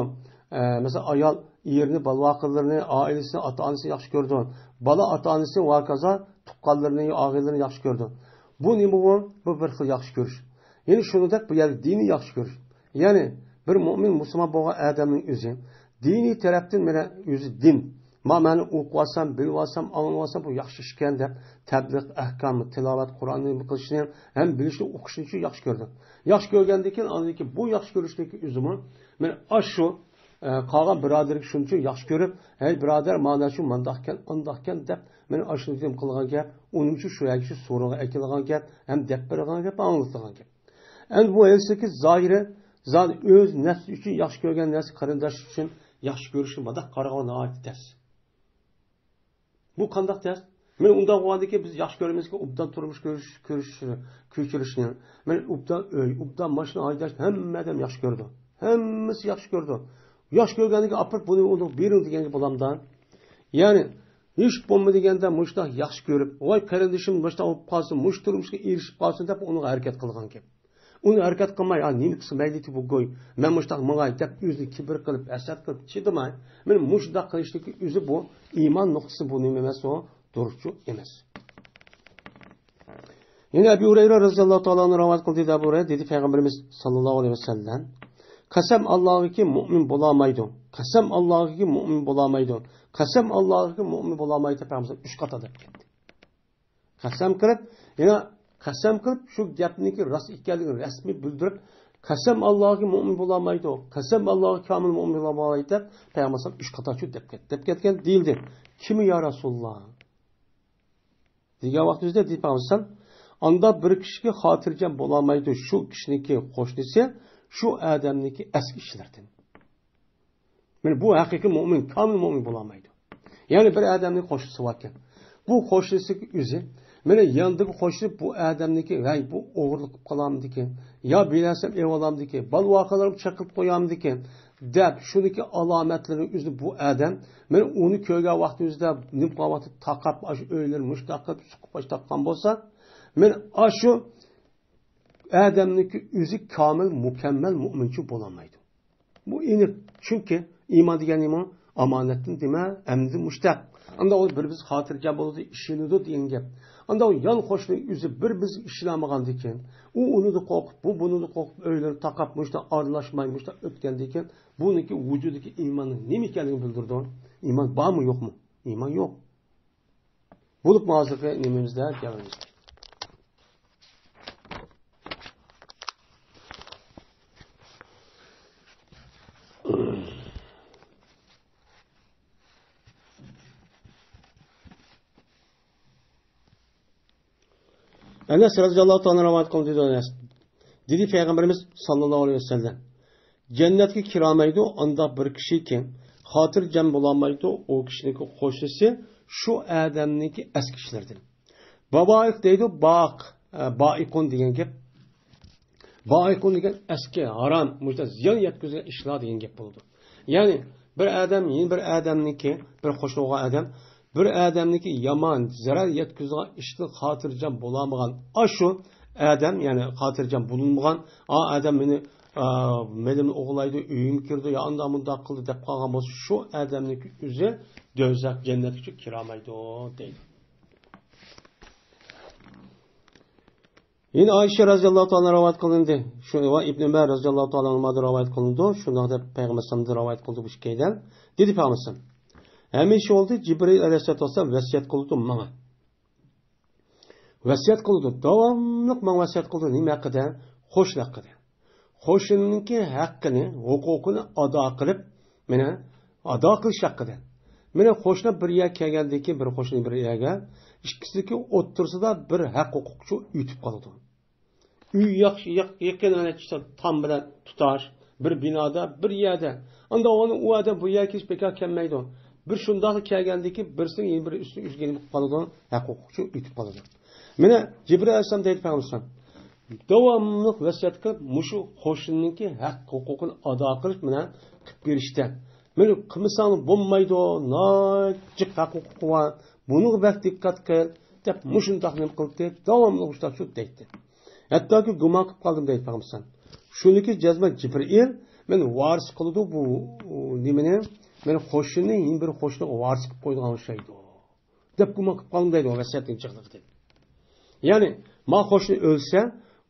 ئە، مەسىلەن، ئايال ئېرىنى، بالا-ۋاقىلىرىنى، ئائىلىسىنى، ئاتا-ئانىسىنى ياخشى كۆرىدۇ. بالا ئاتا-ئانىسى ۋە ھاكازا تۇغقانلىرىنى، ئاغىنىلىرىنى ياخشى كۆرىدۇ. بۇ نېمە بۇ؟ بۇ بىر خىل ياخشى كۆرۈش. يەنە شۇنىڭدەك بۇ يەردە دىنىي ياخشى كۆرۈش. يەنى بىر مۇئمىن مۇسۇلمان بولغان ئادەمنىڭ ئۆزى دىنىي تەرەپتىن مانا ئۆزى دىن. ما مەن ئوقۇۋالسام، بىلىۋالسام، ئاڭلىۋالسام، بۇ ياخشى ئىشكەن دەپ تەبلىغ، ئەھكام، تىلاۋەت، قۇرئاننى نېمە قىلىشنى ھەم بىلىشنى، ئوقۇشنىچۇ ياخشى كۆردى. ياخشى كۆرگەندىن كېيىن، ئاندىن كېيىن بۇ ياخشى كۆرۈشنىڭكى ئۆزىمۇ مانا ئاشۇ، ئە، قالغان بۇرادىرىگە شۇنچە ياخشى كۆرۈپ، ھەي بۇرادەر، مانا شۇ مانداقكەن، ئانداقكەن دەپ، مانا ئاشۇنى نېمە قىلغان گەپ، ئۇنىمۇ شۇ يەرگە شۇ سورۇنغا ئەكېلىدىغان گەپ، ھەم دەپ بېرىدىغان گەپ، ئاڭلىتىدىغان گەپ. ئەمدى بۇ ھەدىستىكى زاھىرى، زادى ئۆز نەپسى ئۈچۈن ياخشى كۆرگەن نەرسە قېرىنداش ئۈچۈن ياخشى كۆرۈشكە مۇنداق قارىغان ناھايىتى تەس. بۇ قانداق تەس؟ مانا ئۇنداق بولغاندىكىن بىز ياخشى كۆرىمىزكى، ئوبدان تۇرمۇش كۆرۈش، كۆرۈش، كۆچۈرۈشنى. مانا ئوبدان ئۆي، ئوبدان ماشىنا ھەيدەشنى ھەممە ئادەم ياخشى كۆرىدۇ. ھەممىسى ياخشى كۆرىدۇ. ياخشى كۆرگەندىن كېيىن ئاپىرىپ بۇنى ئۇنىڭغا بېرىڭ دېگەنگە بولامدا؟ يەنى ھېچ بولمىدى دېگەندە مۇشۇنداق ياخشى كۆرۈپ، ۋاي قېرىندىشىم مۇشۇنداق بولۇپ قالسۇن، مۇشۇ تۇرمۇشقا ئېرىشىپ قالسۇن دەپ ئۇنىڭغا ھەرىكەت قىلغان گەپ. ئۇنى ھەرىكەت قىلماي، ھا، نېمە قىلسا مەيلى بۇ گوي، مەن مۇشۇنداق ماڭاي دەپ ئۆزىنى كىبىر قىلىپ، ھەسەت قىلىپ چىدىماي، مانا مۇشۇنداق قىلىشنىڭكى ئۆزى بۇ ئىمان نۇقتىسى، بۇ نېمە ئەمەس، ئۇ دۇرۇسچۇ ئەمەس. يەنە ئەبۇ ھۇرەيرە رەزىياللاھۇ تائالا ئەنھۇ رىۋايەت قىلدى، ئەبۇ ھۇرەيرە دېدى، پەيغەمبىرىمىز ساللاللاھۇ ئەلەيھى ۋەسەللەم، قەسەم ئاللاغىكى مۇئمىن بولالمايدۇ، قەسەم ئاللاغىكى مۇئمىن بولالمايدۇ، قەسەم ئاللاغىكى مۇئمىن بولالمايدۇ دەپ پەيغەمبىرىمىز ئۈچ قاتا دەپ كەتتى. قەسەم قىلىپ، يەنە قەسەم قىلىپ، شۇ گەپنىڭكى راست ئىكەنلىكىنى رەسمىي بىلدۈرۈپ، قەسەم ئاللاھكى مۇئمىن بولالمايدۇ، قەسەم ئاللاھكى كامىل مۇئمىن بولالمايدۇ دەپ پەيغەمبەر ئۈچ قاتا شۇ دەپ كەت-، دەپ كەتكەن دېيىلدى. كىم يا رەسۇلاللا؟ دېگەن ۋاقتىمىزدا دېدى پەيغەمبەر، ئاندا بىر كىشىگە خاتىرجەم بولالمايدۇ، شۇ كىشىنىڭكى قوشنىسى شۇ ئادەمنىڭكى ئەسكى ئىشلىرىدىن. مانا بۇ ھەقىقىي مۇئمىن، كامىل مۇئمىن بولالمايدۇ. يەنى بىر ئادەمنىڭ قوشنىسى باركەن. بۇ قوشنىسى ئۆزى، مانا ياندىكى قوشنىسى بۇ ئادەمنىڭكى، ھەي، بۇ ئوغرىلىق قىلىپ قالامدىكىن، يا بىلەرسەم ئېۋالامدىكىن، بالا ۋاقالىرىم چېقىپ قويامدىكىن، دەپ شۇنىڭكى ئالامەتلىرىنى ئۆزى بۇ ئادەم، مانا ئۇنى كۆرگەن ۋاقتىمىزدا نېمە قىلغان ۋاقتى تاقاپ، ئاشۇ ئۆيلىرىنى مۇشۇنداق قىلىپ سوقۇپ باش تاققان بولسا، مانا ئاشۇ ئادەمنىڭكى ئۆزى كامىل، مۇكەممەل مۇئمىنچۇ بولالمايدۇ. بۇ ئېنىق. چۈنكى ئىمان دېگەن نېمە؟ ئامانەتتىن دېمە، ئەمدى مۇشتەق. ئاندا ئۇ بىر بىز خاتىرجەم بولىدۇ، ئىشىنىدۇ دېگەن گەپ. ئاندا ئۇ يان قوشنىنىڭ ئۆزى بىر بىز ئىشىنەلمىگەندىكىن، ئۇ ئۇنىدىن قورقۇپ، بۇ بۇنىدىن قورقۇپ، ئۆيلىرىنى تاقاپ، مۇشتا ئارىلاشماي، مۇشتا ئۆتكەندىكىن، بۇنىڭكى ۋۇجۇدىدىكى ئىماننىڭ نېمە ئىكەنلىكىنى بىلدۈرىدۇ. ئىمان بارمۇ، يوقمۇ؟ ئىمان يوق. بولۇپمۇ ھازىرقى نېمىمىزدە گەپىمىز. ئەنەس رەزىياللاھۇ تائالا رىۋايەت قىلدى، دېدى ئەنەس. دېدى پەيغەمبىرىمىز ساللاللاھۇ ئەلەيھى ۋەسەللەم، جەننەتكە كىرەلمەيدۇ ئانداق بىر كىشىكى، خاتىرجەم بولالمايدۇ ئۇ كىشىنىڭكى قوشنىسى شۇ ئادەمنىڭكى ئەسكى ئىشلىرىدىن. بابائىق دەيدۇ، باق، ئە، بائىقۇن دېگەن گەپ. بائىقۇن دېگەن ئەسكى، ھارام، مۇشۇنداق زىيان يەتكۈزگەن ئىشلار دېگەن گەپ بولىدۇ. يەنى بىر ئادەم يەنە بىر ئادەمنىڭكى، بىر قوشنا بولغان ئادەم بىر ئادەمنىڭكى يامان زەرەر يەتكۈزىدىغان ئىشتىن خاتىرجەم بولالمىغان ئاشۇ ئادەم، يەنى خاتىرجەم بولۇنمىغان، ئا ئادەم مېنى، ئا، مېلىمنى ئوغرىلايدۇ، ئۆيۈمگە كىرىدۇ، يا ئانداق مۇنداق قىلدى دەپ قالغان بولسا، شۇ ئادەمنىڭكى ئۆزى دوزاخ جەننەتكىچۇ كىرەلمەيدۇ دەيدۇ. يەنە ئائىشە رەزىياللاھۇ تائالا رىۋايەت قىلىندى. شۇ ۋە ئىبن ئۆمەر رەزىياللاھۇ تائالا ئانھۇمادىن رىۋايەت قىلىنىدۇ. شۇنداق دەپ پەيغەمبەر ئەلەيھىسسالامدىن رىۋايەت قىلدى بۇ ئىككىيلەن. دېدى پەيغەمبەر ئەلەيھىسسالام، ھەمىشە بولدى، جىبرىئىل ئەلەيھىسسالاتۇ ۋەسسالام ۋەسىيەت قىلىدۇ ماڭا. ۋەسىيەت قىلىدۇ، داۋاملىق ماڭا ۋەسىيەت قىلىدۇ. نېمە ھەققىدە؟ قوشنا ھەققىدە. قوشنىنىڭكى ھەققىنى، ھوقۇقىنى ئادا قىلىپ، مانا، ئادا قىلىش ھەققىدە. مانا، قوشنا بىر يەرگە كەلگەندىن كېيىن، بىر قوشنا بىر يەرگە، ئىككىسىنىڭكى ئوتتۇرىسىدا بىر ھەق ھوقۇقچۇ ئۆتۈپ قالىدۇ. ئۆي ياق-، ياق-، يېقىن، مانا، تام بىلەن تۇتاش، بىر بىنادا، بىر يەردە. ئاندىن ئۇنى ئۇ ئادەم بۇ يەرگە كېلىش بىكار كەلمەيدۇ. بىر شۇنداقلا كەلگەندىن كېيىن، بىرسىنىڭ يەنە بىرى ئۈستىگە ئۈزگىنى بولۇپ قالىدۇ، ھەق ھوقۇقچۇ ئۆتۈپ قالىدۇ. مانا، جىبرىل ئەلەيھىسسالام دەيدۇ پەيغەمبەر، داۋاملىق ۋەسىيەت قىلىپ، مۇشۇ قوشنىنىڭكى ھەق ھوقۇقىنى ئادا قىلىش، مانا، قىلىپ بېرىشتە. مانا، قىلمىساڭ بولمايدۇ، ناچىق ھەق ھوقۇقى بار، بۇنىڭغا بەك دىققەت قىل، دەپ مۇشۇنداق نېمە قىلدى، داۋاملىق مۇشۇنداق شۇ دەيتتى. ھەتتاكى گۇمان قىلىپ قالدىم دەيدۇ پەيغەمبەر. شۇنىڭكى جەزمەن جىبرىئىل، مانا، ۋارىس قىلىدۇ بۇ نېمىنى، مانا، قوشنىنى يەنە بىر قوشنىغا ۋارىس قىلىپ قويىدىغان ئوخشايدۇ. دەپ گۇمان قىلىپ قالدىم دەيدۇ، ۋەسىيەتنىڭ جىقلىقىدىن. يەنى، ما قوشنا ئۆلسە،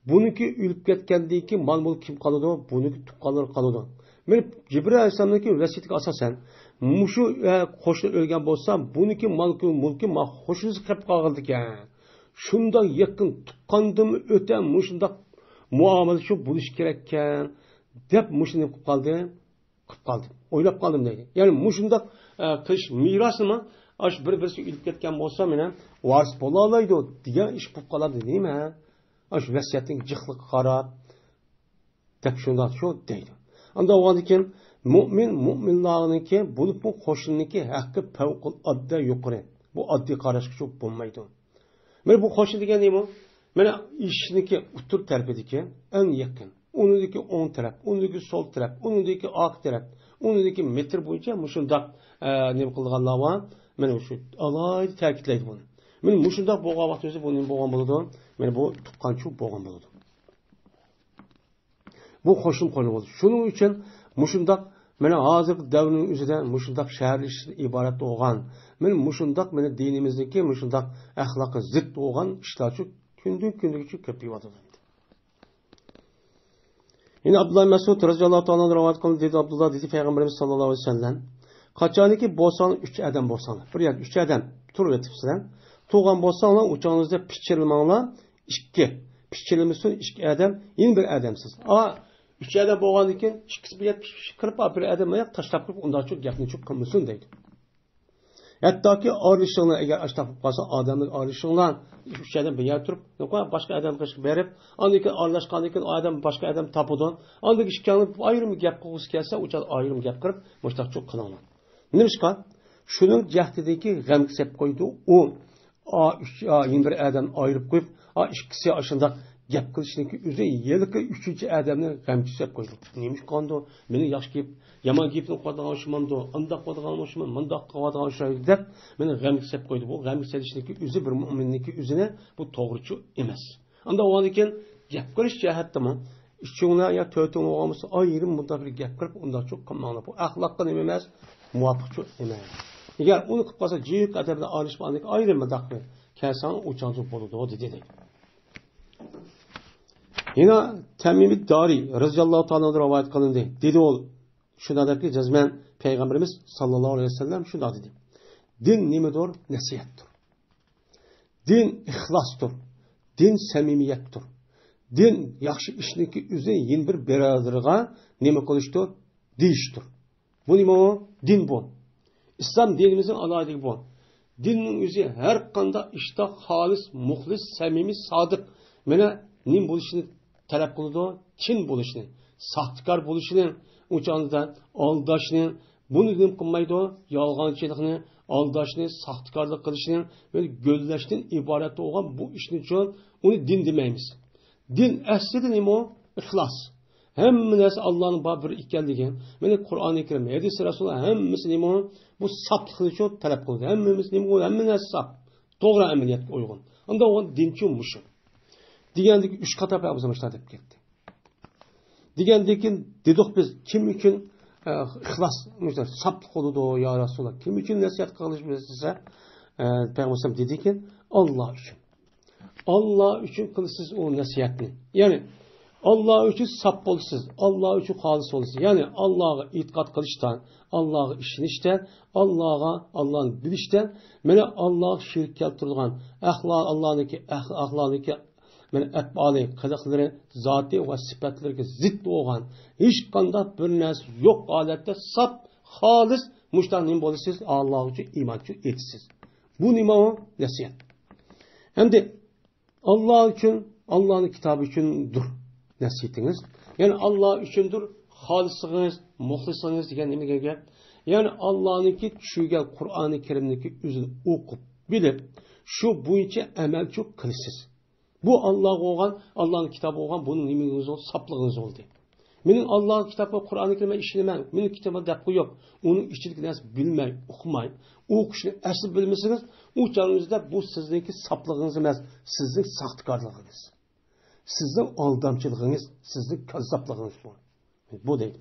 بۇنىڭكى ئۆلۈپ كەتكەندىن كېيىن مال مۈلكى كىم قالىدۇ؟ بۇنىڭكى تۇغقانلىرى قالىدۇ. مانا جىبرىل ئەلەيھىسسالامنىڭكى ۋەسىيىتىگە ئاساسەن، مۇشۇ، ئە، قوشنا ئۆلگەن بولسا، بۇنىڭكى مال مۈلكى ما قوشنىسى قېلىپ قالغانىكەن. شۇنداق يېقىن تۇغقاندىنمۇ ئۆتە مۇشۇنداق مۇئامىلە شۇ بولۇشى كېرەككەن، دەپ مۇشۇنى قىلىپ قالدى. قىلىپ قالدىم، ئويلاپ قالدىم دەيدۇ. يەنى مۇشۇنداق، ئە، قىلىش مىراسىمۇ ئاشۇ بىر-، بىرسى ئۆلۈپ كەتكەن بولسا، مانا، ۋارىس بولالايدۇ دېگەن ئىش بولۇپ قالامدۇ دەيمەن. ئاشۇ ۋەسىيەتنىڭ جىقلىقىغا قاراپ، دەپ شۇنداق شۇ دەيدۇ. ئانداق بولغاندىن كېيىن مۆمىن، مۆمىنلارنىڭكى، بولۇپمۇ قوشنىنىڭكى ھەققى پەۋقۇلئاددە يۇقىرى. بۇ ئاددىي قاراشقا شۇ بولمايدۇ. مانا بۇ قوشنا دېگەن نېمە؟ مانا ئىشىكنىڭكى ئوتتۇرا تەرىپىدىكى ئەڭ يېقىن. ئۇنىڭدىكى ئوڭ تەرەپ، ئۇنىڭدىكى سول تەرەپ، ئۇنىڭدىكى ئارقا تەرەپ، ئۇنىڭدىكى مېتىر بويىچە مۇشۇنداق، ئە، نېمە قىلىدىغانلار بار. مانا شۇ ئالاھىدە تەكىتلەيدۇ بۇنى. مانا مۇشۇنداق بولغان ۋاقتىمىزدا بۇ نېمە بولغان بولىدۇ؟ مانا بۇ تۇغقانچۇ بولغان بولىدۇ. بۇ قوشنا قوشنا بولىدۇ. شۇنىڭ ئۈچۈن مۇشۇنداق، مانا ھازىرقى دەۋرنىڭ ئۆزىدە مۇشۇنداق شەھەرلىشىشتىن ئىبارەت بولغان، مانا مۇشۇنداق، مانا دىنىمىزدىكى مۇشۇنداق ئەخلاققا زىت بولغان ئىشلارچۇ كۈندىن كۈنگىچە كۆپىيىۋاتىدۇ. يەنە ئابدۇللا مەسئۇد رەزىياللاھۇ تائالا ئەنھۇ رىۋايەت قىلىندى، دېدى ئابدۇللا، دېدى پەيغەمبىرىمىز ساللاللاھۇ ئەلەيھى ۋەسەللەم، قاچانكى بولساڭلار ئۈچ ئادەم بولساڭلار، بىر يەردە ئۈچ ئادەم تۇرۇۋېتىپسىلەر، تۇرغان بولساڭلار ئۇچاڭلىرىڭىزدا پىچىرلىماڭلار، ئىككى، پىچىرلىمىسۇن ئىككى ئادەم، يەنە بىر ئادەم سىز. ئا، ئۈچ ئادەم بولغاندىن كېيىن ئىككىسى بىر يەردە پىچ پىچ قىلىپ، بىر ئادەم ئاياق تاشلاپ قويۇپ، ئۇنداقچۇ گەپنىچۇ قىلمىسۇن دەيدۇ. ھەتتاكى ئارىلىشىڭلار، ئەگەر ئاشۇنداق بولۇپ قالسا، ئادەملەر ئارىلىشىڭلار، ئۈچ ئادەم بىر يەردە تۇرۇپ، باشقا ئادەم قېشىغا بېرىپ، ئاندىن كېيىن ئارىلاشقاندىن كېيىن ئادەم، باشقا ئادەم تاپىدۇ. ئاندىن كېيىن ئىككىڭلار ئايرىم گەپ قىلغۇسى كەلسە، ئۇ چاغدا ئايرىم گەپ قىلىپ، مۇشۇنداقچۇ قىلىڭلار. نېمىشقا؟ شۇنىڭ جەھدىدىكى غەمگە سېلىپ قويدى ئۇ. ئا، ئۈچ، ئا، يەنە بىر ئادەمنى ئايرىپ قويۇپ، ئا، ئىككىسى ئاشۇنداق گەپ قىلىشنىڭكى ئۆزى ھېلىقى ئۈچىنچى ئادەمنى غەمگە سېلىپ قويدى. نېمىشقاندۇ؟ مېنى ياخشى گەپ، يامان گېپىنى قىلىۋاتىدىغان ئوخشىمامدۇ؟ ئانداق قىلىدىغان ئوخشىمامدۇ؟ مۇنداق قىلىۋاتىدىغان ئوخشايدۇ دەپ، مېنى غەمگە سېلىپ قويدى. بۇ غەمگە سېلىشنىڭكى ئۆزى بىر مۆمىننىڭكى ئۆزىنى، بۇ توغرىچۇ ئەمەس. ئاندىن ئۇنىڭدىن كېيىن گەپ قىلىش جەھەتتىمۇ ئۈچۈڭلار يا تۆتۈڭلار بولغان بولسا، ئايرىم مۇنداق بىر گەپ قىلىپ، ئۇنداقچۇ قىلماڭلار. بۇ ئەخلاققا نېمە ئەمەس، مۇۋاپىقچۇ ئەمەس. ئەگەر ئۇنى قىلىپ قالسا، جىق ئادەملەر ئايرىلىشىپ، ئاندىن كېيىن ئايرىم مۇنداق قىلىپ كەلسەڭ، ئۇچاڭچۇ بولىدۇ، دېدى. يەنە تەمىمى دارى رەزىياللاھۇ تائالا ئەنھۇدىن رىۋايەت قىلىندى. دېدى ئۇ، شۇنداق دەپتۇ، جەزمەن پەيغەمبىرىمىز ساللاللاھۇ ئەلەيھى ۋەسەللەم شۇنداق دېدى. دىن نېمىدۇر؟ نەسىھەتتۇر. دىن ئىخلاستۇر. دىن سەمىمىيەتتۇر. دىن ياخشى ئىشنىڭكى ئۆزى يەنە بىر بىرادىرىغا نېمە قىلىشتۇر؟ دېيىشتۇر. بۇ نېمە ئۇ؟ دىن بۇ. ئىسلام دىنىمىزنىڭ ئالاھىدىلىكى بۇ. دىننىڭ ئۆزى ھەر قانداق ئىشتا خالىس، مۇخلىس، سەمىمىي، سادىق، مانا نېمە بولۇشنى تەلەپ قىلىدۇ؟ چىن بولۇشنى، ساختىكار بولۇشنى، ئۇنچە ئالداشنى، بۇنى نېمە قىلمايدۇ؟ يالغانچىلىقنى، ئالداشنى، ساختىكارلىق قىلىشنى ۋە گۆللەشتىن ئىبارەت بولغان بۇ ئىشنى ئۈچۈن ئۇنى دىن دېمەيمىز. دىن ئەسلىدە نېمە ئۇ؟ ئىخلاس. ھەممە نەرسە ئاللانىڭ بار بىر ئىكەنلىكى، مانا قۇرئانى كەرىم، ھەدىس رەسۇل، ھەممىسى نېمە؟ بۇ ساپلىقنى شۇ تەلەپ قىلىدۇ. ھەممىمىز نېمە؟ ھەممە نەرسە ساپ. توغرا ئەمەلىيەتكە ئۇيغۇن. ئۇنداق بولغان دىنچۇ مۇشۇ. دېگەندىكى ئۈچ قاتار پەيغەمبەر مۇشۇنداق دەپ كەتتى. دېگەندىن كېيىن دېدۇق بىز، كىم ئۈچۈن، ئە، ئىخلاس، مۇشۇنداق ساپلىق بولىدۇ، يا رەسۇلاللا؟ كىم ئۈچۈن نەسىھەت قىلىش دېسە، ئە، پەيغەمبەر دېدىكى، ئاللا ئۈچۈن. ئاللا ئۈچۈن قىلىسىز ئۇ نەسىھەتنى. يەنى، ئاللا ئۈچۈن ساپ بولىسىز، ئاللا ئۈچۈن خالىس بولىسىز. يەنى، ئاللاغا ئېتىقاد قىلىشتا، ئاللاغا ئىشىنىشتە، ئاللاغا، ئاللانى بىلىشتە، مانا ئاللاغا شېرىك كەلتۈرىدىغان، ئەخلا-، ئاللانىڭكى، ئەخ-، ئەخلانىڭكى، مانا ئەپئالى، قىلىقلىرى، زاتى ۋە سۈپەتلىرىگە زىت بولغان، ھېچقانداق بىر نەرسە يوق ھالەتتە ساپ، خالىس، مۇشۇنداق نېمە بولىسىز؟ ئاللا ئۈچۈن ئىمان ئېيتىسىز. بۇ نېمە ئۇ؟ نەسىھەت. ئەمدى ئاللا ئۈچۈن، ئاللانىڭ كىتابى ئۈچۈندۇر نەسىھىتىڭىز. يەنى ئاللا ئۈچۈندۇر خالىسلىقىڭىز، مۇخلىسلىقىڭىز دېگەن نېمە دېگەن گەپ؟ يەنى ئاللانىڭكى چۈشۈرگەن قۇرئانى كەرىمنىڭكى ئۆزىنى ئوقۇپ بىلىپ، شۇ بويىچە ئەمەلچۇ قىلىسىز. بۇ ئاللاغا بولغان، ئاللانىڭ كىتابىغا بولغان بۇنىڭ نېمىڭىز بولدى؟ ساپلىقىڭىز بولدى. مېنىڭ ئاللاغا كىتابقا، قۇرئانى كەرىمگە ئىشىنىمەن، مېنىڭ كىتابىمغا دەپ قويۇپ، ئۇنىڭ ئىچىدىكى نەرسە بىلمەي، ئۇقماي، ئوقۇشنى ئەسلى بىلمىسىڭىز، ئۇ چاغىڭىزدا بۇ سىزنىڭكى ساپلىقىڭىز ئەمەس، سىزنىڭ ساختىكارلىقىڭىز، سىزنىڭ ئالدامچىلىقىڭىز، سىزنىڭ كاززاپلىقىڭىز بۇ. بۇ دەيدۇ.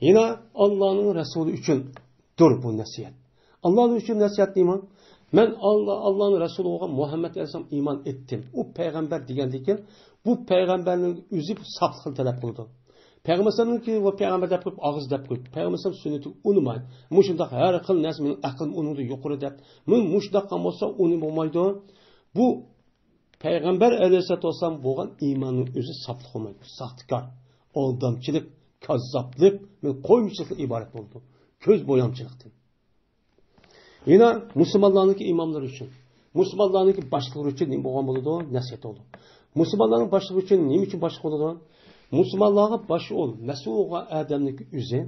يەنە ئاللانىڭ رەسۇلى ئۈچۈندۇر بۇ نەسىھەت. ئاللا ئۈچۈن نەسىھەت نېمە؟ مەن ئاللا، ئاللانىڭ رەسۇلى بولغان مۇھەممەد ئەلەيھىسسالام ئىمان ئېيتتىم. ئۇ پەيغەمبەر دېگەندىن كېيىن، بۇ پەيغەمبەرنىڭ ئۆزى بۇ ساپلىقنى تەلەپ قىلىدۇ. پەيغەمبەرنىڭكى ۋە پەيغەمبەر دەپ قويۇپ، ئاغزى دەپ قويۇپ، پەيغەمبەر سۈننىتىگە ئۇنىماي، مۇشۇنداق ھەر خىل نەرسە مېنىڭ ئەقلىم ئۇنىڭدىن يۇقىرى دەپ، مۇ-، مۇشۇنداق قىلغان بولسا، ئۇنى بولمايدۇ. بۇ پەيغەمبەر ئەلەيھىسسالاتۇ ۋەسسالام بولغان ئىماننىڭ ئۆزى ساپلىق بولمايدۇ. ساختىكار، ئالدامچىلىق، كاززاپلىق، قويمىچىلىقتىن ئىبارەت بولىدۇ. كۆز بويامچىلىقتىن. يەنە مۇسۇلمانلارنىڭكى ئىماملىرى ئۈچۈن، مۇسۇلمانلارنىڭكى باشلىقلىرى ئۈچۈن نېمە بولغان بولىدۇ؟ نەسىھەت بولىدۇ. مۇسۇلمانلارنىڭ باشلىقى ئۈچۈن نېمە ئۈچۈن باشلىق بولىدۇ؟ مۇسۇلمانلارغا باشلىق بولغان، مەسئۇل بولغان ئادەمنىڭكى ئۆزى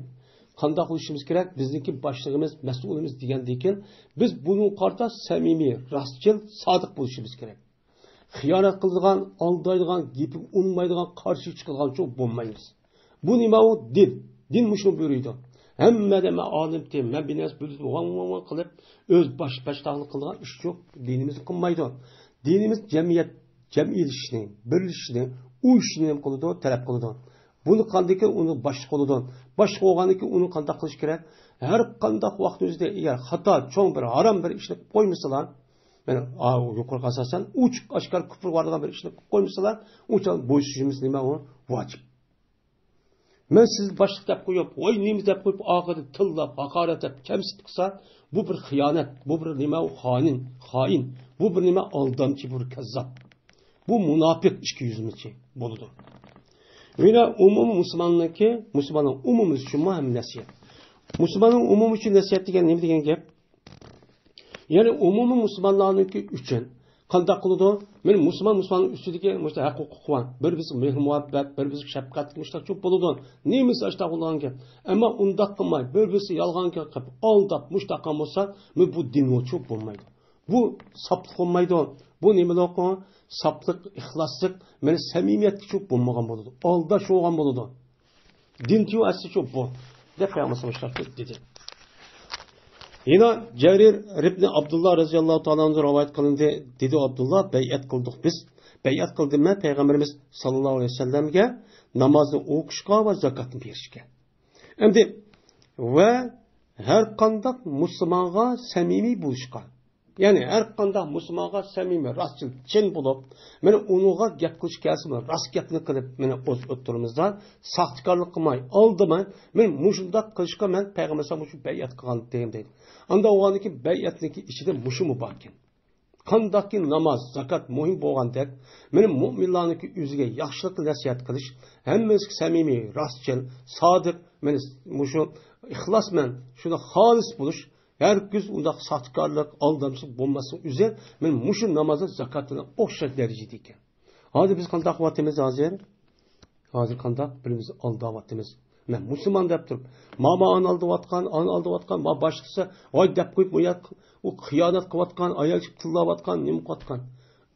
قانداق بولۇشىمىز كېرەك؟ بىزنىڭكى باشلىقىمىز، مەسئۇلىمىز دېگەندىن كېيىن، بىز بۇنىڭغا قارىتا سەمىمىي، راستچىل، سادىق بولۇشىمىز كېرەك. خىيانەت قىلىدىغان، ئالدايدىغان، گېپىگە ئۇنىمايدىغان، قارشى چىقىدىغان چوغ بولمايمىز. بۇ نېمە ئۇ؟ دىن. دىن مۇشۇنى بۇيرۇيدۇ. ھەممە ئادەم مەن ئالىمتى، مەن بىر نەرسە بىلدىم، ۋاڭ ۋاڭ ۋاڭ قىلىپ، ئۆز باش پەشتاقلىق قىلىدىغان ئىش يوق. دىنىمىزنى قىلمايدۇ. دىنىمىز جەمئىيەت، جەمئىيلىشىشنى، بىرلىشىشنى، ئۇيۇشۇشنى نېمە قىلىدۇ؟ تەلەپ قىلىدۇ. بۇنى قاندىكىن ئۇنى باشلىق بولىدۇ. باشلىق بولغاندىن كېيىن ئۇنى قانداق قىلىش كېرەك؟ ھەر قانداق ۋاقىتىمىزدا ئەگەر خاتا، چوڭ بىر ھارام بىر ئىشنى قىلىپ قويمىسىلا، مانا، ئا، يۇقىرىقى ئاساسەن ئوچۇق ئاشكارا كۇپۇر بارىدىغان بىر ئىشنى قىلىپ قويمىسىلا، ئۇ چاغ بويسۇنۇشىمىز نېمە ئۇ؟ ۋاجىپ. مەن سىزنى باشلىق دەپ قويۇپ، ۋاي نېمە دەپ قويۇپ، ئاخىرىدا تىللاپ، ھاقارەت دەپ، كەمسىتىپ قىلسا، بۇ بىر خىيانەت، بۇ بىر نېمە ئۇ؟ خائىن، خائىن، بۇ بىر نېمە؟ ئالدامچى، بىر كەززاپ. بۇ مۇناپىق، ئىككى يۈزلىمىچى بولىدۇ. يەنە ئومۇمىي مۇسۇلماننىڭكى، مۇسۇلماننىڭ ئومۇمىمىز ئۈچۈنمۇ ھەم نەسىھەت. مۇسۇلماننىڭ ئومۇمى ئۈچۈن نەسىھەت دېگەن نېمە دېگەن گەپ؟ يەنى ئومۇمىي مۇسۇلمانلارنىڭكى ئۈچۈن قانداق قىلىدۇ؟ مەن مۇسۇلمان، مۇسۇلماننىڭ ئۈستىدىكى مۇشۇ ھەق ھوقۇق بار. بىر بىرسىگە مېھىر مۇھەببەت، بىر بىرسىگە شەپقەتلىك مۇشتاق چوپ بولىدۇ. نېمىسى ئاشتاق بولغان گەپ؟ ئەمما ئۇنداق قىلماي، بىر بىرسى يالغان گەپ قىلىپ، ئالداپ، مۇشتاق قىلغان بولسا، مەن بۇ دىن چوپ بولمايدۇ. بۇ ساپلىق بولمايدۇ. بۇ نېمىلىق ئۇ؟ ساپلىق، ئىخلاسلىق، مەن سەمىمىيەتكە چوپ بولمىغان بولىدۇ. ئالداش بولغان بولىدۇ. دىن تيۇ ئەسلىچۇ بۇ، دەپ پەيغەمبەر ئەلەيھىسسالام دېدى. يەنە جەرىر ئىبنى ئابدۇللا رەزىياللاھۇ تائالا ئەنھۇ رىۋايەت قىلىندى. دېدى ئابدۇللا، بەيئەت قىلدۇق بىز. بەيئەت قىلدىم مەن پەيغەمبىرىمىز ساللاللاھۇ ئەلەيھى ۋەسەللەمگە نامازنى ئوقۇشقا ۋە زاكاتنى بېرىشكە. ئەمدى ۋە ھەر قانداق مۇسۇلمانغا سەمىمىي بولۇشقا. يەنى ھەر قانداق مۇسۇلمانغا سەمىمىي، راستچىل، چىن بولۇپ، مانا ئۇنىڭغا گەپ قىلىش كەلسىمۇ، راست گەپنى قىلىپ، مانا ئۆز ئوتتۇرىمىزدا ساختىكارلىق قىلماي، ئالدىماي، مانا مۇشۇنداق قىلىشقا مەن پەيغەمبەر ئەلەيھىسسالام ئۈچۈن بەيئەت قىلغانتىم دەيدۇ. ئاندا بولغاندىن كېيىن بەيئەتنىڭكى ئىچىدە مۇشۇمۇ باركەن. قانداقكى ناماز، زاكات مۇھىم بولغاندەك، مانا مۇئمىنلارنىڭكى ئۆزىگە ياخشىلىقنى نەسىھەت قىلىش، ھەممىسىگە سەمىمىي، راستچىل، سادىق، مانا مۇشۇ ئىخلاسمەن، شۇنداق خالىس بولۇش، ھەرگىز ئۇنداق ساختىكارلىق، ئالدامچىلىق بولماسلىق ئۈزۈر، مەن مۇشۇ نامازدا زاكاتنى ئوخشاش دەرىجىدە ئىكەن. ھازىر بىز قانداق قىلىۋاتىمىز ھازىر؟ ھازىر قانداق؟ بىرىمىزنى ئالداۋاتىمىز. مەن مۇسۇلمان دەپ تۇرۇپ، ماما ئانى ئالدىۋاتقان، ئانى ئالدىۋاتقان، ما باشقىسى، ۋاي دەپ قويۇپ، ئۇ يەر، ئۇ خىيانەت قىلىۋاتقان، ئايال چىقىپ تىللاۋاتقان، نېمە قىلىۋاتقان.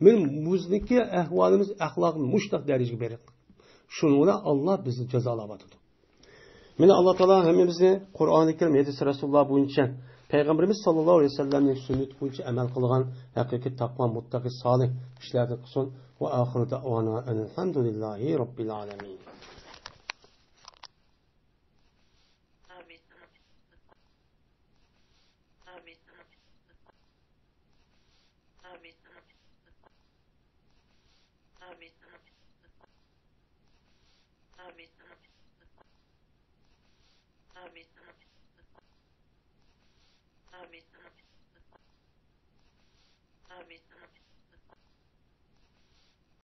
مەن بىزنىڭكى ئەھۋالىمىز، ئەخلاقىمىز مۇشۇنداق دەرىجىگە بېرىپ، شۇنىڭ بىلەن ئاللا بىزنى جازالاۋاتىدۇ. مانا، ئاللا تائالا ھەممىمىزنى قۇرئانى كەرىم، ھەدىسى رەسۇلۇللا بويىچە، پەيغەمبىرىمىز ساللاللاھۇ ئەلەيھى ۋەسەللەمنىڭ سۈننىتى بويىچە ئەمەل قىلغان ھەقىقىي تەقۋا، مۇتتەقى، سالىھ كىشىلەردىن قىلسۇن. ۋە ئاخىرۇ دەئۋانا ئەنىلھەمدۇلىللاھى رەببىل ئالەمىن.